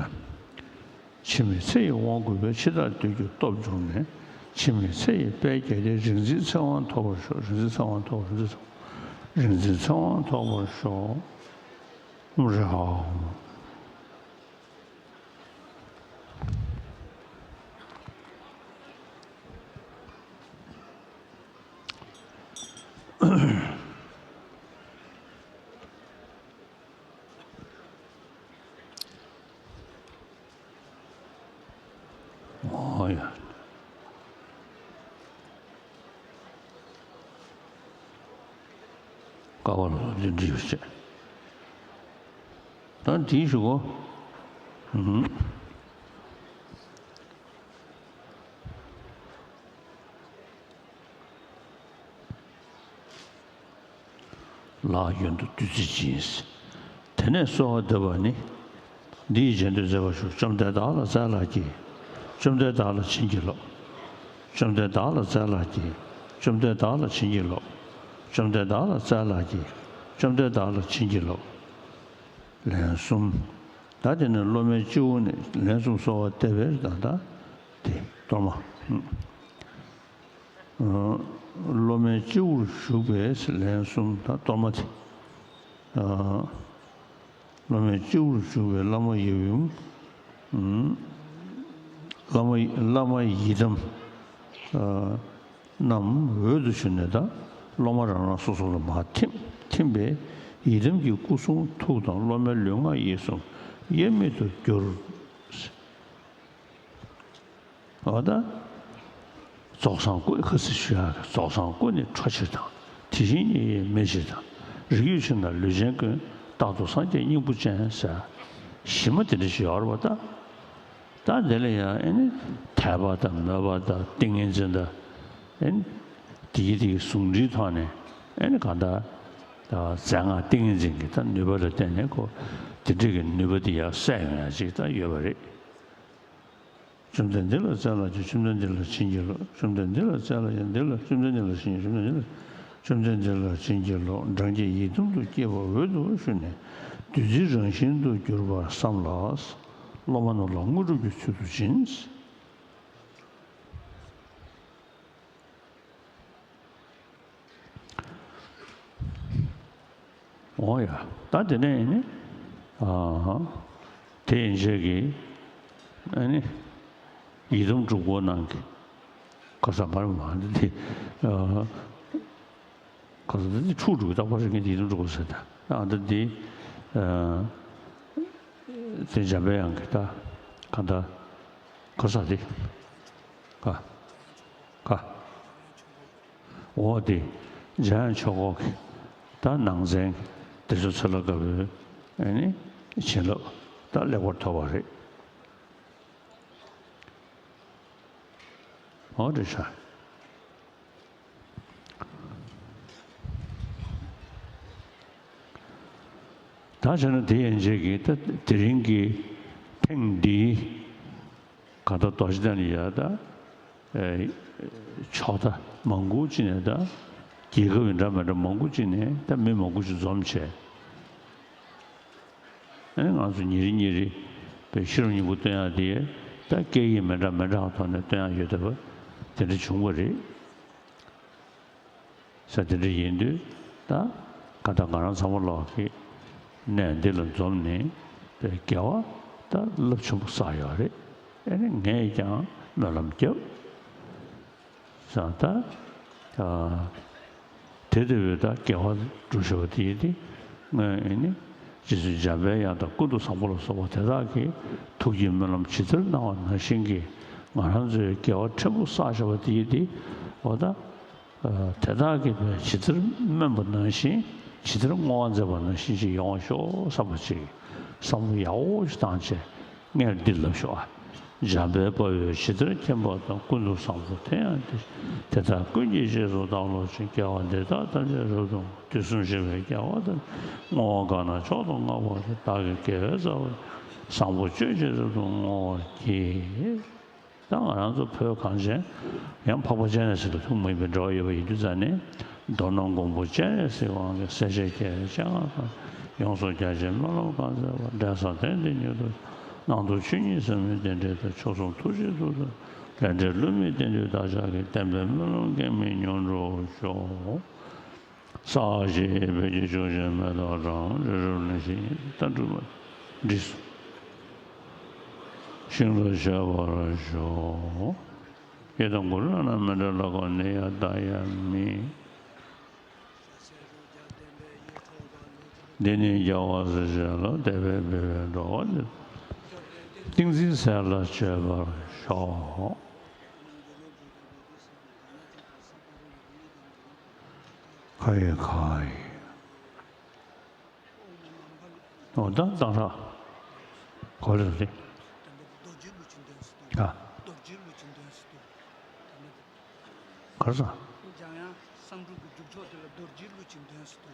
འཆི་མེད་ཚེ་ཡི་དབང་བསྐུར་བས། འཆི་བདག་བདུད་ཀྱི་སྟོབས་བཅོམ་ནས། འཆི་མེད་ཚེ་ཡི་དཔལ་རྒྱལ་ཏེ། རིག་འཛིན་ཚེ་དབང་ཐོབ་པར་ཤོག་རིག་འཛིན་ཚེ་དབང་ཐོབ། རིག་འཛིན་ཚེ་དབང་། རིག་འཛིན་ཚེ་དབང་ཐོབ་པར་ཤོག་ཨོཾ་ཧྲཱིཿཧ། ཨོ་ཡ། ཀ་བ་ལ་འདི་འདྲི་ཡོད་ཅེས། ད་འདི་ཞུ་གོ། ཨུམ། ལག་གཡོན་དུ་བདུད་རྩི་སྦྱིན། དེ་ནས་གསོལ་བ་འདེབས་པ་ནི། འདི་ཡིས་རྗེས་ཟློས་མཛད་པར་ཞུ། བཅོམ་ལྡན་བདག་ལ་སྩལ་ལགས་ཀྱིས། བཅོམ་ལྡན་བདག་ལ་བྱིན་གྱིས་རློབས། བཅོམ་ལྡན་བདག་ལ་སྩལ་ལགས་ཀྱིས། བཅོམ་ལྡན་བདག་ལ་བྱིན་གྱིས་རློབས། བཅོམ་ལྡན་བདག་ལ་སྩལ་ལགས་ཀྱིས། བཅོམ་ལྡན་བདག་ལ་བྱིན་གྱིས་རློབས། ལན་གསུམ། ད་དེ་ནས་སློབ་མའི་སྤྱི་བོ་ནས་ལན་གསུམ་གསོལ་བ་འདེབས་པའི་ད་ལྟ་དེ་གཏོར་མ། སློབ་མའི་སྤྱི་བོར་བཞུགས་པའི་ལན་གསུམ་དང་གཏོར་མ་དེ། སློབ་མའི་སྤྱི་བོར་བཞུགས་པའི་བླ་མ་ཡབ་ཡུམ། བླ་མ་བླ་མ་ཡི་དམ་རྣམས་འོད་དུ་ཞུ་ནས་ད། སློབ་མ་རང་རང་སོ་སོ་ལ་མར་ཐིམ། ཐིམ་པས་ཡི་དམ་གྱི་སྐུ་གསུང་ཐུགས་དང་སློབ་མའི་ལུས་ངག་ཡིད་གསུམ་དབྱེར་མེད་དུ་གྱུར། འོ་ད། རྫོགས་སངས་སྐུ། ཁ་སི་ཞུ་ཡག་གི་རྫོགས་སངས་སྐུ་ནི་ཁྲོ་ཆེ་དང་། དེ་བཞིན་ཉིད་ཡིན་མེ་ཆེ་དང་། རིགས་རྒྱུད་ཆེ་ན་ལུས་ཅན་ཀུན། རྟག་ཏུ་སངས་རྒྱས་སྙིང་པོ་ཅན་ཟེར། ཞི་མ་དེ་འདྲ་ཞིག་ཡོད་རེད་པ་ད། ད་འདི་ལ་ཡང་ཨེ་ནི་དད་པ་དང་མོས་པ་དང་ཏིང་ངེ་འཛིན་དང་། ཨེ་ནི་དེ་གི་དེ་གི་ཟུང་འབྲེལ་ཐོག་ནས་ཨེ་ནི་གང་ལྟར་ད་རྫས་སྔགས་ཏིང་ངེ་འཛིན་གྱི་ད་ནུས་པ་ལ་བརྟེན་ནས་ཁོ་དེ་འདྲ་གི་ནུས་པ་དེ་ཡར་གསལ་ཡོང་ཡག་ཅིག་ད་ཡོད་པ་རེད། བཅོམ་ལྡན་འདི་ལ་རྩེ་ལ་སྤྱོད། བཅོམ་ལྡན་འདི་ལ་བྱིན་གྱིས་རློབས། བཅོམ་ལྡན་འདི་ལ་རྩེ་ལ་སྤྱོད། འདི་ལ་བཅོམ་ལྡན་འདི་ལ་བྱིན་གྱིས། བཅོམ་ལྡན་འདི་ལ། བཅོམ་ལྡན་འདི་ལ་བྱིན་གྱིས་རློབས། བགྲང་བྱེད་ཡི་དམ་དུ་སྐྱེས་པ་འོད་དུ་ཞུ་ནས། བདུད་རྩིའི་རང་བཞིན་དུ་གྱུར་པར་བསམ་ལ། སློབ་མ་རྣམས་ལ་དངོས་གྲུབ་ཀྱི་ཚུལ་དུ་སྦྱིན། འོ་ཡ། ད་དེ་ནས་ནི། ཨ། དེ་ཡན་ཆད་ཀྱི། ཨ་ནི། ཡི་དམ་སྒྲུབ་སྐོར་གནང་གི། ཁ་ས་མར་མ་འདི་དེ། ཨ། ཁ་ས་འདི་འཁྲུག་འགྲོ་གི་རྟག་པར་རིག་ངེས་ཡི་དམ་སྒྲུབ་སྐོར་ཟེར་ད། ཨ་འདི་འདི། ཨ། དེ་འཇམ་པའི་དབྱངས་ཀྱི་ད། གང་ལྟར། ཁ་ས་འདི། ཁ། ཁ། འོ་དེ། འཇམ་དབྱངས་ཆོས་འཁོར་གྱི་ད་ནང་ཚན་དེ་ཚོ་ཚོ་ལ་དགའ་བོའི་ཨ་ནི་བྱིན་རླབས་ད་ལེགས་པར་ཐོབ་པ་རེད། འོ་དེ་ཤ། ད་བྱས་ན་དེ་ཡན་ཆད་ཀྱི་ད་དེ་རིང་གི་ཐེངས་འདིའི་ག་ད་རྡོ་རྗེ་གདན་ལ་ཡ་ད། ཨེ། ཕྱོགས་མཐའ་མང་པོ་ཅིག་ནས་ད་རྒྱལ་ཁབ་འདྲ་མི་འདྲ་མང་པོ་ཅིག་ནས་ད་མི་མང་པོ་ཅིག་འཛོམས་བྱས། ཨེ་ང་ཚོ་ཉིན་རེ་ཉིན་རེ་བའི་ཤེས་རབ་སྙིང་པོ་སྟོན་ཡག་དེ་ད་སྐད་ཡིག་མི་འདྲ་མི་འདྲ་ཐོག་ནས་སྟོན་ཡག་ཡོད་བསྡད་པ་དེ་འདྲ་བྱུང་བ་རེད། ས་དེ་འདྲ་ཡིན་དུས་ད་ག་ད་ང་རང་ཚང་མ་ལོག་གི་གནས་འདི་ལ་འཛོམས་ནས་པའི་དགེ་བ་ད་རླབས་ཆེན་པོ་བསགས་ཡོད་རེད། ཨེ་ནི་ངས་ཀྱང་སྨོན་ལམ་བརྒྱབ་ཙང་ད། ཨ། དེ་ལྟ་བུའི་ད་དགེ་བ་སྒྲུབ་བཞག་པ་དེ་ཡིན་ཏེ། ངས་ཨེ་ནི་རྗེ་བཙུན་འཇམ་པའི་དབྱངས་དང་ཀུན་ཏུ་བཟང་པོ་ལ་སོགས་པ་དེ་དག་གིས་ཐུགས་ཀྱི་སྨོན་ལམ་ཇི་ལྟར་གནང་བ་ནང་བཞིན་གྱི་ང་རང་ཚོའི་དགེ་བ་ཕྲན་བུ་བསགས་བཞག་པ་དེ་ཡིན་ཏེ། འོ་ད། དེ་དག་གིས་ཇི་ལྟར་སྨོན་པ་ནང་བཞིན་ཇི་ལྟར་བསྔོ་བ་མཛད་པ་ནང་བཞིན་ཅིག་ཡོང་བ་ཤོག་བསམ་པ་ཅིག་བསམ་བློ་ཡག་པོ་ཞིག་བཏང་བྱས་སྔོན་འདི་ལབ་ཤོག་ཨ། འཇམ་དཔལ་དཔའ་བོས་ཇི་ལྟར་མཁྱེན་པ་དང་། ཀུན་ཏུ་བཟང་པོ་དེ་ཡང་དེ། དེ་དག་ཀུན་གྱི་རྗེས་སུ་བདག་སློབ་ཅིང་། དགེ་བ་འདི་དག་ཐམས་ཅད་རབ་ཏུ་བསྔོ། དུས་གསུམ་གཤེགས་པའི་རྒྱལ་བ་དང་། བསྔོ་བ་གང་རྣམས་མཆོག་ཏུ་བསྔགས་པ་དེས། བདག་གི་དགེ་བའི་རྩ་བ་བསམ་པ་ཆོས་ཀྱི་རབ་ཏུ་བསྔོ་བར་བགྱི། ད་ང་རང་ཚོ་བོད་གངས་ཅན་ཡང་འཕགས་པ་སྤྱན་རས་གཟིགས་དང་ཐུན་མོང་མ་ཡིན་པའི་འབྲེལ་བ་ཡོད་པ་ཡིན་དུས་ཙང་ནས། མདོར་ན་མགོན་པོ་སྤྱན་རས་གཟིགས་དབང་གིས་སྲས་བཅས་རྒྱལ་བའི་སྤྱན་སྔར་བསྐྱངས། ཡོངས་སུ་རྒྱ་ཆེའི་སྨོན་ལམ་གང་མཛད་པ། འབྲས་བུ་དེང་འདིར་མྱུར་དུ། གནང་དུ་ཆོས་ཉིད་ཟབ་མོའི་རྟེན་འབྲེལ་དང་། མཆོག་གསུམ་ཐུགས་རྗེའི་གཙུག་ཏོར་རྟེན་འབྲེལ་བསླུ་མེད་བསྟན་འདུས་བདག་ཅག་གི། བསྟན་པའི་སྨོན་ལམ་འགལ་མེད་མྱུར་འགྲུབ་ཤོག། སྭཱ་ཧཱ་ཞེས་བོད་ཀྱི་ཆོས་ཀྱི་མེ་ཏོག་དང་། རི་རབ་གླིང་བཞི་ཡི་ལྟ་གྲུབ་མ། འདི་ཞིང་ལ་བཞད་པར་ཤོག། ཡི་དམ་གུ་རུ་བླ་ན་མེད་པའི་ལྷ་ཁང་འདི་ཡང་བདག་ཡང་མིན། འདི་ནི་རྒྱལ་བ་སྲས་བཅས་ལ། དད་པས་འབུལ་བའི་འགྲོ་བ་འདི། ཏིང་འཛིན་ཟས་ལ་སྤྱོད་པར་ཤོག། ཁ་ཡི་ཁ་ཡི། འོ་ད་གཏང་རག་གོ་རེ་རེད། ཨ། གར་ས།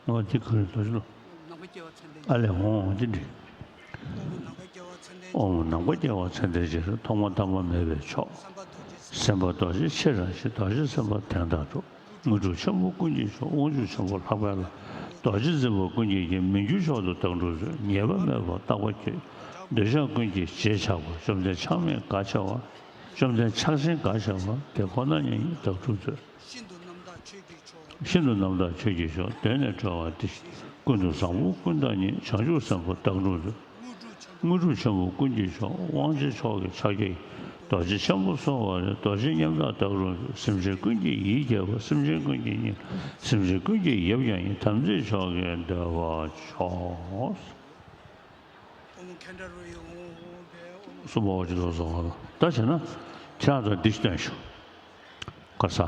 འོ་དེ་ག་རེ་རྡོ་རྗེ་གླུ། ཨ་ལས་འོང་དེ་འདྲི། ཨོཾ་ནམ་མཁའ་རྒྱལ་བ་མཚན་ལྡན་རྗེ། ཐོག་མ་ཐ་མ་མེད་པའི་མཆོག། སེམས་དཔའ་རྡོ་རྗེ་ཆེ་རང་བཞིན། རྡོ་རྗེ་སེམས་དཔའ་དོན་དམ་གྲུབ། དངོས་གྲུབ་ཆེན་པོ་ཀུན་གྱི་མཆོག། དབང་ཕྱུག་ཆེན་པོ་ལྷག་པའི་ལྷ། རྡོ་རྗེ་འཛིན་པ་ཀུན་གྱི་རྒྱན། མི་འགྱུར་མཆོག་ཏུ་བདག་སྒྲུབ་མཛོད། ཉེས་པ་མེད་པར་རྟག་པར་བསྐྱོད། འདོད་ཆགས་ཀུན་གྱི་རྗེས་ཆགས་པ། བཅོམ་ལྡན་ཆགས་མེད་དགའ་ཆེ་བ། བཅོམ་ལྡན་ཆགས་ཆེན་དགའ་ཆེ་བ། དེ་ཁོ་ན་ཉིད་བདག་སྒྲུབ་མཛོད། ཤིན་ཏུ་རྣམ་དག་ཆོས་ཀྱི་མཆོག། གདོད་ནས་གྲོལ་བ་དེ། ཀུན་ཏུ་བཟང་པོ་ཀུན་བདག་ཉིད། བྱང་ཆུབ་སེམས་དཔའ་བདག་སྒྲུབ་མཛོད། དངོས་གྲུབ་ཆེན་པོ་ཀུན་གྱི་མཆོག་དབང་ཆེན་མཆོག་གི་ཕྱག་རྒྱ་ཡིས། རྡོ་རྗེ་འཆང་བུ་གསོལ་བ་རེད། རྡོ་རྗེ་མཉམ་བཞག་བདག་རུ་འགྱུར། སེམས་ཅན་ཀུན་གྱི་ཡིད་ཁྱབ་པ། སེམས་ཅན་ཀུན་གྱི་སྙིང་། སེམས་ཅན་ཀུན་གྱི་ཡབ་ཀྱང་ཡིན། དམ་ཚིག་མཆོག་གི་བདེ་བ་མཆོག་གསུམ་པ་འོ་ཅི་ལོ་སོང་བ་ལ་ད་བྱས་ན་ཁྱེད་རང་ཚོ་འདི་ཞིག་སྟོན་ཤོག་ག་ས།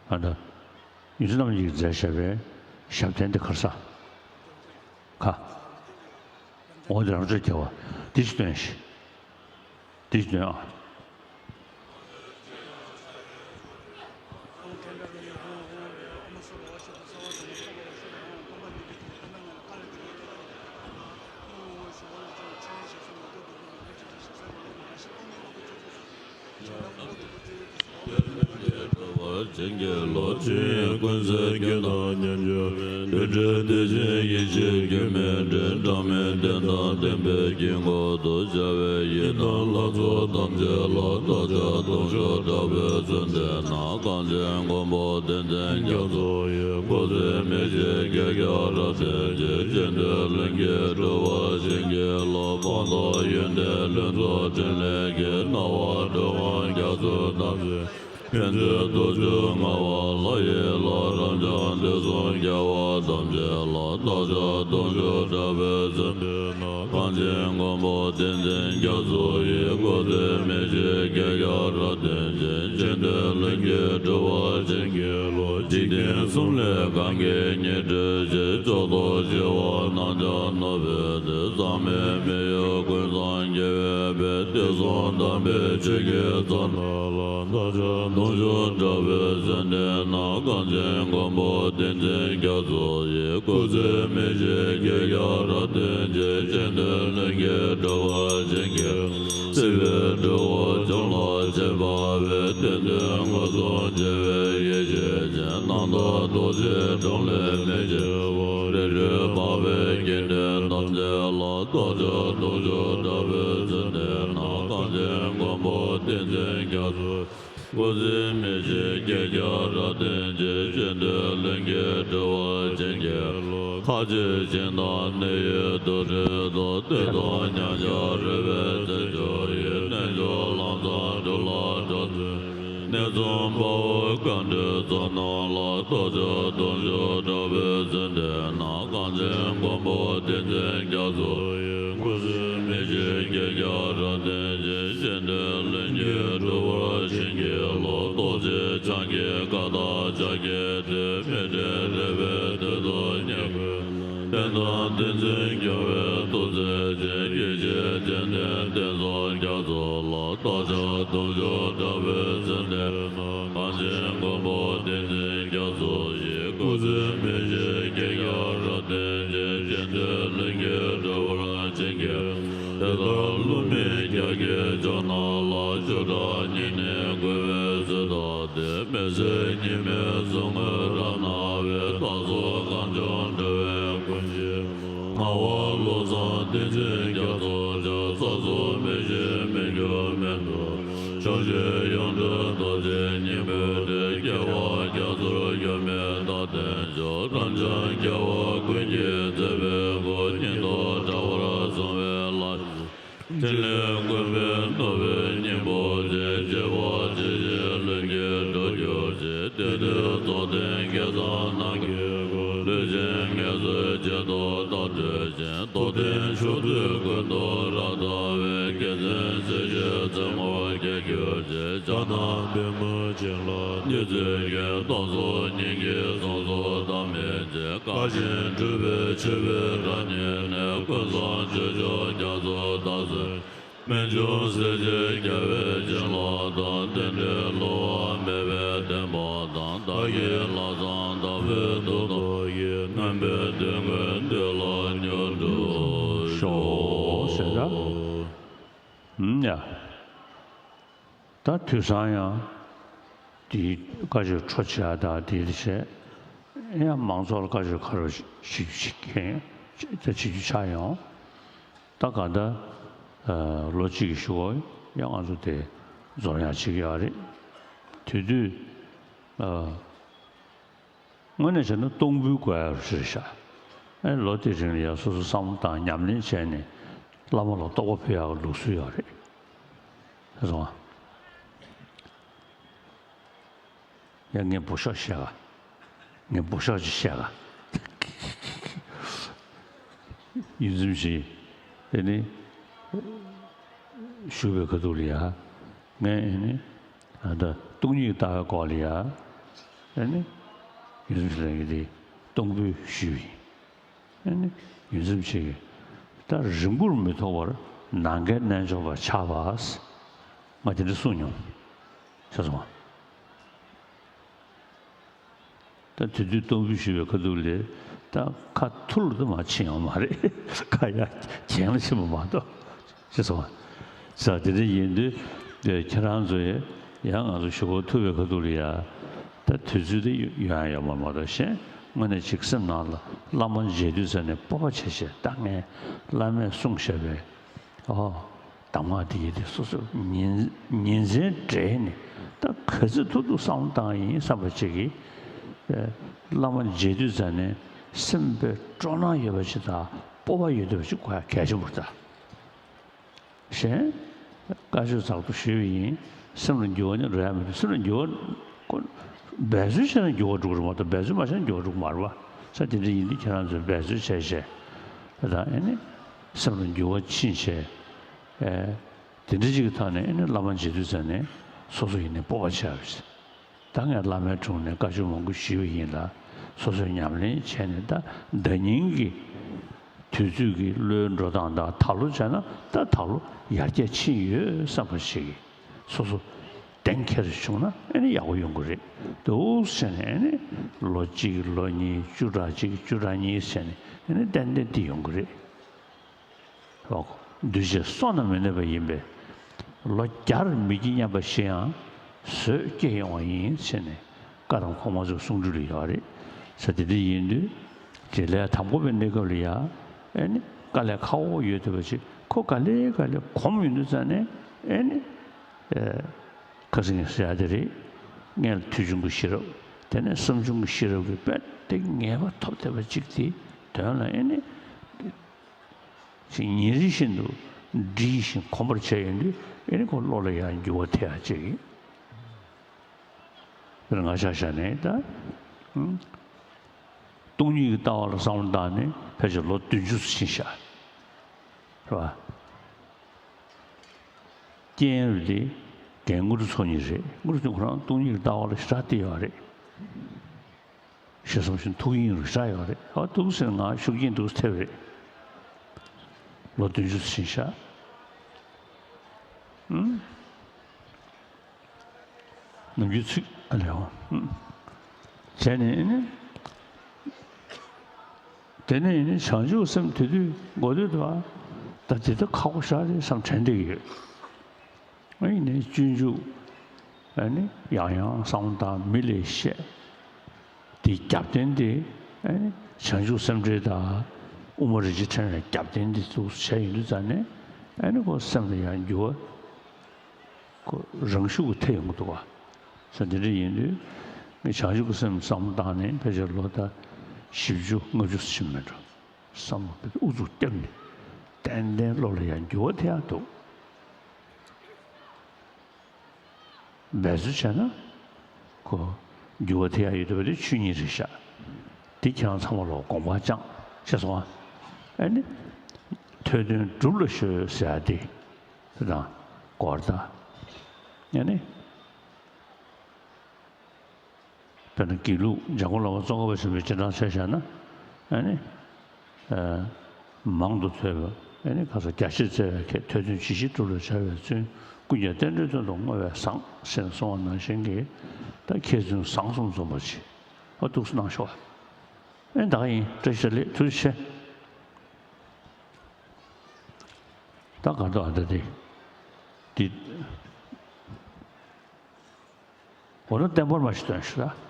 ཨ་ད། ཡུལ་རྣམ་གཉིས་ཀྱིས་མཛད་བཞག་པའི་ཞབས་བརྟན་འདི་ག་ས། ག་འོ་འདི་རང་ཚོས་རྒྱལ་བ་འདི་ཞིག་སྟོན་ཤིག་འདི་ཞིག་སྟོན་ཨ། བྱིན་གྱིས་རློབ་ཅིང་ཀུན་གསལ་རྒྱུད་དང་མཉམ་སྦྱོར་བའི། རྡུལ་བྲལ་བདེ་ཆེན་ཡེ་ཤེས་སྒྱུ་མའི་སྤྲིན། གྲངས་མེད་བདེན་དང་ལྡན་པའི་དཀྱིལ་འཁོར་དུ། བྱ་བའི་ཡི་དམ་ལྷ་ཚོགས་ཐམས་ཅད་ལ། བདག་ཅག་དུང་ཞུགས་དྲག་པོས་བརྩོན་འགྲུས་ན། གངས་ཅན་མགོན་པོ་བསྟན་འཛིན་རྒྱ་མཚོ་ཡི། སྐུ་ཚེ་མི་ཤིགས་བསྐལ་བརྒྱར་རབ་བརྟན་ཅིང་། རྗེ་བདུད་གླིང་གི་འགྲོ་བ་བྱིན་གྱིས་རློབས། སྤངས་རྟོགས་ཡོན་ཏན་ལྷུན་རྫོགས་ཕྲིན་ལས་ཀྱི། སྣང་བ་འགྲོ་དབང་རྒྱ་མཚོ་དང་མཚུངས། ཕན་ཚུན་དུ་བྱུང་ངང་པ་ལྷ་ཡི་ལྷ། རབ་འབྱམས་དུས་གསུམ་རྒྱལ་བ་ཐམས་ཅད་ལ། བདག་ཅག་དུང་ཞུགས་དྲག་པོས་བརྩོན་འགྲུས་ན། གངས་ཅན་མགོན་པོ་བསྟན་འཛིན་རྒྱ་མཚོ་ཡི། སྐུ་ཚེ་མི་ཤིགས་བསྐལ་བརྒྱར་རབ་བརྟན་ཅིང་། རྗེ་བདུད་གླིང་གི་འགྲོ་བ་བྱིན་གྱིས་རློབས། འཇིག་རྟེན་གསུམ་ལས་གང་གིས་སྙིགས་བྲོས་ཤིང་། ཕྱོགས་བཅུའི་ཞི་བ་རྣམས་ཀྱང་ནོར་བུའི་ཚལ། ཟག་མེད་མི་གཡོ་ཀུན་བཟང་རྒྱལ་བའི་དཔལ། དུས་གསུམ་དམ་པའི་ཆོས་ཀྱི་མཚོ་ནང་ལ། བདག་ཅག་དུང་ཞུགས་དྲག་པོས་བརྩོན་འགྲུས་ན། གངས་ཅན་མགོན་པོ་བསྟན་འཛིན་རྒྱ་མཚོ་ཡི། སྐུ་ཚེ་མི་ཤིགས་བསྐལ་བརྒྱར་རབ་བརྟན་ཅིང་། རྗེ་བདུད་གླིང་གི་འགྲོ་བ་བྱིན་གྱིས་རློབས། སྲིད་པའི་འཁྲུལ་འཁོར་གཅོད་ལ་བྱེད་པ་བས། བདེན་དོན་མངོན་སུམ་མཇལ་བའི་ཡེ་ཤེས་ཅན། རྣམ་དག་རྡོ་རྗེའི་འབྲོང་ལས་མི་འབྱེར་བ། རིགས་རུས་འཕགས་པའི་དགེ་འདུན་ཐམས་ཅད་ལ། བདག་ཅག་དུང་ཞུགས་དྲག་པོས་བརྩོན་འགྲུས་ན། གངས་ཅན་མགོན་པོ་བསྟན་འཛིན་རྒྱ་མཚོ། སྐུ་ཚེ་མི་ཤིགས་བསྐལ་བརྒྱར་རབ་བརྟན་ཅིང་། རྗེ་བདུད་གླིང་གི་འགྲོ་བ་བྱིན་གྱིས་རློབས། ཁ་རྗེ་ཞིང་དང་གནས་ཡུལ་དུར་ཁྲོད་དུ། བདུད་དང་མཉམ་གཞག་རོལ་པའི་རྩེད་འཇོ་ཡི། རྣལ་འབྱོར་ལམ་བཟང་སྒྲུབ་ལ་གྲོགས་བྱེད། གནས་གསུམ་དཔའ་བོ་མཁའ་འགྲོའི་ཚོགས་རྣམས་ལ། བདག་ཅག་དུང་ཞུགས་དྲག་པོས་བརྩོན་འགྲུས་ན། གངས་ཅན་མགོན་པོ་བསྟན་འཛིན་རྒྱ་མཚོ་ཡི། སྐུ་ཚེ་མི་ཤིགས་བསྐལ་བརྒྱར་རབ་བརྟན་ཅིང་། རྗེ་བདུད་གླིང་གི་འགྲོ་བ་བྱིན་གྱིས་རློབས། རྡོ་རྗེ་འཆང་གི་བཀའ་དང་ཕྱག་རྒྱའི་མཐུས། མི་ལྡན་རོལ་པའི་མཐུ་སྟོབས་ཉེར་དགུ། བསྟན་དང་བསྟན་འཛིན་སྐྱོང་བའི་ཐུགས་རྗེ་ཅན། ཡེ་ཤེས་ལྕམ་དྲལ་བསྟན་སྲུང་རྒྱ་མཚོ་ལ། བདག་ཅག་དུང་ཞུགས་དྲག་པོས་བརྩོན་འགྲུས་ན། གངས་ཅན་མགོན་པོ་བསྟན་འཛིན་རྒྱ་མཚོ་ཡི། སྐུ་ཚེ་མི་ཤིགས་བསྐལ་བརྒྱར་རབ་བརྟན་ཅིང་། རྗེ་བདུད་གླིང་གི་འགྲོ་བ་བྱིན་གྱིས། དེ་ལྟར་བསླུ་མེད་རྒྱ་གར་ཕྱོགས་རྣམས་ལ། བཅུ་ཕྲག་གཉིས་ནི་བགོས་པའི་ཚུལ་བསྟན་ཏེ། མི་ཟད་ཉི་མའི་གཟུགས་བརྙན་རབ་སྣང་བའི། བདག་སོགས་གངས་ལྗོངས་འགྲོ་བའི་ཀུན་གྱི། ངག་དབང་བློ་བཟང་བསྟན་འཛིན་རྒྱ་མཚོ་ཡི། ས་སོགས་མི་ཤིགས་མི་འགྱུར་མེ་ཏོག་ལ། ཕྱོགས་བཅུའི་ཡོངས་གྲོལ་རྡོ་རྗེ་སྙིང་པོའི་དྲིན། སྐྱེ་བ་རྒྱ་མཚོར་འགྱུར་མེད་རྟག་བརྟན་མཆོག་རབ་འབྱམས་རྒྱལ་བ་ཀུན་གྱི་བརྩེ་བའི་སྐུ། སྙིང་སྟོབས་དྲག་པོར་བཟུང་བའི་ལྷ། ཕྲིན་ལས་ཀུན་པས་བསྣུབས་པའི་སྙིང་པོ་ཆེ། གཅེས་པར་གྱིས་ཤིག་ལྷུན་གྱིས་གྲུབ་གྱུར་ཅིག་དེ་དུས་རྫོགས་ལྡན་སྐལ་བཟང་རྣམས་ཀྱི་སྐུ། ལུས་ཅན་ངལ་གསོའི་བྱེ་བྲག་ལྟར་གྲོལ་ཞིང་། རྟོགས་ལྡན་ཕྱོགས་བཅུ་ཀུན་ཏུ་རབ་དར་བའི། རྒྱལ་མཚན་སྲིད་ཞིའི་རྩེ་མོར་རྒྱས་གྱུར་ཅིག་ཕྱག་ན་པདྨོ་བྱིན་རླབས་ཉི་ཚེ་རྒྱས། བདག་སོགས་སྙིང་གི་གཟུངས་སུ་ལྡང་མི་བྱེད། དགའ་ཞིང་སྤྲུལ་པའི་མཆོད་པའི་རབ་རྙེད་ནས། ཀུན་བཟང་སྤྱོད་མཆོག་རྒྱ་མཚོ་ལྟར་གསོལ། རྨད་བྱུང་སྲས་བཅས་རྒྱལ་བའི་བྱིན་རླབས་དང་། རྟེན་འབྲེལ་བསླུ་བ་མེད་པའི་བདེན་པ་དང་། བདག་གི་ལྷག་བསམ་དྭགས་པོའི་རྡོ་རྗེ་ཡིས། མངོན་པའི་དོན་ཀུན་འདི་ལ་མྱུར་འགྲུབ་ཤོག་ཟེར་ད། ཨུམ་ཡ། ད་དུས་སང་ཡང་དེའི་བཀའ་ཆོས་འཕྲོ་བཅད་དང་དེའི་རྗེས་ཡང་མང་ཚོགས་ལ་བཀའ་ཆོས་ག་རེ་བྱེད་རྒྱུ་ཆགས་ཡོང་། ད་ག་ད་ལོ་གཅིག་གི་གཞུག་གུ་ཡང་ང་ཚོ་དེ་འཛོམས་ཡག་བྱེད་ཀྱི་ཡོད་རེད། དེ་དུས་དངོས་གནས་བྱས་ན་གཏོང་ཕོད་དགོས་ཡག་རེད་ཤག་ཨེ་ལོ་དེའི་རིང་ལ་ཡང་སོ་སོ་བསམ་བློ་བཏང་ཉམས་ལེན་བྱས་ནས་བླ་མ་ལ་རྟོགས་པ་ཕུལ་ཡག་གི་ལུགས་སྲོལ་ཡོད་རེད། ཤེས་སོང་ཨ། ཡང་ངས་འབུ་ཤོག་བཤད་ག་ངས་འབུ་ཤོག་ཅིག་བཤད་ག་ཡིད་ཚིམ་ཞིག་དེ་ནི་བཞུགས་པའི་ཁ་ཐུག་ལ་ཡ། ངས་ཨེ་ནི་ད་སྟོང་ཉིད་ལྟ་བའི་སྐོར་ལ་ཡ། ཨེ་ནི་ཡིད་ཚིམ་ཞིག་ལ་ངས་དེ་གཏོང་ཕོད་ཞུས་པ་ཡིན། ཨེ་ནི་ཡིད་ཚིམ་ཞིག་གིས་ད་རིང་པོར་མི་ཐོགས་པར་ནམ་མཁའི་རྣལ་འབྱོར་པར་ཆགས་པ། ང་དེ་འདྲ་གསུངས་མྱོང་། ཤེས་སོང་ཨ། ད་དེ་དུས་གཏོང་ཕོད་ཞུས་པའི་ཁ་ཐུག་ལས་ད་ཁ་ཐུར་དུ་མར་ཕྱིན་ཡོང་མ་རེད། ཁ་ཡར་གྱེན་ལ་ཕྱིན་པ་མ་གཏོགས། ཤེས་སོང་ཨ། ཟེར་དེ་འདྲ་ཡིན་དུས་ཁྱེད་རང་ཚོ་ཡང་ང་ཚོ་བཞུགས་སྒར་ཐུག་པའི་ཁ་ཐུག་ལ་ཡ། ད་དུས་ཚོད་དེ་ཡོང་ཡ་ཡོད་མ་མ་གཏོགས་གཞན་དངོས་གནས་ཅིག་སེམས་ནང་ལ་བླ་མ་མཇལ་དུས་ཙམ་ནས་སྤོབས་པ་བྱས་བྱས་ད་ངས་བླ་མས་གསུངས་བཞག་པའི། ཨོ། གདམས་ངག་འདི་ཡིན་ཏེ་སོ་སོ་ཉིན་ཉིན་མཚན་བྲལ་ནས་ད་ག་ཚོད་ཐུབ་ཐུབ་བསམ་བློ་བཏང་ཡིན་བསམ་པ་ཅིག་གིས། ཨེ། བླ་མ་མཇལ་དུས་ཙམ་ནས་སེམས་པའི་སྤྲོ་སྣང་ཡོད་པ་ཅིག་དང་སྤོབས་པ་ཡོད་བསྡད་པ་ཅིག་དགོས་ཡ་གལ་ཆེན་པོ་རེད་ད། གཞན། བཀའ་ཆོས་ཚགས་ཚུད་ཞུས་པ་ཡིན། སེམས་ལ་འགྱུར་བ་ནི་འགྲོ་ཡ་མི་འདུག་སེམས་ལ་འགྱུར་བ་ཁོ། འབད་རྩོལ་བྱས་ན་འགྱུར་བ་འགྲོ་གི་རེད་མ་གཏོགས་འབད་རྩོལ་མ་བྱས་ན་འགྱུར་བ་འགྲོ་གི་མ་རེད་པ། ས་དེ་འདྲ་ཡིན་དུས་ཁྱེད་རང་ཚོས་འབད་རྩོལ་བྱས་བྱས། ད་ཨེ་ནི། སེམས་ལ་འགྱུར་བ་ཕྱིན་བྱས། ཨེ། དེ་འདྲ་ཅིག་གི་ཐོག་ནས་ཨེ་ནི་བླ་མ་མཇལ་དུས་ཙམ་ནས་སོ་སོ་ཡིན་ནའི་སྤོབས་པ་ཆགས་པ་ཞིག་ད་ངས་བླ་མའི་དྲུང་ནས་བཀའ་ཆོས་མང་པོ་ཞུས་པ་ཡིན་ལ། སོ་སོས་ཉམས་ལེན་བྱས་ནས་ད་ཟླ་ཉིན་གྱི་དུས་ཚོད་ཀྱི་བློའི་འགྲོ་སྟངས་དང་ད་ལོ་བྱས་ན་ད་ད་ལོ་ཡར་རྒྱས་ཕྱིན་ཡོད་བསམ་པ་ཞིག་གིས་སོ་སོ་གཏན་འཁེལ་བྱུང་ན་ཨེ་ནི་ཡག་པོ་ཡོང་གི་རེད་འདུག་ཟེར་ནས། ཨེ་ནི་ལོ་གཅིག་ལོ་གཉིས་བཅུ་ཕྲག་གཅིག་བཅུ་ཕྲག་གཉིས་བྱས་ནས་ཨེ་ནི་ཏན་ཏན་དེ་ཡོང་གི་རེད། འདུས་བྱས་བསོད་ནམས་མི་གནས་པ་ཡིན་པས། ལོ་བརྒྱར་མི་སྐྱེ་སྙམ་པ་ཞིག་ཡང་བཟོད་སྐྱེ་ཡོང་བ་ཡིན་ཟེར་ནས་བཀའ་དང་གོང་མ་ཚོའི་གསུང་སྒྲོས་ལ་ཡོད་རེད། ས་དེ་འདྲ་ཡིན་དུས་དེ་ལས་དང་པོ་པའི་གནས་སྐབས་ལ་ཡ། ཨེ་ནི་དཀའ་ལས་ཁག་པོ་ཡོད་བསྡད་པ་ཅིག་ཁོ་ག་ལེ་ག་ལེ་གོམས་ཡོང་དུས་ཙམ་ནས་ཨེ་ནི། ཨེ། ཁ་སང་ངས་ཟེར་ཡ་དེ་རེད། སྔོན་ལ་ཐོས་བྱུང་གི་ཤེས་རབ། དེ་ནས་བསམ་བྱུང་གི་ཤེས་རབ་ཀྱི་དཔེ་དེ་ངེས་པ་ཐོབ་བསྡད་པ་ཅིག་དེའི་དོན་ལ་ཨེ་ནི། ཅིག་ཉིན་རེ་བཞིན་དུ་འདྲིས་ཤིང་གོམས་པར་བྱས་ཡོང་དུས་ཨེ་ནི་ཁོ་བློ་ལ་ཡང་འགྱུར་བ་ཐེབས་ཡ་ཅིག་ཡིན། དཔེར་ན་ང་ཆ་བཞག་ནས་ད། ཨང་། སྟོང་ཉིད་ཀྱི་ལྟ་བ་ལ་བསམ་བློ་བཏང་ནས་ཕལ་ཆེར་ལོ་བདུན་ཅུ་ཙམ་ཕྱིན་ཤག་རེད་པ། རྐྱེན་རེད་དེ། རྒན་དངོས་གྲུབ་ཚོགས་གཉིས་རེད། དངོས་གྲུབ་ཚོགས་ཁོ་རང་སྟོང་ཉིད་ཀྱི་ལྟ་བ་ལ་ཞེ་དྲག་བལྟས་ཡོད་རེད། ཞེ་བསམ་ཤིང་ཐུགས་གཡེང་རུ་ཤར་ཡོད་རེད། ཨ་འདུག་ཟེར་ང་ཤུགས་རྐྱེན་འདུག་ཐེབས་རེད། ལོ་བདུན་ཅུ་ཕྱིན་ཤག་ཨུམ། ནམ་རྒྱུན་ཚིག་ཨ་ལེའོ། ཨུམ། བྱས་ནས་ནི། དེ་ནས་ནི་བྱང་ཆུབ་སེམས་དེ་དུས་འགོ་དུས་དུ་བ། ད་དེ་ད་ཁག་པོ་ཤར་རེད་བསམ་དྲན་བསྡད་ཀྱི་ཡོད། ཨ་ནི་སྤྱོད་འཇུག་ཨ་ནི་ཡང་ཡང་བསམ་བློ་བཏང་མི་ལས་བཤད། དེའི་རྒྱབ་རྟེན་དེ་ཨ་ནི་བྱང་ཆུབ་སེམས་འགྲེལ་དང་དབུ་མ་རིན་ཆེན་ཕྲེང་བའི་རྒྱབ་རྟེན་དེ་ཚོ་བྱས་ཡོང་དུས་ཙམ་ནས་ཨ་ནི་ཁོ་སེམས་ལ་ཡང་འགྱུར་བ་ཁོ་རང་ཤུགས་ཀྱིས་ཐེབས་ཡོང་གི་འདུག་བ། ས་འདི་འདྲ་ཡིན་དུས་ངས་བྱང་ཆུབ་ཀྱི་སེམས་བསམ་བློ་བཏང་ནས་ཕལ་ཆེར་ལོ་ཟླ་བཞི་བཅུ་ལྔ་བཅུ་ཕྱིན་མེད་འགྲོ། བསམ་བློ་དེ་ཨུ་ཚུགས་བརྒྱབ་ནས་ཏན་ཏན་བློ་ལ་ཡང་འགྱུར་བ་ཐེབས་ཡག་འདུག་འབད་རྩོལ་བྱས་ན་ཁོ་འགྱུར་བ་ཐེབས་ཡག་ཡོད་འདུག་པ་དེ་ཆོས་ཉིད་རེད་ཤག་དེ་ཁྱེད་རང་ཚང་མ་ལ་དགོངས་པ་བཅངས་ཤེས་སོང་ཨ། ཨ་ནི་ཐོས་དོན་སྒྲུབ་ལ་གཞོལ་ཟེར་ཡག་དེ་དེ་དང་སྐོར་ད་ཨ་ནི། དཔེར་ན་དགེ་ལུགས་འཇམ་མགོན་བླ་མ་ཙོང་ཁ་པ་ཆེན་པོའི་རྗེས་འབྲང་ཆ་བཞག་ན་ཨ་ནི། ཨ། མང་དུ་ཐོས་པ་ཨ་ནི་ཁ་ས་རྒྱ་ཆེར་བཙལ་བའི་ཁྱེད་ཐོས་དོན་ཇི་ཞིག་སྒྲུབ་ལ་བྱ་བའི་བརྩོན། ཀུན་ཀྱང་རྟེན་འབྲེལ་དོན་དུ་བསྔོ་བས་བཟང་། ཞེས་གསུངས་པ་ནང་བཞིན་གྱི་ད་མཁས་བཙུན་བཟང་གསུམ་འཛོམས་པ་ཅིག་ཨ་འདུག་སེ་གནང་ཤོག་ཨེ་ད་ག་ཡིན། བཀྲ་ཤིས་བདེ་ལེགས། ཐུགས་རྗེ་ཆེ། ད་ག་འདུག་ཨ་ད་དེ། འདི། འོ་ན་བརྟན་པར་མ་ཞིག་སྟོན་ཞུ་ལ།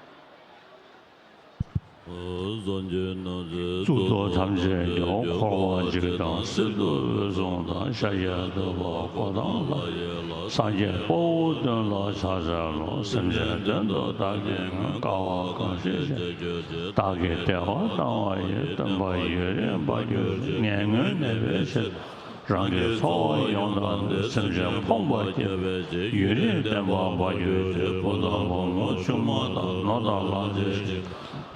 གཙུག་ཏོར་ཐམས་ཅད་ཀྱང་འཁོར་བ་འཇིག་དང་གསེར་དུ་འོད་སྲུང་དང་ཤཱཀྱའི་བསྟོད་པ་འགོག་དང་ལྷ། སངས་རྒྱས་དཔའ་བོ་སྟོན་ལ་ཕྱག་འཚལ་ལོ། སེམས་ཅན་དོན་དུ་བདག་གིས་མངོན། དཀའ་བ་གང་ཞིག་སེལ་གྱུར་ཅིག། བདག་གིས་བདེ་བ་བཏང་བ་ཡི། བསྟན་པ་ཡུན་རིང་འབར་གྱུར་ཅིག། ངན་ངོན་ནད་པའི་ཕྱིར་དུ། རང་གི་འཚོ་བ་ཡོངས་བཏང་སྟེ། སེམས་ཅན་ཕོངས་པ་སྐྱེད་པའི་ཕྱིར། ཡུན་རིང་བསྟན་པ་འབར་གྱུར་ཅིག། བུ་དང་བུ་མོ་ཆུང་མ་དང་། ནོར་དང་ལག་ཆས་ཞིག།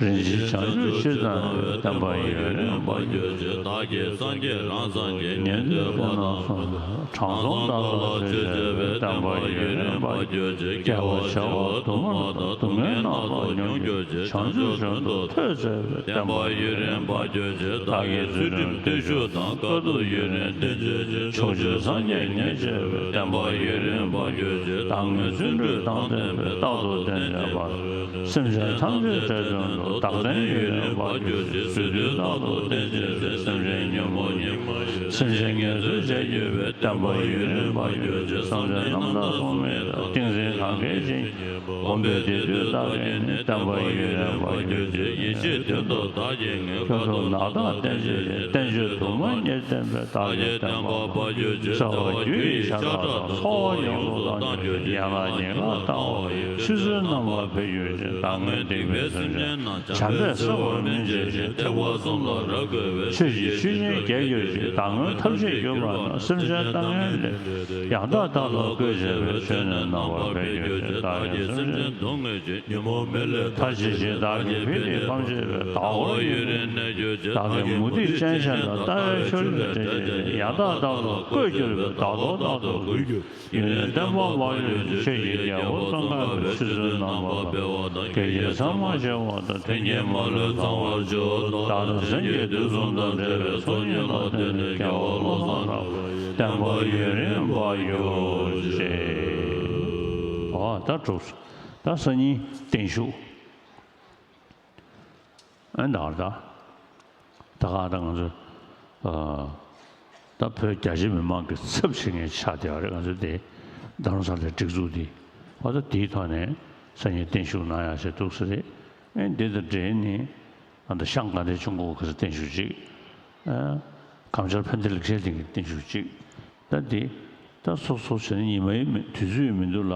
རིན་ཆེན་བྱང་ཆུབ་ཕྱིར་བཏང་བའི། བསྟན་པ་ཡུན་རིང་འབར་གྱུར་ཅིག། བདག་གིས་སངས་རྒྱས་རང་སངས་རྒྱས། ཉན་ཐོས་ཀུན་ལ་གསུངས་པའི། དྲང་སྲོང་བདག་ལ་ཆོས་བྱས་པའི། བསྟན་པ་ཡུན་རིང་འབར་གྱུར་ཅིག། དགེ་བ་བྱེ་བ་དུ་མར་བཏབ། སྡུག་བསྔལ་རྣམ་དག་མྱོང་གྱུར་ཅིག། བྱང་ཆུབ་བྱོན་དུ་ཐོས་བྱས་པའི། བསྟན་པ་ཡུན་རིང་འབར་གྱུར་ཅིག། བདག་གིས་ཚུལ་ཁྲིམས་བརྟུལ་ཞུགས་དང་། དཀའ་ཐུབ་ཡུན་རིང་བསྟེན་བྱས་ཅིག། ཕྱོགས་བཅུའི་སངས་རྒྱས་མཉེས་བྱས་པའི། བསྟན་པ་ཡུན་རིང་འབར་གྱུར་ཅིག། བདག་ངོས་བརྩོན་འགྲུས་དང་ལྡན་པས། རྟག་ཏུ་བསྟེན་བྱས་པ། སེམས་ཅན་ཐམས་ཅད་འབྲས་དོན་དུ། བདག་བསྟན་ཡུན་རིང་འབར་གྱུར་ཅིག། རྩོད་དུས་རྟག་ཏུ་བསྟེན་བྱས་ཅིག། སེམས་ཅན་ཉོན་མོངས་ཉེས་པ་ཞི། སེམས་ཅན་ངལ་རྩོལ་བྱས་གྱུར་པའི། བསྟན་པ་ཡུན་རིང་འབར་གྱུར་ཅིག། བསམ་གཏན་རྣམ་དག་སྲུང་མི་དང་། ཏིང་འཛིན་གང་གཱའི་བྱིན་གྱིས་རློབས། གོམ་པའི་འདྲེས་མཐུད་རྟགས་བརྒྱད་ནི། བསྟན་པ་ཡུན་རིང་འབར་གྱུར་ཅིག། ཡེ་ཤེས་དོན་རྟོགས་བདག་གིས་མངོན། དཀའ་ཐུབ་ནགས་བདག་བསྟེན་བྱས་ཅིག། བསྟན་བཅོས་དུ་མ་མཉེས་བསྟེན་པའི། བདག་གི་བསྟན་པ་འབར་གྱུར་ཅིག། རྩ་བ་རྒྱུ་ཡི་ཤ་ཁྲག་དང་། འཚོ་བ་ཡོངས་སུ་བཏང་གྱུར་ཅིག། ཡན་ལག་ཉིད་ལ་བཏང་བ་ཡི། ཆུ་ཚན་རྣམ་པར་འཕེལ་གྱུར་ཅིག། བདག་ངོས་སྡིག་པའི་སེམས་ཅན་རྣམས། བྱམས་པས་བསིལ་བར་སྨིན་བྱེད་ཅིང་། ཐེག་པ་གསུམ་ལ་རབ་བཀོད་པའི། ཆོས་ཀྱི་ཆུ་རྒྱུན་རྒྱས་གྱུར་ཅིག། བདག་སྔོན་ཐབས་ཤེས་གྱུར་པ་རྣམས། སེམས་ཅན་ལྟ་ངན་ལས་ཡང་དག་བདག་ལ་བཀོད་བྱས་པའི། ཆོས་ནི་རྣམ་པར་འཕེལ་གྱུར་ཅིག། བདག་གིས་སེམས་ཅན་སྡུག་བསྔལ་གྱི། ཉོན་མོངས་མེ་ལས་ཐར་བྱེད་ཅིང་། བདག་གི་ཕི་ལས་ཕམ་བྱེད་པའི། བདག་འོག་ཡུན་རིང་གནས་གྱུར་ཅིག། བདག་གི་མུ་སྟེགས་ཅན་ཞན་དང་། ལྟ་བའི་ཆོས་ལས་བྲལ་བྱེད་ཅིང་། ཡང་དག་བདག་ལ་བཀོད་གྱུར་པའི། བདག་རྟོག་རྟག་ཏུ་རྒུད་གྱུར། ཡུན་རིང་བསྟན་པ་འབར་གྱུར་ཅིག། ཆོས་ཀྱི་རྒྱལ་པོ་ཙོང་ཁ་པས། ཆུ་ཚན་རྣམ་པར་སྤེལ་བ་དང་། དགེ་རྒན་ཚད་མར་བྱེ་བ་དང་། མཐུན་རྐྱེན་མ་ལུས་ཚང་བར་སྤྱོད། བདག་དང་སེམས་ཀྱི་དུས་གསུམ་དང་བྲལ་བའི། ཚོགས་གཉིས་ལ་བརྟེན་ནས། རྒྱལ་བ་བློ་བཟང་གྲགས་པ་ཡི། བསྟན་པ་ཡུན་རིང་འབར་གྱུར་ཅིག། འོ་ད་གྲུབ་སོང་། ད་སང་ཉིན་བརྟན་བཞུགས། ཨ་ནི་ད་ག་ད་ད་ག་ད་ང་ཚོ་ཨ་ད་བོད་རྒྱ་ཆེ་མི་མང་གི་ཚབ་བྱེད་མཁན་ཆགས་བསྡད་པ་རེད། ང་ཚོ་དེ་རྡ་རམ་ས་ལའི་སྒྲིག་འཛུགས་དེ་འོ་ད་དེའི་ཐོག་ནས་སང་ཉིན་བརྟན་བཞུགས་གནང་ཡག་བྱས་འདུག་ས་རེད། ཨ་ནི་དེ་དང་འབྲེལ་ནས་ཨ་ད་ཤང་དགའ་ལྡན་ཆོས་འཁོར་གྱི་བརྟན་བཞུགས་གཅིག་ཨ་གངས་ཆར་ཕན་བདེ་ལེགས་བཤད་གླིང་གི་བརྟན་བཞུགས་གཅིག་ད་འདི་ད་སོ་སོ་བྱས་ན་ཉི་མ་ཡི་མི་དུས་ཚོད་ཡི་མི་འདུག་ལ།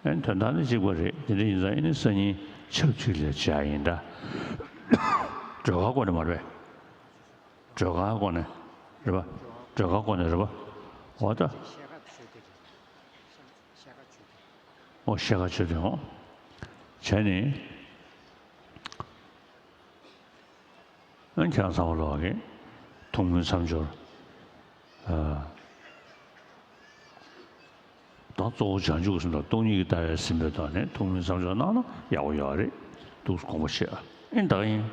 ཨེ་དོན་དག་ནི་གཅིག་པ་རེད། དེ་འདྲ་ཡིན་ཙང་ཨེ་ནི་སང་ཉིན་ཆབས་གཅིག་ལ་བྱ་ཡིན་ད། སྒྲོལ་དཀར་དགོན་ནས་མ་རེད་པས། སྒྲོལ་དཀར་དགོན་ནས་རེད་པ། སྒྲོལ་དཀར་དགོན་ནས་རེད་པ། འོ་ད། འོ་ཤེལ་དཀར་མཆོད་རྟེན་འོ། བྱས་ནི། ཨ་ཁྱེད་རང་ཚང་མ་ལོག་གི་ཐུགས་སྨོན་མཚམས་སྦྱོར། ཨ་ད་གཙོ་བོ་བྱང་ཆུབ་ཀྱི་སེམས་དང་སྟོང་ཉིད་ཀྱི་ལྟ་བའི་སེམས་པའི་ཐོག་ནས་ཐུགས་སྨོན་མཚམས་སྦྱོར་གནང་ན་ཡག་པོ་ཡོད་རེད་འདུག་དགོངས་པ་བཞེས་ཨ་ཨེ་ད་ཡིན།